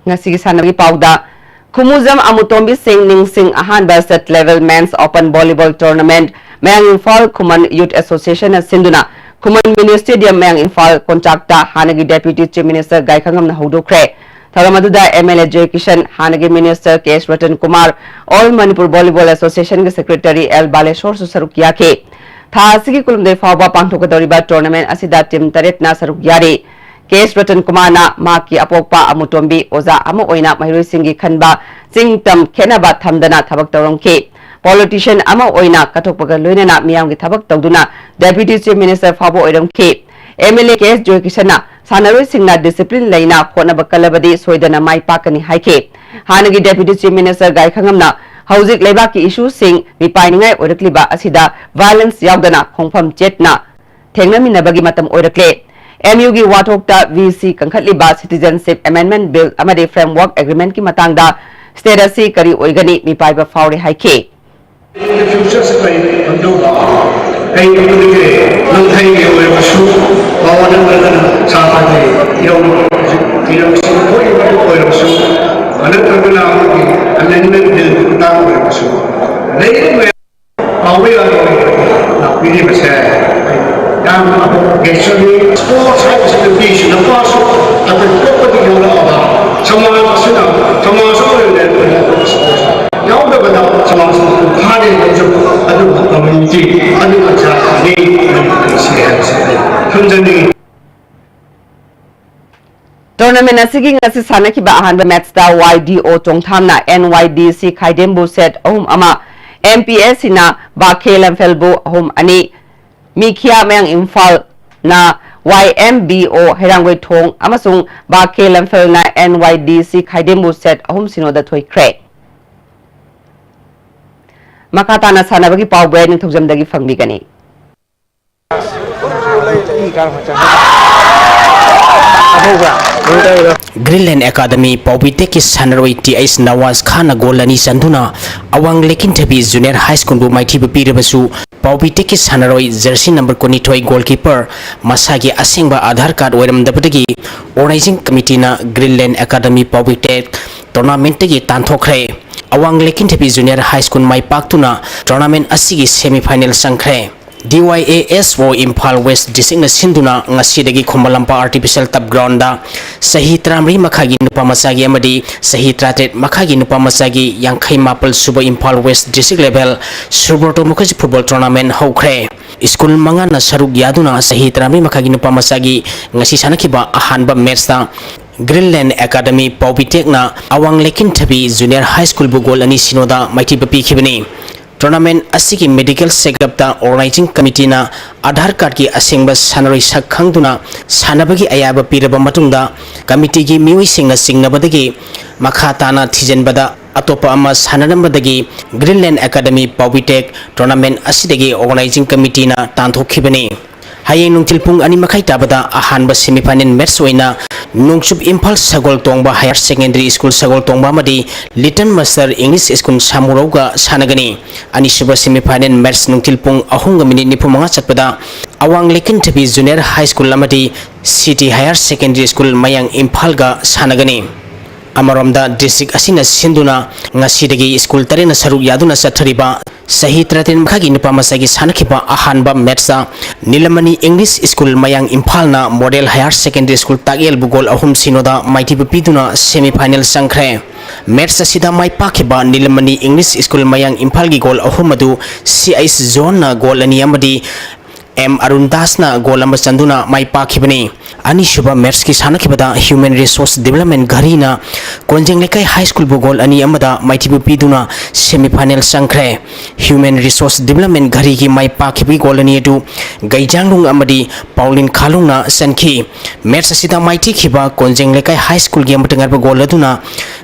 ꯉꯁꯤꯒꯤ ꯁꯥꯟꯅꯕꯒꯤ ꯄꯥꯎꯗ, ꯈꯨꯃꯨꯖꯝ ꯑꯃꯨꯇꯣꯝꯕꯤ ꯁꯤꯡ ꯅꯤꯡꯁꯤꯡ ꯑꯍꯥꯟꯕ State Level Men's Open Volleyball Tournament ꯃꯌꯥꯡ ꯏꯝꯐꯥꯜ ꯈꯨꯃꯟ Youth Association-ꯅ ꯁꯤꯟꯗꯨꯅ ꯈꯨꯃꯟ Mini Stadium ꯃꯌꯥꯡ ꯏꯝꯐꯥꯜ ꯀꯣꯟꯆꯥꯛꯇ ꯍꯥꯟꯅꯒꯤ Deputy Chief Minister ꯒꯥꯏꯈꯉꯝꯅ ꯍꯧꯗꯣꯛꯈ꯭ꯔꯦ꯫ ꯊꯧꯔꯝ ꯑꯗꯨꯗ M L A ꯖꯣꯏ ꯀꯤꯁꯟ, ꯍꯥꯟꯅꯒꯤ Minister K S Ratan Kumar, All Manipur Volleyball Association-ꯒꯤ Secretary L ꯕꯥꯂꯦꯁꯣꯔꯁꯨ ꯁꯔꯨꯛ ꯌꯥꯈꯤ꯫ ꯊꯥ ꯑꯁꯤꯒꯤ ꯀꯨꯟꯍꯨꯝꯗꯣꯏ ꯐꯥꯎꯕ ꯄꯥꯡꯊꯣꯛꯀꯗꯧꯔꯤꯕ tournament ꯑꯁꯤꯗ team ꯇꯔꯦꯠꯅ ꯁꯔꯨꯛ ꯌꯥꯔꯤ꯫ ꯀꯦ ꯑꯦꯁ ꯔꯇꯟ ꯀꯨꯃꯥꯔꯅ ꯃꯍꯥꯛꯀꯤ ꯑꯄꯣꯛꯄ ꯑꯃꯨꯇꯣꯝꯕꯤ ꯑꯣꯖꯥ ꯑꯃ ꯑꯣꯏꯅ ꯃꯍꯩꯔꯣꯏꯁꯤꯡꯒꯤ ꯈꯟꯕ, ꯆꯤꯡ ꯇꯝ ꯈꯦꯠꯅꯕ ꯊꯝꯗꯅ ꯊꯕꯛ ꯇꯧꯔꯝꯈꯤ꯫ Politician ꯑꯃ ꯑꯣꯏꯅ ꯀꯠꯊꯣꯛꯄꯒ ꯂꯣꯏꯅꯅ ꯃꯤꯌꯥꯝꯒꯤ ꯊꯕꯛ ꯇꯧꯗꯨꯅ Deputy Chief Minister ꯐꯥꯎꯕ ꯑꯣꯏꯔꯝꯈꯤ꯫ M L A ꯀꯦ ꯑꯦꯁ ꯖꯣꯏꯀꯤꯁꯟꯅ ꯁꯥꯟꯅꯔꯣꯏꯁꯤꯡꯅ discipline ꯂꯩꯅ ꯍꯣꯠꯅꯕ ꯀꯜꯂꯕꯗꯤ ꯁꯣꯏꯗꯅ ꯃꯥꯏ ꯄꯥꯛꯀꯅꯤ ꯍꯥꯏꯈꯤ꯫ ꯍꯥꯟꯅꯒꯤ Deputy Chief Minister ꯒꯥꯏꯈꯉꯝꯅ ꯍꯧꯖꯤꯛ ꯂꯩꯕꯥꯛꯀꯤ issue ꯁꯤꯡ ꯃꯤꯄꯥꯏꯅꯤꯡꯉꯥꯏ ꯑꯣꯏꯔꯛꯂꯤꯕ ꯑꯁꯤꯗ violence ꯌꯥꯎꯗꯅ ꯈꯣꯡꯐꯝ ꯆꯦꯠꯅ ꯊꯦꯡꯅꯃꯤꯟꯅꯕꯒꯤ ꯃꯇꯝ ꯑꯣꯏꯔꯛꯂꯦ꯫ M U ꯒꯤ ꯋꯥꯊꯣꯛꯇ V C ꯀꯟꯈꯠꯂꯤꯕ Citizenship Amendment Bill ꯑꯃꯗꯤ Framework Agreement ꯀꯤ ꯃꯇꯥꯡꯗ state ꯑꯁꯤ ꯀꯔꯤ ꯑꯣꯏꯒꯅꯤ ꯃꯤꯄꯥꯏꯕ ꯐꯥꯎꯔꯦ ꯍꯥꯏꯈꯤ꯫ Future ꯁꯤ ꯀꯔꯤ ꯑꯣꯏꯒꯗꯧꯕ? ꯀꯩ ꯑꯣꯏꯒꯗꯒꯦ? ꯂꯝꯈꯩꯒꯤ ꯑꯣꯏꯔꯕꯁꯨ power ꯅꯠꯇ꯭ꯔꯒꯅ ꯁꯥꯇ꯭ꯔꯒꯤ ꯌꯧꯔꯕ Actually, sports ꯍꯥꯏꯕꯁꯤ ꯅꯨꯄꯤꯁꯨ ꯅꯨꯄꯥꯁꯨ ꯑꯩꯈꯣꯏ ꯄꯣꯛꯄꯗꯒꯤ ꯌꯥꯎꯔꯛꯑꯕ ꯁꯃꯥꯖ ꯑꯁꯤꯅ, ꯁꯃꯥꯖ ꯑꯃ ꯑꯣꯏꯅ ꯂꯩꯔꯛꯄꯗ sports ꯌꯥꯎꯗꯕꯗ ꯁꯃꯥꯖ ꯐꯥꯗꯦ ꯍꯥꯏꯕꯁꯨ ꯑꯗꯨꯒ community ꯑꯗꯨꯒ ꯖꯥꯇꯤꯅꯤ ꯁꯤ ꯍꯥꯏꯕꯁꯤ ꯑꯩ ꯊꯝꯖꯅꯤꯡꯏ꯫ Tournament ꯑꯁꯤꯒꯤ ꯉꯁꯤ ꯁꯥꯟꯅꯈꯤꯕ ꯑꯍꯥꯟꯕ matchꯇ Y D O ꯆꯣꯡꯊꯥꯝꯅ N Y D C ꯈꯥꯏꯗꯦꯝꯕꯨ set ꯑꯍꯨꯝ ꯑꯃ, M P S Cꯅ ꯕꯥꯈꯦ ꯂꯝꯐꯦꯜꯕꯨ ꯑꯍꯨꯝ ꯑꯅꯤ, ꯃꯤꯈꯤꯌꯥ ꯃꯌꯥꯡ ꯏꯝꯐꯥꯜꯅ Y M B O ꯍꯩꯔꯥꯡꯒꯣꯏꯊꯣꯡ ꯑꯃꯁꯨꯡ ꯕꯥꯈꯦ ꯂꯝꯐꯦꯜꯅ N Y D C ꯈꯥꯏꯗꯦꯝꯕꯨ set ꯑꯍꯨꯝ ꯁꯤꯅꯣꯗ ꯊꯣꯏꯈ꯭ꯔꯦ꯫ ꯃꯈꯥ ꯇꯥꯅ ꯁꯥꯟꯅꯕꯒꯤ ꯄꯥꯎ ꯕ꯭ꯔꯥꯏꯠ ꯅꯤꯡꯊꯧꯖꯝꯗꯒꯤ ꯐꯪꯕꯤꯒꯅꯤ꯫ Greenland Academy ꯄꯥꯎꯕꯤꯇꯦꯛꯀꯤ ꯁꯥꯟꯅꯔꯣꯏ ꯇꯤ ꯑꯩꯆ ꯅꯋꯥꯖ ꯈꯥꯟꯅ ꯒꯣꯜ ꯑꯅꯤ ꯆꯟꯗꯨꯅ ꯑꯋꯥꯡ ꯂꯩꯀꯤꯟꯊꯕꯤ ꯖꯨꯅꯤꯌꯔ ꯍꯥꯏ ꯁ꯭ꯀꯨꯜꯕꯨ ꯃꯥꯏꯊꯤꯕ ꯄꯤꯔꯕꯁꯨ, ꯄꯥꯎꯕꯤꯇꯦꯛꯀꯤ ꯁꯥꯟꯅꯔꯣꯏ ꯖꯔꯁꯤ ꯅꯝꯕꯔ ꯀꯨꯟꯅꯤꯊꯣꯏ ꯒꯣꯜꯀꯤꯄꯔ ꯃꯁꯥꯒꯤ ꯑꯁꯦꯡꯕ ꯑꯥꯙꯥꯔ ꯀꯥꯔꯗ ꯑꯣꯏꯔꯝꯗꯕꯗꯒꯤ ꯑꯣꯔꯒꯅꯥꯏꯖꯤꯡ ꯀꯃꯤꯇꯤꯅ Greenland Academy ꯄꯥꯎꯕꯤꯇꯦꯛ ꯇꯣꯔꯅꯥꯃꯦꯟꯠꯇꯒꯤ ꯇꯥꯟꯊꯣꯛꯈ꯭ꯔꯦ꯫ ꯑꯋꯥꯡ ꯂꯩꯀꯤꯟꯊꯕꯤ ꯖꯨꯅꯤꯌꯔ ꯍꯥꯏ ꯁ꯭ꯀꯨꯜ ꯃꯥꯏ ꯄꯥꯛꯇꯨꯅ ꯇꯣꯔꯅꯥꯃꯦꯟꯠ ꯑꯁꯤꯒꯤ ꯁꯦꯃꯤ ꯐꯥꯏꯅꯦꯜ ꯆꯪꯈ꯭ꯔꯦ꯫ D Y A S O Imphal west ꯗꯤꯁꯇ꯭ꯔꯤꯛꯅ ꯁꯤꯟꯗꯨꯅ ꯉꯁꯤꯗꯒꯤ ꯈꯨꯃꯟ ꯂꯝꯄꯥꯛ ꯑꯥꯔꯇꯤꯐꯤꯁꯤꯌꯦꯜ ꯇꯞ ꯒ꯭ꯔꯥꯎꯟꯗ ꯆꯍꯤ ꯇꯔꯥꯃꯔꯤ ꯃꯈꯥꯒꯤ ꯅꯨꯄꯥ ꯃꯆꯥꯒꯤ ꯑꯃꯗꯤ ꯆꯍꯤ ꯇꯔꯥꯇꯔꯦꯠ ꯃꯈꯥꯒꯤ ꯅꯨꯄꯥ ꯃꯆꯥꯒꯤ ꯌꯥꯡꯈꯩ ꯃꯥꯄꯜ ꯁꯨꯕ Imphal west district level Subroto Mukherjee football tournament ꯍꯧꯈ꯭ꯔꯦ꯫ ꯁ꯭ꯀꯨꯜ ꯃꯉꯥꯅ ꯁꯔꯨꯛ ꯌꯥꯗꯨꯅ ꯆꯍꯤ ꯇꯔꯥꯃꯔꯤ ꯃꯈꯥꯒꯤ ꯅꯨꯄꯥ ꯃꯆꯥꯒꯤ ꯉꯁꯤ ꯁꯥꯟꯅꯈꯤꯕ ꯑꯍꯥꯟꯕ ꯃꯦꯠꯁꯇ Greenland Academy ꯄꯥꯎꯕꯤꯇꯦꯛꯅ ꯑꯋꯥꯡ ꯂꯩꯀꯤꯟꯊꯕꯤ ꯖꯨꯅꯤꯌꯔ ꯍꯥꯏ ꯁ꯭ꯀꯨꯜꯕꯨ ꯒꯣꯜ ꯑꯅꯤ ꯁꯤꯅꯣꯗ ꯃꯥꯏꯊꯤꯕ ꯄꯤꯈꯤꯕꯅꯤ꯫ ꯇꯣꯔꯅꯥꯃꯦꯟ ꯑꯁꯤꯒꯤ ꯃꯦꯗꯤꯀꯦꯜ ꯆꯦꯛꯑꯞꯇ ꯑꯣꯔꯒꯅꯥꯏꯖꯤꯡ ꯀꯃꯤꯇꯤꯅ ꯑꯥꯙꯥꯔ ꯀꯥꯔꯗꯀꯤ ꯑꯁꯦꯡꯕ ꯁꯥꯟꯅꯔꯣꯏ ꯁꯛ ꯈꯪꯗꯨꯅ ꯁꯥꯟꯅꯕꯒꯤ ꯑꯌꯥꯕ ꯄꯤꯔꯕ ꯃꯇꯨꯡꯗ, ꯀꯃꯤꯇꯤꯒꯤ ꯃꯤꯑꯣꯏꯁꯤꯡꯅ ꯆꯤꯡꯅꯕꯗꯒꯤ ꯃꯈꯥ ꯇꯥꯅ ꯊꯤꯖꯤꯟꯕꯗ ꯑꯇꯣꯞꯄ ꯑꯃ ꯁꯥꯟꯅꯔꯝꯕꯗꯒꯤ Greenland Academy ꯄꯥꯎꯕꯤꯇꯦꯛ ꯇꯣꯔꯅꯥꯃꯦꯟ ꯑꯁꯤꯗꯒꯤ ꯑꯣꯔꯒꯅꯥꯏꯖꯤꯡ ꯀꯃꯤꯇꯤꯅ ꯇꯥꯟꯊꯣꯛꯈꯤꯕꯅꯤ꯫ ꯍꯌꯦꯡ ꯅꯨꯡꯊꯤꯜ ꯄꯨꯡ ꯑꯅꯤ ꯃꯈꯥꯏ ꯇꯥꯕꯗ ꯑꯍꯥꯟꯕ ꯁꯦꯃꯤꯐꯥꯏꯅꯦꯜ ꯃꯦꯠꯆ ꯑꯣꯏꯅ ꯅꯣꯡꯆꯨꯞ ꯏꯝꯐꯥꯜ ꯁꯒꯣꯜ ꯇꯣꯡꯕ ꯍꯥꯌꯔ ꯁꯦꯀꯦꯟꯗꯔꯤ ꯁ꯭ꯀꯨꯜ ꯁꯒꯣꯜ ꯇꯣꯡꯕ ꯑꯃꯗꯤ ꯂꯤꯇꯜ ꯃꯁꯇꯔ ꯏꯪꯂꯤꯁ ꯁ꯭ꯀꯨꯜ ꯁꯥꯃꯨꯔꯧꯒ ꯁꯥꯟꯅꯒꯅꯤ꯫ ꯑꯅꯤꯁꯨꯕ ꯁꯦꯃꯤꯐꯥꯏꯅꯦꯜ ꯃꯦꯠꯆ ꯅꯨꯡꯊꯤꯜ ꯄꯨꯡ ꯑꯍꯨꯝꯒ ꯃꯤꯅꯤꯠ ꯅꯤꯐꯨ ꯃꯉꯥ ꯆꯠꯄꯗ ꯑꯋꯥꯡ ꯂꯩꯀꯤꯟꯊꯕꯤ ꯖꯨꯅꯤꯌꯔ ꯍꯥꯏ ꯁ꯭ꯀꯨꯜ ꯑꯃꯗꯤ ꯁꯤꯇꯤ ꯍꯥꯌꯔ ꯁꯦꯀꯦꯟꯗꯔꯤ ꯁ꯭ꯀꯨꯜ ꯃꯌꯥꯡ ꯏꯝꯐꯥꯜꯒ ꯁꯥꯟꯅꯒꯅꯤ꯫ ꯑꯃꯔꯣꯝꯗ, ꯗꯤꯁꯇ꯭ꯔꯤꯛ ꯑꯁꯤꯅ ꯁꯤꯟꯗꯨꯅ ꯉꯁꯤꯗꯒꯤ ꯁ꯭ꯀꯨꯜ ꯇꯔꯦꯠꯅ ꯁꯔꯨꯛ ꯌꯥꯗꯨꯅ ꯆꯠꯊꯔꯤꯕ ꯆꯍꯤ ꯇꯔꯥꯇꯔꯦꯠ ꯃꯈꯥꯒꯤ ꯅꯨꯄꯥ ꯃꯆꯥꯒꯤ ꯁꯥꯟꯅꯈꯤꯕ ꯑꯍꯥꯟꯕ ꯃꯦꯠꯁꯇ ꯅꯤꯂꯃꯅꯤ ꯏꯪꯂꯤꯁ ꯁ꯭ꯀꯨꯜ ꯃꯌꯥꯡ ꯏꯝꯐꯥꯜꯅ ꯃꯣꯗꯦꯜ ꯍꯥꯌꯔ ꯁꯦꯀꯦꯟꯗꯔꯤ ꯁ꯭ꯀꯨꯜ ꯇꯥꯛꯌꯦꯜꯕꯨ ꯒꯣꯜ ꯑꯍꯨꯝ ꯁꯤꯅꯣꯗ ꯃꯥꯏꯊꯤꯕ ꯄꯤꯗꯨꯅ ꯁꯦꯃꯤ ꯐꯥꯏꯅꯦꯜ ꯆꯪꯈ꯭ꯔꯦ꯫ ꯃꯦꯠꯁ ꯑꯁꯤꯗ ꯃꯥꯏ ꯄꯥꯛꯈꯤꯕ ꯅꯤꯂꯃꯅꯤ ꯏꯪꯂꯤꯁ ꯁ꯭ꯀꯨꯜ ꯃꯌꯥꯡ ꯏꯝꯐꯥꯜꯒꯤ ꯒꯣꯜ ꯑꯍꯨꯝ ꯑꯗꯨ ꯁꯤ ꯑꯩꯆ ꯖꯣꯟꯅ ꯒꯣꯜ ꯑꯅꯤ ꯑꯃꯗꯤ ꯑꯦꯝ ꯑꯔꯨꯟ ꯗꯥꯁꯅ ꯒꯣꯜ ꯑꯃ ꯆꯟꯗꯨꯅ ꯃꯥꯏ ꯄꯥꯛꯈꯤꯕꯅꯤ꯫ ꯑꯅꯤꯁꯨꯕ ꯃꯦꯠꯁꯀꯤ ꯁꯥꯟꯅꯈꯤꯕꯗ ꯍ꯭ꯌꯨꯃꯦꯟ ꯔꯤꯁꯣꯔꯁ ꯗꯤꯕꯂꯞꯃꯦꯟ ꯘꯔꯤꯅ ꯀꯣꯟꯖꯦꯡ ꯂꯩꯀꯥꯏ ꯍꯥꯏ ꯁ꯭ꯀꯨꯜꯕꯨ ꯒꯣꯜ ꯑꯅꯤ ꯑꯃꯗ ꯃꯥꯏꯊꯤꯕ ꯄꯤꯗꯨꯅ ꯁꯦꯃꯤ ꯐꯥꯏꯅꯦꯜ ꯆꯪꯈ꯭ꯔꯦ꯫ ꯍ꯭ꯌꯨꯃꯦꯟ ꯔꯤꯁꯣꯔꯁ ꯗꯤꯕꯂꯞꯃꯦꯟ ꯘꯔꯤꯒꯤ ꯃꯥꯏ ꯄꯥꯛꯈꯤꯕꯒꯤ ꯒꯣꯜ ꯑꯅꯤ ꯑꯗꯨ ꯒꯩꯖꯥꯡꯂꯨꯡ ꯑꯃꯗꯤ ꯄꯥꯎꯂꯤꯟ ꯈꯥꯂꯨꯡꯅ ꯆꯟꯈꯤ꯫ ꯃꯦꯠꯁ ꯑꯁꯤꯗ ꯃꯥꯏꯊꯤꯈꯤꯕ ꯀꯣꯟꯖꯦꯡ ꯂꯩꯀꯥꯏ ꯍꯥꯏ ꯁ꯭ꯀꯨꯜꯒꯤ ꯑꯃꯠꯇ ꯉꯥꯏꯔꯕ ꯒꯣꯜ ꯑꯗꯨꯅ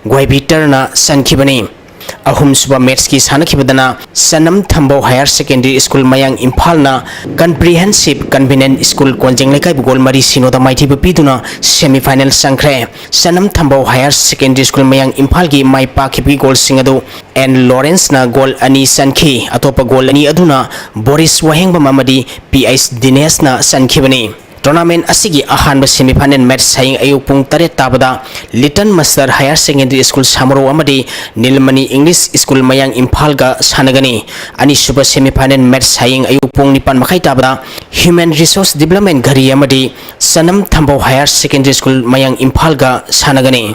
ꯒ꯭ꯋꯥꯏꯕꯤ ꯇꯔꯅ ꯆꯟꯈꯤꯕꯅꯤ꯫ ꯑꯍꯨꯝꯁꯨꯕ ꯃꯦꯠꯁꯀꯤ ꯁꯥꯟꯅꯈꯤꯕꯗꯅ ꯁꯅꯝ ꯊꯝꯕꯧ ꯍꯥꯌꯔ ꯁꯦꯀꯦꯟꯗꯔꯤ ꯁ꯭ꯀꯨꯜ ꯃꯌꯥꯡ ꯏꯝꯐꯥꯜꯅ ꯀꯝꯄ꯭ꯔꯤꯍꯦꯟꯁꯤꯞ ꯀꯟꯚꯤꯅꯦꯟ ꯁ꯭ꯀꯨꯜ ꯀꯣꯟꯖꯦꯡ ꯂꯩꯀꯥꯏꯕꯨ ꯒꯣꯜ ꯃꯔꯤ ꯁꯤꯅꯣꯗ ꯃꯥꯏꯊꯤꯕ ꯄꯤꯗꯨꯅ ꯁꯦꯃꯤ ꯐꯥꯏꯅꯦꯜ ꯆꯪꯈ꯭ꯔꯦ꯫ ꯁꯅꯝ ꯊꯝꯕꯧ ꯍꯥꯌꯔ ꯁꯦꯀꯦꯟꯗꯔꯤ ꯁ꯭ꯀꯨꯜ ꯃꯌꯥꯡ ꯏꯝꯐꯥꯜꯒꯤ ꯃꯥꯏ ꯄꯥꯛꯈꯤꯕꯒꯤ ꯒꯣꯜꯁꯤꯡ ꯑꯗꯨ ꯑꯦꯟ ꯂꯣꯔꯦꯟꯁꯅ ꯒꯣꯜ ꯑꯅꯤ ꯆꯟꯈꯤ꯫ ꯑꯇꯣꯞꯄ ꯒꯣꯜ ꯑꯅꯤ ꯑꯗꯨꯅ ꯕꯣꯔꯤꯁ ꯋꯥꯍꯦꯡꯕꯝ ꯑꯃꯗꯤ ꯄꯤ ꯑꯩꯆ ꯗꯤꯅꯦꯁꯅ ꯆꯟꯈꯤꯕꯅꯤ꯫ ꯇꯣꯔꯅꯥꯃꯦꯟ ꯑꯁꯤꯒꯤ ꯑꯍꯥꯟꯕ ꯁꯦꯃꯤ ꯐꯥꯏꯅꯦꯜ ꯃꯦꯠꯁ ꯍꯌꯦꯡ ꯑꯌꯨꯛ ꯄꯨꯡ ꯇꯔꯦꯠ ꯇꯥꯕꯗ ꯂꯤꯇꯟ ꯃꯁꯇꯔ ꯍꯥꯌꯔ ꯁꯦꯀꯦꯟꯗꯔꯤ ꯁ꯭ꯀꯨꯜ ꯁꯥꯃꯔꯧ ꯑꯃꯗꯤ ꯅꯤꯂꯃꯅꯤ ꯏꯪꯂꯤꯁ ꯁ꯭ꯀꯨꯜ ꯃꯌꯥꯡ ꯏꯝꯐꯥꯜꯒ ꯁꯥꯟꯅꯒꯅꯤ꯫ ꯑꯅꯤꯁꯨꯕ ꯁꯦꯃꯤ ꯐꯥꯏꯅꯦꯜ ꯃꯦꯠꯁ ꯍꯌꯦꯡ ꯑꯌꯨꯛ ꯄꯨꯡ ꯅꯤꯄꯥꯟ ꯃꯈꯥꯏ ꯇꯥꯕꯗ ꯍ꯭ꯌꯨꯃꯦꯟ ꯔꯤꯁꯣꯔꯁ ꯗꯤꯕꯂꯞꯃꯦꯟ ꯘꯔꯤ ꯑꯃꯗꯤ ꯁꯅꯝ ꯊꯝꯕꯧ ꯍꯥꯌꯔ ꯁꯦꯀꯦꯟꯗꯔꯤ ꯁ꯭ꯀꯨꯜ ꯃꯌꯥꯡ ꯏꯝꯐꯥꯜꯒ ꯁꯥꯟꯅꯒꯅꯤ꯫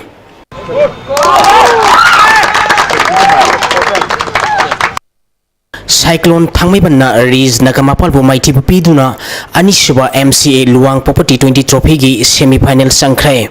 ꯁꯥꯏꯀ꯭ꯂꯣꯟ ꯊꯥꯡꯃꯩꯕꯟꯅ ꯔꯤꯖ ꯅꯒꯥꯃꯄꯥꯜꯕꯨ ꯃꯥꯏꯊꯤꯕ ꯄꯤꯗꯨꯅ ꯑꯅꯤꯁꯨꯕ ꯑꯦꯝ ꯁꯤ ꯑꯦ ꯂꯨꯋꯥꯡꯄꯣꯛꯄ ꯇꯤ ꯇ꯭ꯋꯦꯟꯇꯤ ꯇ꯭ꯔꯣꯐꯤꯒꯤ ꯁꯦꯃꯤ ꯐꯥꯏꯅꯦꯜ ꯆꯪꯈ꯭ꯔꯦ꯫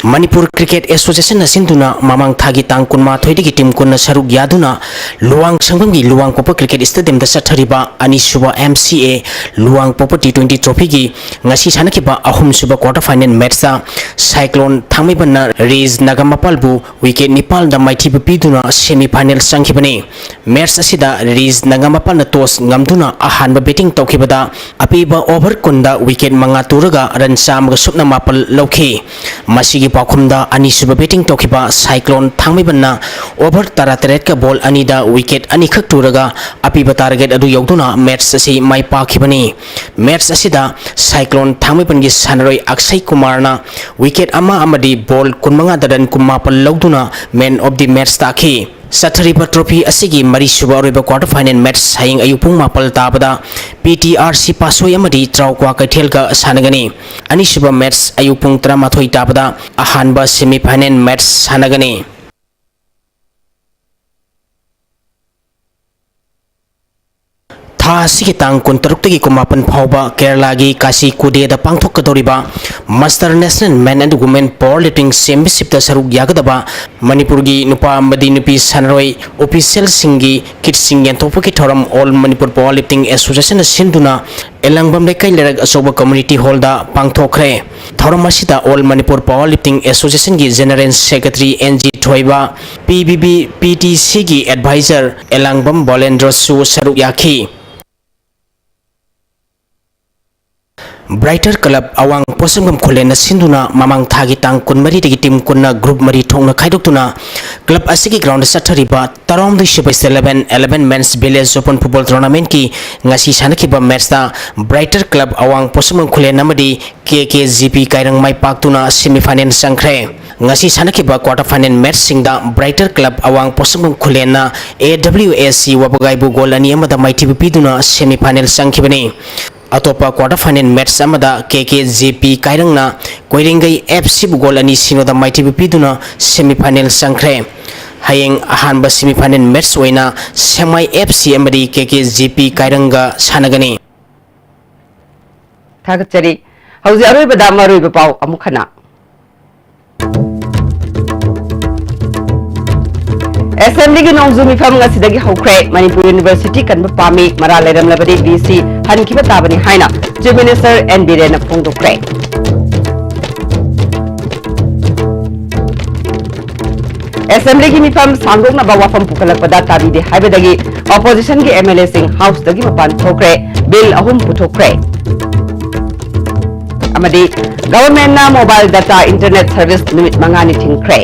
ꯃꯅꯤꯄꯨꯔ ꯀ꯭ꯔꯤꯀꯦꯠ ꯑꯦꯁꯣꯁꯤꯌꯦꯁꯟꯅ ꯁꯤꯟꯗꯨꯅ ꯃꯃꯥꯡ ꯊꯥꯒꯤ ꯇꯥꯡ ꯀꯨꯟꯃꯥꯊꯣꯏꯗꯒꯤ ꯇꯤꯝ ꯀꯨꯟꯅ ꯁꯔꯨꯛ ꯌꯥꯗꯨꯅ ꯂꯨꯋꯥꯡ ꯁꯪꯐꯝꯒꯤ ꯂꯨꯋꯥꯡꯄꯣꯛꯄ ꯀ꯭ꯔꯤꯀꯦꯠ ꯁ꯭ꯇꯦꯗꯤꯌꯝꯗ ꯆꯠꯊꯔꯤꯕ ꯑꯅꯤꯁꯨꯕ ꯑꯦꯝ ꯁꯤ ꯑꯦ ꯂꯨꯋꯥꯡꯄꯣꯛꯄ ꯇꯤ ꯇ꯭ꯋꯦꯟꯇꯤ ꯇ꯭ꯔꯣꯐꯤꯒꯤ ꯉꯁꯤ ꯁꯥꯟꯅꯈꯤꯕ ꯑꯍꯨꯝꯁꯨꯕ ꯀ꯭ꯋꯥꯔꯇꯔ ꯐꯥꯏꯅꯦꯜ ꯃꯦꯠꯁꯇ ꯁꯥꯏꯀ꯭ꯂꯣꯟ ꯊꯥꯡꯃꯩꯕꯟꯅ ꯔꯤꯖ ꯅꯒꯥꯃꯄꯥꯜꯕꯨ ꯋꯤꯀꯦꯠ ꯅꯤꯄꯥꯜꯗ ꯃꯥꯏꯊꯤꯕ ꯄꯤꯗꯨꯅ ꯁꯦꯃꯤ ꯐꯥꯏꯅꯦꯜ ꯆꯪꯈꯤꯕꯅꯤ꯫ ꯃꯦꯠꯁ ꯑꯁꯤꯗ ꯔꯤꯖ ꯅꯒꯥꯃꯄꯥꯜꯅ ꯇꯣꯁ ꯉꯝꯗꯨꯅ ꯑꯍꯥꯟꯕ ꯕꯦꯇꯤꯡ ꯇꯧꯈꯤꯕꯗ ꯑꯄꯤꯕ ꯑꯣꯚꯔ ꯀꯨꯟꯗ ꯋꯤꯀꯦꯠ ꯃꯉꯥ ꯇꯨꯔꯒ ꯔꯟ ꯆꯥꯝꯃꯒ ꯁꯨꯞꯅ ꯃꯥꯄꯜ ꯂꯧꯈꯤ꯫ ꯃꯁꯤꯒꯤ ꯄꯥꯎꯈꯨꯝꯗ ꯑꯅꯤꯁꯨꯕ batting ꯇꯧꯈꯤꯕ Cyclone ꯊꯥꯡꯃꯩꯕꯟꯅ over ꯇꯔꯥꯇꯔꯦꯠꯀ ball ꯑꯅꯤꯗ wicket ꯑꯅꯤꯈꯛ ꯇꯨꯔꯒ ꯑꯄꯤꯕ target ꯑꯗꯨ ꯌꯧꯗꯨꯅ match ꯑꯁꯤ ꯃꯥꯏ ꯄꯥꯛꯈꯤꯕꯅꯤ꯫ Match ꯑꯁꯤꯗ Cyclone ꯊꯥꯡꯃꯩꯕꯟꯒꯤ ꯁꯥꯟꯅꯔꯣꯏ ꯑꯛꯁꯩ ꯀꯨꯃꯥꯔꯅ wicket ꯑꯃ ꯑꯃꯗꯤ ball ꯀꯨꯟꯃꯉꯥꯗ run ꯀꯨꯟꯃꯥꯄꯜ ꯂꯧꯗꯨꯅ man of the match ꯇꯥꯈꯤ꯫ ꯆꯠꯊꯔꯤꯕ trophy ꯑꯁꯤꯒꯤ ꯃꯔꯤꯁꯨꯕ ꯑꯔꯣꯏꯕ quarter final match ꯍꯌꯦꯡ ꯑꯌꯨꯛ ꯄꯨꯡ ꯃꯥꯄꯜ ꯇꯥꯕꯗ P T R C ꯄꯥꯠꯁꯣꯏ ꯑꯃꯗꯤ ꯇ꯭ꯔꯥꯎꯀ꯭ꯋꯥ ꯀꯩꯊꯦꯜꯒ ꯁꯥꯟꯅꯒꯅꯤ꯫ ꯑꯅꯤꯁꯨꯕ match ꯑꯌꯨꯛ ꯄꯨꯡ ꯇꯔꯥꯃꯥꯊꯣꯏ ꯇꯥꯕꯗ ꯑꯍꯥꯟꯕ semi final match ꯁꯥꯟꯅꯒꯅꯤ꯫ ꯊꯥ ꯑꯁꯤꯒꯤ ꯇꯥꯡ ꯀꯨꯟꯇꯔꯨꯛꯇꯒꯤ ꯀꯨꯟꯃꯥꯄꯟ ꯐꯥꯎꯕ ꯀꯦꯔꯂꯥꯒꯤ ꯀꯥꯆꯤꯀꯨꯗꯦꯗ ꯄꯥꯡꯊꯣꯛꯀꯗꯧꯔꯤꯕ Master National Men and Women Powerlifting Championshipꯇ ꯁꯔꯨꯛ ꯌꯥꯒꯗꯕ ꯃꯅꯤꯄꯨꯔꯒꯤ ꯅꯨꯄꯥ ꯑꯃꯗꯤ ꯅꯨꯄꯤ ꯁꯥꯟꯅꯔꯣꯏ officialꯁꯤꯡꯒꯤ kitꯁꯤꯡ ꯌꯦꯟꯊꯣꯛꯄꯒꯤ ꯊꯧꯔꯝ All Manipur Powerlifting Associationꯅ ꯁꯤꯟꯗꯨꯅ ꯑꯦꯂꯥꯡꯕꯝ ꯂꯩꯀꯥꯏ ꯂꯩꯔꯛ ꯑꯆꯧꯕ community hallꯗ ꯄꯥꯡꯊꯣꯛꯈ꯭ꯔꯦ꯫ ꯊꯧꯔꯝ ꯑꯁꯤꯗ All Manipur Powerlifting Associationꯒꯤ General Secretary N G ꯊꯣꯏꯕ, P B B P T Cꯒꯤ advisor ꯑꯦꯂꯥꯡꯕꯝ ꯕꯣꯂꯦꯟꯗ꯭ꯔꯣꯁꯨ ꯁꯔꯨꯛ ꯌꯥꯈꯤ꯫ Brighter Club ꯑꯋꯥꯡ ꯄꯣꯠꯁꯪꯕꯝ ꯈꯨꯂꯦꯟꯅ ꯁꯤꯟꯗꯨꯅ ꯃꯃꯥꯡ ꯊꯥꯒꯤ ꯇꯥꯡ ꯀꯨꯟꯃꯔꯤꯗꯒꯤ team ꯀꯨꯟꯅ group ꯃꯔꯤ ꯊꯣꯛꯅ ꯈꯥꯏꯗꯣꯛꯇꯨꯅ club ꯑꯁꯤꯒꯤ groundꯗ ꯆꯠꯊꯔꯤꯕ ꯇꯔꯥꯍꯨꯝꯗꯣꯏ ꯁꯨꯕ State Level eleven Men's Village Open Football Tournamentꯀꯤ ꯉꯁꯤ ꯁꯥꯟꯅꯈꯤꯕ matchꯇ Brighter Club ꯑꯋꯥꯡ ꯄꯣꯠꯁꯪꯕꯝ ꯈꯨꯂꯦꯟ ꯑꯃꯗꯤ K K G P ꯀꯥꯏꯔꯪ ꯃꯥꯏ ꯄꯥꯛꯇꯨꯅ semi final ꯆꯪꯈ꯭ꯔꯦ꯫ ꯉꯁꯤ ꯁꯥꯟꯅꯈꯤꯕ quarter final matchꯁꯤꯡꯗ Brighter Club ꯑꯋꯥꯡ ꯄꯣꯠꯁꯪꯕꯝ ꯈꯨꯂꯦꯟꯅ A W S C ꯋꯥꯕꯒꯥꯏꯕꯨ goal ꯑꯅꯤ ꯑꯃꯗ ꯃꯥꯏꯊꯤꯕ ꯄꯤꯗꯨꯅ semi final ꯆꯪꯈꯤꯕꯅꯤ꯫ ꯑꯇꯣꯞꯄ quarter final match ꯑꯃꯗ K K G P ꯀꯥꯏꯔꯪꯅ ꯀꯣꯏꯔꯦꯡꯒꯩ F Cꯕꯨ goal ꯑꯅꯤ ꯁꯤꯅꯣꯗ ꯃꯥꯏꯊꯤꯕ ꯄꯤꯗꯨꯅ semi final ꯆꯪꯈ꯭ꯔꯦ꯫ ꯍꯌꯦꯡ ꯑꯍꯥꯟꯕ semi final match ꯑꯣꯏꯅ ꯁꯦꯛꯃꯥꯏ F C ꯑꯃꯗꯤ K K G P ꯀꯥꯏꯔꯪꯒ ꯁꯥꯟꯅꯒꯅꯤ꯫ ꯊꯥꯒꯠꯆꯔꯤ꯫ ꯍꯧꯖꯤꯛ ꯑꯔꯣꯏꯕꯗ ꯃꯔꯨꯑꯣꯏꯕ ꯄꯥꯎ ꯑꯃꯨꯛ ꯍꯟꯅ꯫ ꯑꯦꯁꯦꯝꯕ꯭ꯂꯤꯒꯤ ꯅꯣꯡꯖꯨ ꯃꯤꯐꯝ ꯉꯁꯤꯗꯒꯤ ꯍꯧꯈ꯭ꯔꯦ꯫ ꯃꯅꯤꯄꯨꯔ ꯌꯨꯅꯤꯚꯔꯁꯤꯇꯤ ꯀꯟꯕ ꯄꯥꯝꯃꯤ, ꯃꯔꯥꯜ ꯂꯩꯔꯝꯂꯕꯗꯤ V C ꯍꯟꯈꯤꯕ ꯇꯥꯕꯅꯤ ꯍꯥꯏꯅ Chief Minister N Birenꯅ ꯐꯣꯡꯗꯣꯛꯈ꯭ꯔꯦ꯫ ꯑꯦꯁꯦꯝꯕ꯭ꯂꯤꯒꯤ ꯃꯤꯐꯝ ꯁꯥꯡꯗꯣꯛꯅꯕ ꯋꯥꯐꯝ ꯄꯨꯈꯠꯂꯛꯄꯗ ꯇꯥꯕꯤꯗꯦ ꯍꯥꯏꯕꯗꯒꯤ oppositionꯒꯤ MLAꯁꯤꯡ Houseꯇꯒꯤ ꯃꯄꯥꯟ ꯊꯣꯛꯈ꯭ꯔꯦ꯫ Bill ꯑꯍꯨꯝ ꯄꯨꯊꯣꯛꯈ꯭ꯔꯦ꯫ ꯑꯃꯗꯤ ꯒꯚꯔꯟꯃꯦꯟꯠꯅ ꯃꯣꯕꯥꯏꯜ ꯗꯇꯥ ꯏꯟꯇꯔꯅꯦꯠ ꯁꯔꯚꯤꯁ ꯅꯨꯃꯤꯠ ꯃꯉꯥꯅꯤ ꯊꯤꯡꯈ꯭ꯔꯦ꯫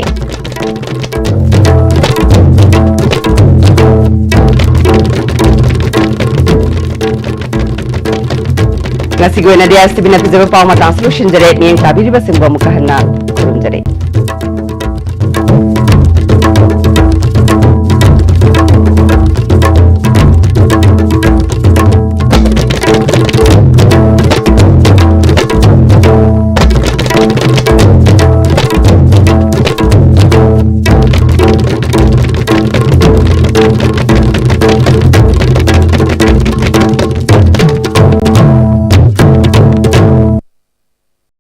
ꯉꯁꯤꯒꯤ ꯑꯣꯏꯅꯗꯤ ꯑꯦꯁ ꯇꯤ ꯚꯤꯅ ꯄꯤꯖꯕ ꯄꯥꯎ ꯃꯇꯥꯡꯁꯤ ꯂꯣꯏꯁꯤꯟꯖꯔꯦ꯫ ꯃꯤꯠꯌꯦꯡ ꯇꯥꯕꯤꯔꯤꯕꯁꯤꯡꯕꯨ ꯑꯃꯨꯛꯀ ꯍꯟꯅ ꯈꯨꯔꯨꯝꯖꯔꯤ꯫